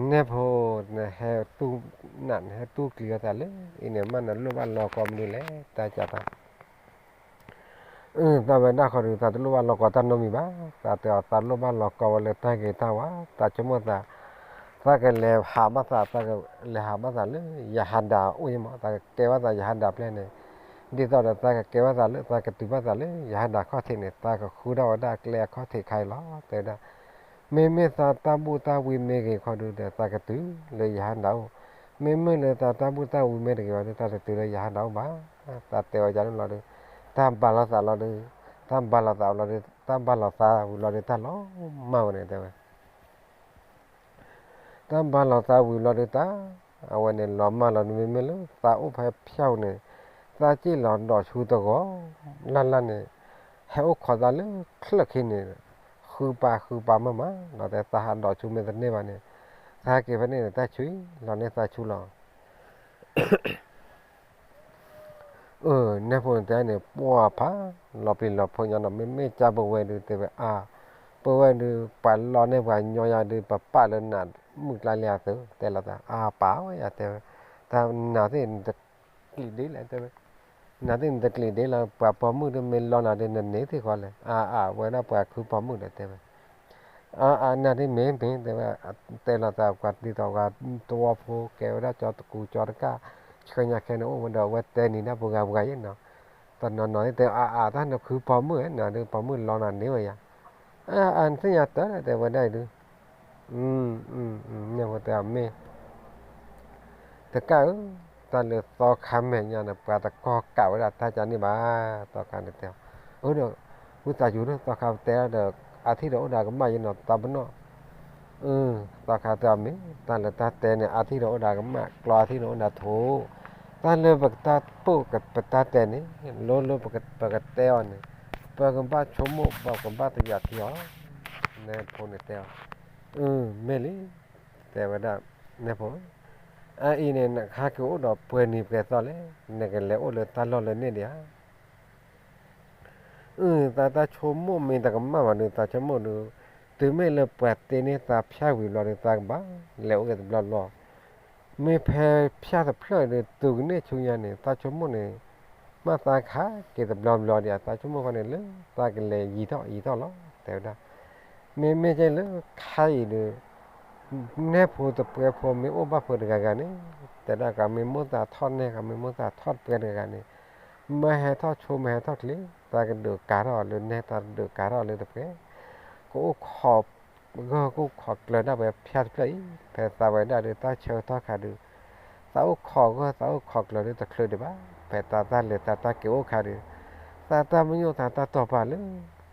နဲဖိ နဟဲတူၢ်နး နဟဲတူၢ်ကျံၤအသးလၢအံၤန့ၣ် မ့ၢ်နလိၣ်ဘၣ်လီၤကီမနုၤလဲၣ် တၢ်စံးတၢ် အၢ သးဝဲဒၣ်ဃီဒီး သးတလိၣ်ဘၣ်လီၤကီတၢ်နီတမံၤဘၣ်. သးတဲအီၤသးလိၣ်ဘၣ်လီၤကီဝဲလၢတၢ်ဂ့ၤတၢ်ဝါ, သးဆိကမိၣ်သး, သးကလဲၤဟးဘၣ်သး, သးကလဲၤဟးဘၣ်သးလၢ ရဟၣ်ဒၣ်အိၣ်ယဲၢ်မး, သးကကဲဘၣ်သးရဟၣ်ဒၣ်ဖျၢၣ်န့ၣ်, ဒ်သိးဒီးသးကကဲဘၣ်သးလၢ သးကတုၤဘၣ်သးလၢ ရဟၣ်ဒၣ်ခီၣ်ထံးန့ၣ် သးကဃုထီၣ်ဝဲဒၣ်အကျဲအခီၣ်ထံးခါအံၤလီၤ. တဲဝဲဒၣ် မ့မ့ၢ်သးတၢ်ဘူၣ်တၢ်ဝံမ့ၢ်ဂ့ၤခီဒုးဒီး သးကတုၤလၢရဟၣ်ဒၣ်အိၣ်, မ့မ့ၢ်လၢသးတၢ်ဘူၣ်တၢ်ဝံမ့ၢ်တဂ့ၤဘၣ်ဒီး သးတတုၤလၢရဟၣ်ဒၣ်အိၣ်ဘၣ်. သးတဲဝဲဒ်န့ၣ်လီၤဒီး တၢ်ဘၣ်လိာ်သးလီၤဒီး, တၢ်ဘၣ်လိာ်သးလီၤဒီး, တၢ်ဘၣ်လိာ်သးဝံၤလီၤဒီး တၢ်လီၤမၢ်ဝဲန့ၣ် တဲဝဲ တၢ်ဘၣ်လိာ်သးဝံၤလီၤဒီးတၢ်, အဝဲန့ၣ်လီၤမၢ်လီၤန့ၣ် မ့မ့ၢ်လၢသးအိၣ်ဖဲဖၠၣ်န့ၣ်, သးစ့ၣ်လီၤဒီးဆူတဂီၤ, လၢ်လၢ်န့ၣ်, ဟဲအိၣ်ခိးသးလၢချၢၣ်ခံန့ၣ်, ဃုပာ်ဃုပာ်မၢ်မး, ဒီးတဲသးဟးဒီးဆူမ့ၢ်တန့ၢ်ဘၣ်န့ၣ်, သးဟဲက့ၤဖဲန့ၣ်န့ၣ် တၢ်ဆူၣ်လီၤန့ၢ်သးဆူၣ်လီၤ အၢ နဲဖိန့ၣ်တဲန့ၣ် ပှၢ်ဖးလီၤပျံၤလီၤဖုးညီဒီး မ့မ့ၢ်ကၢ်ပဝဲဒုး တဲဝဲအါ, ပဝဲဒုး ပှၤလီန့ၢ်ပှၤညီယၤဒုး ပပာ်လၢနးမုၢ်ကျါလံဧါသု, တဲလီၤသး အါပာ်ဝဲယၤ တဲဝဲ, တၢ်နးသ့ၣ်နတကျံးဒ်လဲၣ် တဲဝဲ, နးသ့ၣ်နတကျံးဒ်လဲၣ် ပှၤပိာ်မုၣ်ဒုးမ့ၢ်လီနၤဒုး နန့ၢ်သ့ၣ်ဃီလဲၣ်, အါအါ ဝဲဒၣ်ပှၤခုပိာ်မုၣ်ဒီး တဲဝဲ အါအါ နၤဒ်မ့ၢ်မ့ၢ် တဲဝဲ, တဲလီၤသး ပှၤဒ်သိးပှၤသဝီဖိ ကဲဝဲဒၣ်ကၠီတကူကၠီတကၢ်, ဆှၢညါခဲန့ၣ်အိၣ်ဝဲဒီး အဝဲတဲနံၤဒၣ်ပှၤဂၤပှၤဂၤယဲနီၤ, တနီၤနီၤတဲ အါအါ တၢ်နဖုပိာ်မုၣ်နီၤ ဒီးပိာ်မုၣ်လီၤနၤန့ၢ်ဝဲယၤ, အါ နသ့ၣ်ညါတၢ်တဲဝဲဒၣ်အံၤဒုး, နၢ်ဖိတဲအီၤမ့ၢ် တကးဧၢ, တၢ်လၢသီခါမဲာ်ညါန့ၣ် ပှၤတကီၢ်ကးဝဲဒၣ်တၢ်ကန့ၣ်ဘၣ်, သီခါန့ၣ်တဲအီၤ, အၢဒီး ဝံသးစူၤလၢသီခါပတဲဒီး အါထံၣ်ဒီးအိၣ်ဒီးကမၣ်ယဲနီၤ တၢ်ပနီၣ် သီခါတဲအီၤမ့ၢ် တၢ်လၢတၢ်တဲန့ၣ် အါထံၣ်ဒီးအိၣ်ဒီးကမၣ် ကျီအါထံၣ်ဒီးအိၣ်ဒီးထိး, တၢ်လၢပကတၢ်ပိာ်ပတၢ်တဲန့ၣ် လိၤလိၤပကတဲအီၤန့ၣ် ပကဘၣ်ဆိကမိၣ် ပကဘၣ်တယာ်ထံအီၤ, နၢ်ဖိန့ၣ်တဲအီၤ, မ့ၢ်လံ, တဲဝဲဒၣ် နၢ်ဖိ, အအံၤန့ၣ် နဟဲက့ၤအိၣ်ဒီးပှဲၤနံၤပှဲၤသီလဲၣ်, နကလဲၤအိၣ်လၢတၢ်လီၢ်လၢန့ၣ်ဒံးဧါ အၢ သးတၢ်ဆိကမိၣ်မ့ၢ်တကမၣ်ဘၣ်ဒီး သးဆိကမိၣ်ဒီး တုၤမ့ၢ်လၢပှၤတ့န့ၢ်သးဖၠၣ်ဝံၤဘျီဒီး သးကဘၣ်လဲၤအိၣ်က့ၤတဘျီဘျီ, မ့ၢ်ဖဲဖၠၣ်တဖျၢၣ်ဒီး တုၤကန့ၢ်ဆူညါန့ၣ် သးဆိကမိၣ်န့ၣ် မ့ၢ်သးကဟဲက့ၤတဘျီဘျီဒံး သးဆိကမိၣ်ဃီန့ၣ် လၢသးကလဲၤယံာ်ထီၣ်ယံာ်ထီၣ်လီၤ တဲဝဲဒၣ်, မ့မ့ၢ်ကဲလၢခါအံၤဒီး နဲၣ်ဖိတပှဲၤဖိမ့ၢ်အိၣ်ဘၣ်ဖိတဂၤဂၤန့ၣ်, တဲဒၣ်ကမ့ၢ်မိၣ်သးထီၣ်နဲၣ် ကမ့ၢ်မိၣ်သးထီၣ်တပှဲၤတဂၤဂၤန့ၣ်, မ့ၢ်ဟဲထီၣ်ဆိ မ့ၢ်ဟဲထီၣ်ချ့ သးကဒုးကၤထီၣ်လၢနဲၣ် သးကဒုးကၤထီၣ်လၢတပှဲၤ, ကအိၣ်ခိးဂၢၢ် ကအိၣ်ခိးကျၢၤဒၣ်ဝဲဖၠၣ်တဖျၢၣ်အံၤ, ဖဲသးဝဲဒၣ်ဒီးတၢ်ဆၢကတီၢ်ခါဒီး သးအိၣ်ခိးဂၢၢ် သးအိၣ်ခိးကျၢၤဒီးတချုးဒံးဘၣ်, ဖဲသးတၢ်လဲၤသးတၢ်က့ၤအိၣ်ခါဒီး သးတၢ်မညိၣ်သးတၢ်တီၢ်ပာ်လၢ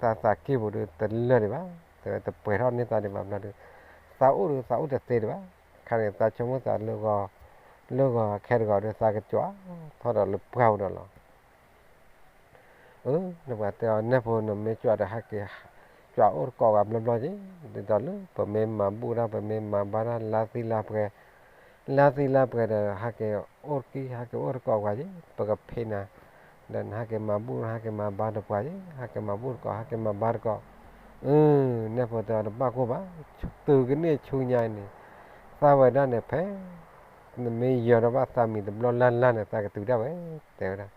သးသးက့ၢ်ပူၤဒီးတလၢာ်ဒံးဘၣ်, တဲဝဲတပှဲၤထီၣ်န့ၢ်သးဒံးဘၣ်ဘျီဒီး သးအိၣ်ဒီးသးအိၣ်တသ့ဒံးဘၣ်, ခါန့ၣ်သးဆိကမိၣ်သးလၢဂီၤ, လၢဂီၤခဲတဂီၤဒီးသးကကွၢ်ထီၣ်ဒီးလၢပှၢ်ပူၤဒီးလီၤ. အၢ နပှၤတဲအီၤ နဲၣ်ဖိနမ့ၢ်ကွၢ်ဒီးဟဲက့ၤ ကွၢ်အိၣ်တကိးဂၤဘျီဘျီက့ၤ, ဒ်သိးလၢပမ့ၢ်မၤဘူၣ်တၢ် ပမ့ၢ်မၤဘါတၢ် လါသံလါပှဲၤ, လါသံလါပှဲၤဒီး ဟဲက့ၤအိၣ်တကံၢ် ဟဲက့ၤအိၣ်တကိးပှၤက့ၤ, ပကဖံးနၤ, ဒီးနဟဲက့ၤမၤဘူၣ် ဟဲက့ၤမၤဘါတပှၤက့ၤ, ဟဲက့ၤမၤဘူၣ်တကိး ဟဲက့ၤမၤဘါတကိး, အၢ နဲၣ်ဖိတဲအီၤတဘၣ်ကိၢ်ဘၣ်, တုၤကန့ၢ်ဆူညါအံၤန့ၣ်, သးဝဲဒၣ်န့ၣ်ဖဲ နမ့ၢ်ယၢၤဒီးဘၣ်သးမံၤတဘျီလၢ်လၢ်န့ၣ် သးကတုၤဒၣ်ဝဲ, တဲဝဲဒၣ်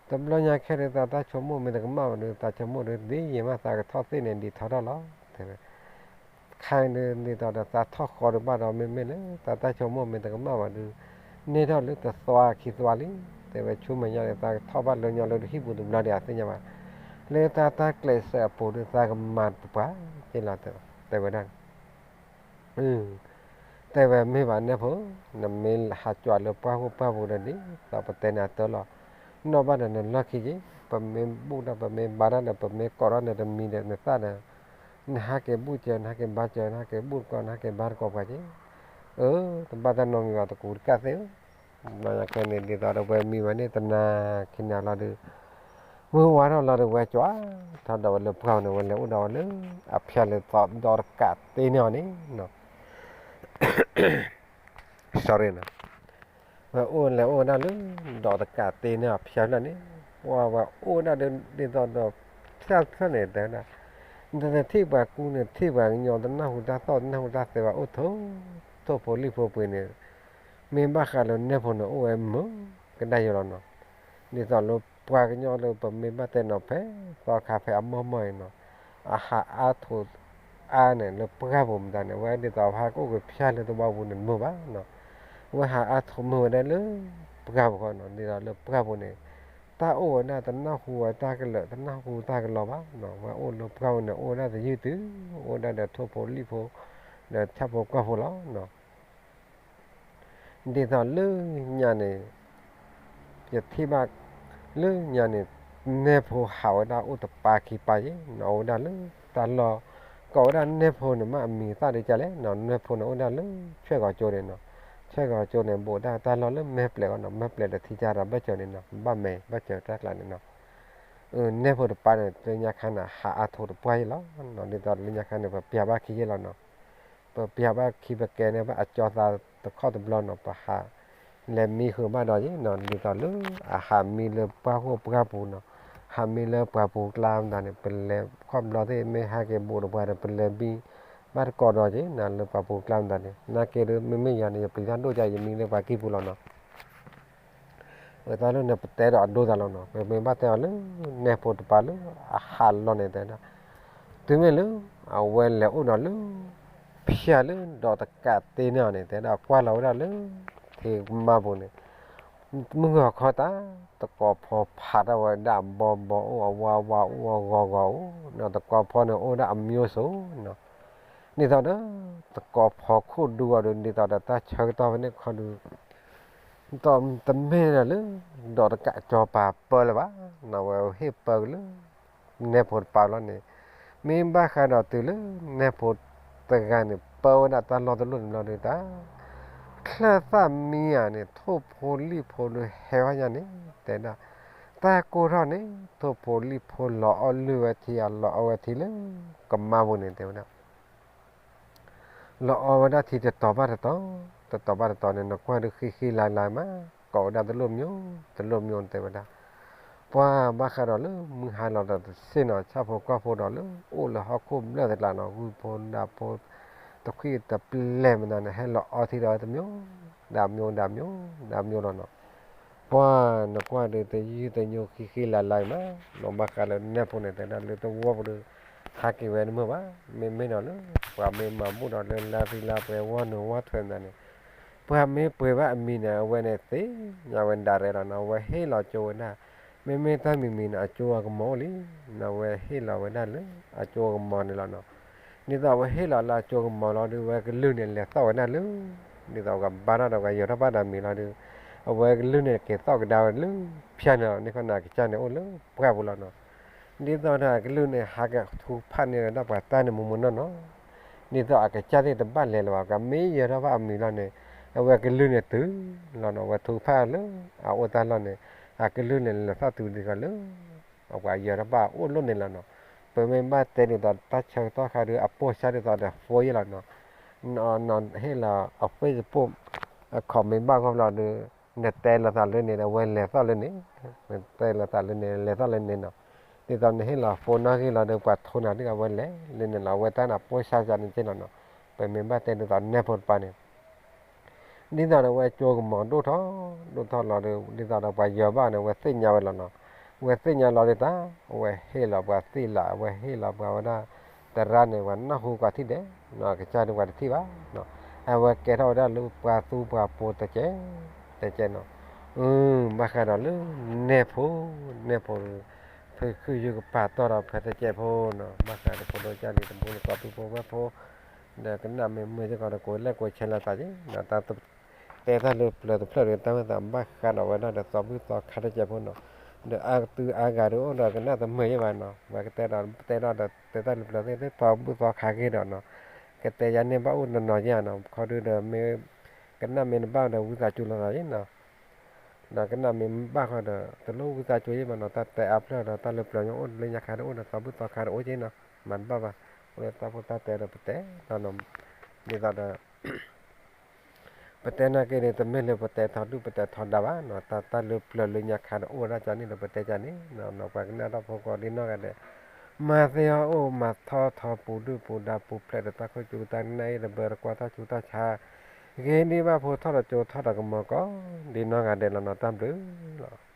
တဘျီညါခဲဒီးသးတၢ်ဆိကမိၣ်မ့ၢ်တကမၣ်ဘၣ်ဒီး သးဆိကမိၣ်ဒီး ဒ်ယံာ်မးသးကထီၣ်သ့ၣ်န့ၣ် ဒ်ထီထီၣ်လီၤ, တဲဝဲ, ခါအံၤဒ်သိးဒီးသးထီၣ်ဃီဒီးဘၣ်ဒီး မ့မ့ၢ်လၢသးတၢ်ဆိကမိၣ်မ့ၢ်တကမၣ်ဘၣ်ဒီး န့ၢ်ထီၣ်လၢတသွါခံသွါလံ, တဲဝဲဆူမဲာ်ညါဒီး သးကထီၣ်ဘၣ်လၢညီလၢတဟံၣ်ပူၤတဘျီဒီး အသ့ၣ်ညါဘၣ်, လၢတၢ်တၢ်ကျဲးစၢးအပူၤဒီး သးကမၤတပှၤက့ၤလီၤ, တဲဝဲဒၣ် တဲဝဲမ့ၢ်ဘၣ်နဲၣ်ဖိ, နမ့ၢ်ဟးကွၢ်လၢပှၢ်ခိၣ်ပှၢ်ပူၤဒီး ဒ်သိးပတဲနၤတၢ်လီၤ, နီၢ်ဘၣ်ဒီးနလီၢ်ခံက့ၤ, ပမ့ၢ်ဘူၣ်တၢ် ပမ့ၢ်ဘါတၢ်ဒီး ပမ့ၢ်ကိးထီၣ်နတမံၤဒီးနသၣ်ဒီး, နဟးက့ၤဘူၣ်စၢၤ နဟးက့ၤဘါစၢၤ နဟးက့ၤဘူၣ်တကိး နဟးက့ၤဘါတကိးပှၤက့ၤ, အၢ တဘၣ်တၢ်နီတမံၤဘၣ် တကူးတကးသ့ၣ်ဧၢ, ဘျီညါခဲန့ၣ် ဒ်သိးဒီးဝဲမံဝဲန့ၣ် တနၤခံနၤလီၤဒီး ဝဲဝါထီၣ်လီၤဒီး ဝဲကွၢ်ထီၣ်ဒီးဝဲလၢပှၢ်ပူၤန့ၣ် ဝဲလဲၤအိၣ်ဒီးဝဲလၢ အဖၠၣ်လၢသီဒီးတကးတ့န့ၢ်အီၤန့ၣ်, sorry နီၤ, ဝဲအိၣ်လဲၤအိၣ်ဝဲဒၣ်လၢ ဒီးတကးတ့န့ၢ်အဖၠၣ်ဖျၢၣ်န့ၣ်, ပှၤဝဲအိၣ်ဝဲဒၣ်ဒ်သိးဒီး ဖၠၣ်ဖျၢၣ်န့ၣ် တဲဝဲဒၣ်, နတထံၣ်ပှၤကူန့ၣ် ထံၣ်ပှၤကညီ တနၢ်ဟူတၢ်သီၣ် တနၢ်ဟူတၢ်သဲဘၣ် အိၣ်ထိး ထိၣ်ဖိလံၣ်ဖိပှ့ၤန့ၣ်, မ့ၢ်ဘၣ်ဃးလၢနဲၣ်ဖိန့ၣ် အိၣ်ဝဲမုာ်ကဒၣ်ယိာ်လီၤနီၤ, ဒ်သိးလၢပှၤကညီလၢပမ့ၢ်ဘၣ်တဲနီၤ ဖဲသီခါဖဲအမိၢ်မိၢ်အံၤနီၤ, အဟးအါထိးအါန့ၣ် လၢပှၢ်ပူၤမတၤန့ၣ် ဝဲဒ်သိးဟးကအိၣ်က့ၤဖၠၣ်လၢသဝီပူၤန့ၣ် တမုာ်ဘၣ်နီၤ, ဝဲဟးအါထိးမုာ်ဝဲဒၣ်လၢပှၢ်ပူၤဃီနီၤ, ဒ်သိးလၢပှၢ်ပူၤန့ၣ် တၢ်အိၣ်ဝဲဒၣ်တနၢ်ဟူဝဲတၢ်ကလၢာ် တနၢ်ဟူတၢ်ကလီဘၣ်နီၤ, ဝဲအိၣ်လၢပှၢ်ပူၤန့ၣ် အိၣ်ဝဲဒၣ်တယုၢ်တုၤ အိၣ်ဝဲဒၣ်ဒီးထိၣ်ဖိလံၣ်ဖိ ဒီးဆၣ်ဖိကီၢ်ဖိလီၤနီၤ. ဒ်သိးလၢညါန့ၣ် ယထံၣ်ဘၣ်လၢညါန့ၣ် နဲၣ်ဖိဟးဝဲဒၣ်အိၣ်တပၤခံပၤယဲနီၤ, အိၣ်ဝဲဒၣ်လၢတၢ်လီၢ် ကိးဝဲဒၣ်နဲၣ်ဖိန့ၣ် မ့ၢ်အမံၤသၣ်ဒ်ကလဲၣ်နီၤ, နဲၣ်ဖိန့ၣ်အိၣ်ဒၣ်လၢ ဆွဲၣ်ကီၤကၠိန့ၣ်နီၤ, ဆွဲၣ်ကီၤကၠိန့ၣ် ဘူးဒၣ်တၢ်လီၢ်လၢမဲၢ်ပျဲၤအီၤနီၤ, မဲၢ်ပျဲၤဒီးထံကၢ်ဒီးဘၢၣ်စၢၤန့ၣ်နီၤ, ဘၣ်မဲာ်ဘၣ်စၢၤတၢ်ကျါန့ၣ်နီၤ. နဲၣ်ဖိတပၤန့ၣ် လၢညါခါန့ၣ် ဟးအါထိးတပှၢ်ယဲလီၤနီၤ, ဒ်သိးလၢညါခါန့ၣ် ပပျၢ်ဘၣ်ခံယဲလီၤနီၤ. ပပျၢ်ဘၣ်ခံပကဲန့ၣ်ဘၣ်အကၠီသးတခီတဘျီနီၤ, ပဟးလဲၤမံဃုာ်ဘၣ်ဒီးယဲနီၤ, ဒ်သိးလၢအဟးမံလၢပှၢ်ခိၣ်ပှၢ်ပူၤနီၤ, ဟးမံလၢပှၢ်ပူၤကျါမတၤန့ၣ် ပလဲၤခီၣ်ဘျီသ့ၣ် မ့ၢ်ဟဲက့ၤဘူးတပှၢ်ဒီး ပလဲၤမံဘၣ်တကိးဒီးက့ၤနီၤ လၢပှၢ်ပူၤကျါမတၤန့ၣ်, နာ်က့ဒီး မ့မ့ၢ်ယၤန့ၣ် ယပျံၤတၢ်ဒိၣ်ကါ ယမံလၢပှၤကံၢ်ပူၤလီၤနီၤ. အသးလၢန့ၣ် ပတဲဒီးအဒိသးလီၤနီၤ, ပမ့ၢ်ဘၣ်တဲအီၤလၢ နဲၣ်ဖိတပၤလၢအဟးလီၤန့ၣ် တဲဒၣ်, တုၤမ့ၢ်လၢ အဝဲလဲၤအိၣ်ဒီးလၢ ဖၠၣ်လၢဒီးတကးတ့န့ၢ်အီၤန့ၣ် တဲဒၣ်ကွၢ်လီၤဝဲဒၣ်လၢ ထံကမါပူၤန့ၣ်, မုၢ်ဂီၤခီတၢ် သကိးဖိဖးထီၣ်ဝဲဒၣ်အဘီဘီအိၣ် အဝါဝါအိၣ် အဂီၤဂီၤအိၣ်နီၤ, သကိးဖိန့ၣ်အိၣ်ဒၣ်အမျိုးစုံနီၤ. ဒ်သိးဒီး သကိးဖိခိၣ်ဒူအီၤဒီး ဒ်သိးဒီးတၢ်ဆၢကတီၢ်ဖဲန့ၣ်ခီဒုး ဒီးတမ့ၢ်ဒီးလၢ ဒီးတကးကၠီၤပၤပၢလၢၤဘၣ်နီၤ, အဝဲဟ့ၣ်ပၢက့ၤလၢ နဲဖိတပၤလီၤန့ၣ်, မ့ၢ်ဘၣ်ဃးဒီးတုၤလၢနဲဖိတဂၤန့ၣ် ပၢဝဲဒၣ်တၢ်လီၢ်တလီၢ်န့ၣ်လီၤဒီးတၢ် ချၢၣ်သၣ်မံယၤန့ၣ် ထိၣ်ဖိလံၣ်ဖိဒုးဟဲဝဲညါန့ၣ် တဲဒၣ် တၢ်ကိၢ်ထီၣ်န့ၣ် ထိၣ်ဖိလံၣ်ဖိလီၤအီၣ်လုၢ်ဝဲထံ အလီၤအီၣ်ဝဲထံလၢ ကမါပူၤန့ၣ် တဲဝဲဒၣ် လီၤအီၣ်ဝဲဒၣ်ထံတတီၤဘၣ်တတီၤ, တတီၤဘၣ်တတီၤန့ၣ် နကွၢ်ဒုးဃံဃံလၤလၤမး, ကိးဝဲဒၣ်တလိၣ်မၠိ, တလိၣ်မၠိန့ၣ်တဲဝဲဒၣ်, ပှၤဘၣ်ဃးဒီးလၢမုၢ်ဟါလီၤဒီးတဆ့ၣ်နီၤ ဆၣ်ဖိကီၢ်ဖိဒီးလၢအိၣ်လၢဟီၣ်ခိၣ်ဘျၢၣ်သကျးနီၤ ဂုၢ်ဖိဒၣ်ဖိ တခွံၣ်တပျဲၢ်မနုၤန့ၣ် ဟဲလီၤအီထံဒီးဝဲတမၠိ, ဒၣ်မၠိ ဒၣ်မၠိ ဒၣ်မၠိလီၤနီၤ. ပှၤနကွၢ်ဒုးတယုၢ်တညိဃံဃံလၤလၤမး, နီၢ်ဘၣ်ဃးလၢနဲဖိန့ၣ် တဲဒၣ်လၢတဝီပူၤဒီး ဟးက့ၤဝဲတမုာ်ဘၣ်, မ့မ့ၢ်ဒီးလၢ ပှၤမ့ၢ်မၤဘူၣ်ဒီးလၢလါရံလါပှဲၤဝီနုာ်ဝီထွဲမနုၤန့ၣ်, ပှၤမ့ၢ်ပှ့ၤဘၣ်အမံၤန့ၣ် အဝဲန့ၣ်သ့ၣ်ညါဝဲဒၣ်ရဲၣ်လီၤနီၤ, အဝဲဟ့ၣ်လီၤကၠိဝဲဒၣ်, မ့မ့ၢ်တၢ်မံၤမံၤန့ၣ် အကၠိအကမီၤအိၣ်လံ, နီၤ အဝဲဟ့ၣ်လီၤဝဲဒၣ်လၢ အကၠိအကမီၤန့ၣ်လီၤနီၤ. ဒ်သိးအဝဲဟ့ၣ်လီၤလၢအကၠိအကမီၤလီၤဒီး အဝဲကလုၢ်န့ၣ်လဲၤသီၣ်ဝဲဒၣ်လၢ ဒ်သိးပှၤဘါထီၣ်ဒီးပှၤယီၤထီၣ်ဘၣ်ဒီးမံၤလီၤဒီး အဝဲကလုၢ်န့ၣ်က့ၤသီၣ်ကဒါဝဲလၢ ဖၠါန့ၣ်လီၤ, န့ၣ်ခီန့ၣ် အကစၢ်န့ၣ်အိၣ်လၢပှၢ်ပူၤလီၤနီၤ. ဒ်သိးဒီးအကလုၢ်န့ၣ် ဟးကထူဖးန့ၢ်ဝဲဒၣ်ပှၤတၢ်န့ၣ်မူမူနီၢ်နီၢ်, ဒ်သိးအကစၢ်သ့ၣ်တဘၣ်လဲၤလၢၤဘၣ်, ပှၤမ့ၢ်ယီၤထီၣ်ဘၣ်အမံၤလီၤန့ၣ် အဝဲကလုၢ်န့ၣ်တုၤလီၤနီၤ, အဝဲထူဖးလၢအအိၣ်တၢ်လီၢ်န့ၣ် အကလုၢ်န့ၣ်လဲၤသီၣ်တုၤဒ်သိးလၢ ပှၤယီၤထီၣ်ဘၣ်အိၣ်လိၣ်န့ၣ်လီၤနီၤ. ပမ့ၢ်ဘၣ်တဲဒ်သိးတၢ်ဆၢကတီၢ်ခါဒီး အပိၢ်ဆါဒ်သိးဒီး phone ယဲလီၤနီၤ, နဟ့ၣ်လီၤအ Facebook အခီၣ်မ့ၢ်ဘၣ်ဂီၢ်လီၤဒီး နတဲလိာ်သးလၢန့ၣ်ဒီး အဝဲလဲၤသီၣ်လၢန့ၣ်, နတဲလိာ်သးလၢန့ၣ် လဲၤသီၣ်လၢန့ၣ်နီၤ. ဒ်သိးနဟ့ၣ်လီၤ phone နီၣ်ဂံၢ်လီၤဒီး ပှၤထိနၤဒ်အဝဲလဲၤလၢန့ၣ်လီၤ, အဝဲတၢ်န့ၣ်ပိၢ်ဆါစၢ်န့ၣ်က့လီၤနီၤ. ပမ့ၢ်ဘၣ်တဲဒ်သိးနဲဖိတပၤန့ၣ် ဒ်သိးဒီးအဝဲကၠိကမီၤဒိၣ်ထီၣ် ဒိၣ်ထီၣ်လီၤဒီး ဒ်သိးဒီးပှၤယီၤဘၣ်န့ၣ် အဝဲသ့ၣ်ညါဝဲလီၤနီၤ. အဝဲသ့ၣ်ညါလီၤဒ်သိး အဝဲဟ့ၣ်လီၤပှၤသ့ၣ်လး အဝဲဟ့ၣ်လီၤပှၤဝဲဒၣ် သရၣ်န့ၣ် ပှၤနၢ်ဟူကွၢ်ထံၣ်ဒဲးနီၤ, ကစၢ်ဒုးပှၤတထံၣ်ဘၣ်နီၤ. အဝဲကဲထီၣ်ဝဲဒၣ်လၢပှၤသူပှၤပိၤတကဲး တကဲးနီၤ. အ ဘၣ်ဃးဒီးလၢနဲဖိ နဲဖိ ဖုခုယုကပာ်တီၢ်ဒီးဖဲတကဲးဖိနီၤ, ဘၣ်ဃးဒီးဖိဒိၣ်ကၢ်လံၤတဘိလၢကီၢ်သူဖိဝဲၢ်ဖိ ဒီးကနၣ်မ့ၢ်မုာ်စ့ၢ်ကီးဒီး ကိးလဲၣ်ကိးဆဲးလိာ်သးက့ၤနီၤ, တၢ်တဲတၢ်လၢပျၢၤတဖျၢၣ်ဒီး တၢ်မ့ၢ်သးဘၣ်ဃးဒီးဝဲဒၣ်ဒီးသီဘူၣ်သီခါတကဲးဖိနီၤ, ဒီးအါကတုၤအါဂၤဒီးအိၣ်ဒီးကနၣ်တမုာ်ယဲၢ်ဘၣ်နီၤ, ပှၤကတဲဒီးတဲဒီးဒီးတဲတၢ်လၢပျၢၤသ့ၣ်သီဘူၣ်သီခါက့ၤဒီးနီၤ, ကတဲယါန့ၢ်ဘၣ်အိၣ်နီၢ်နီၢ်ယဲၢ်နီၤ, ခီဒုဒီးမ့ၢ် ကနၣ်မ့ၢ်တဘၣ်ဒီးဝံသးစူၤလိာ်သးယဲၢ်နီၤ. ဒီးကနၣ်မ့ၢ်ဘၣ်ဃီဒီး တလိၣ်ဝံသးစူၤယဲၢ်ဘၣ်နီၤ, တၢ်တဲအါဖျၢၣ်ဒီးတၢ်လၢပျၢၤညီအိၣ်လၢညါခါဒီးအိၣ်ဒီးသီဘူၣ်သီခါဒီးအိၣ်က့ၤနီၤ, မၤတဘၣ်ဘၣ်, အိၣ်လၢတၢ်ဖိတၢ်တဲဒီးပတဲဒီးနီၤ, ဒ်သိးဒီး ပတဲနာ်က့န့ၣ် တမ့ၢ်လၢပတဲထီဒုၣ်ပတဲထီဒါဘၣ်နီၤ, တၢ်တၢ်လၢပျၢၤလၢညါခါဒီးအိၣ်ဝဲဒၣ်ကန့ၣ်ဒီးပတဲကန့ၣ်နီၤ, ပှၤကနၣ်တၢ်ဖိကိးဒ်နီၢ်ဂၤဒဲး, မၤသ့အီၤအိၣ်မၤထီၣ်ထီပူၤဒုၣ်ပူၤဒါပူၤဖျဲးဒီးတၢ်ခိၣ်ကၠူတၢ်နၢ်အ့ၣ်တဘၢတကွၢ်တၢ်ဆူးတၢ်ဆါ ဂ့ၤဒံးဘၣ်ဖိထီၣ်ဒီးကၠိထီၣ်ဒီးကမီၤကီး ဒ်နီၢ်ဂၤဒဲးလီၤနီၤ, တၢ်ဘျုးလီၤ.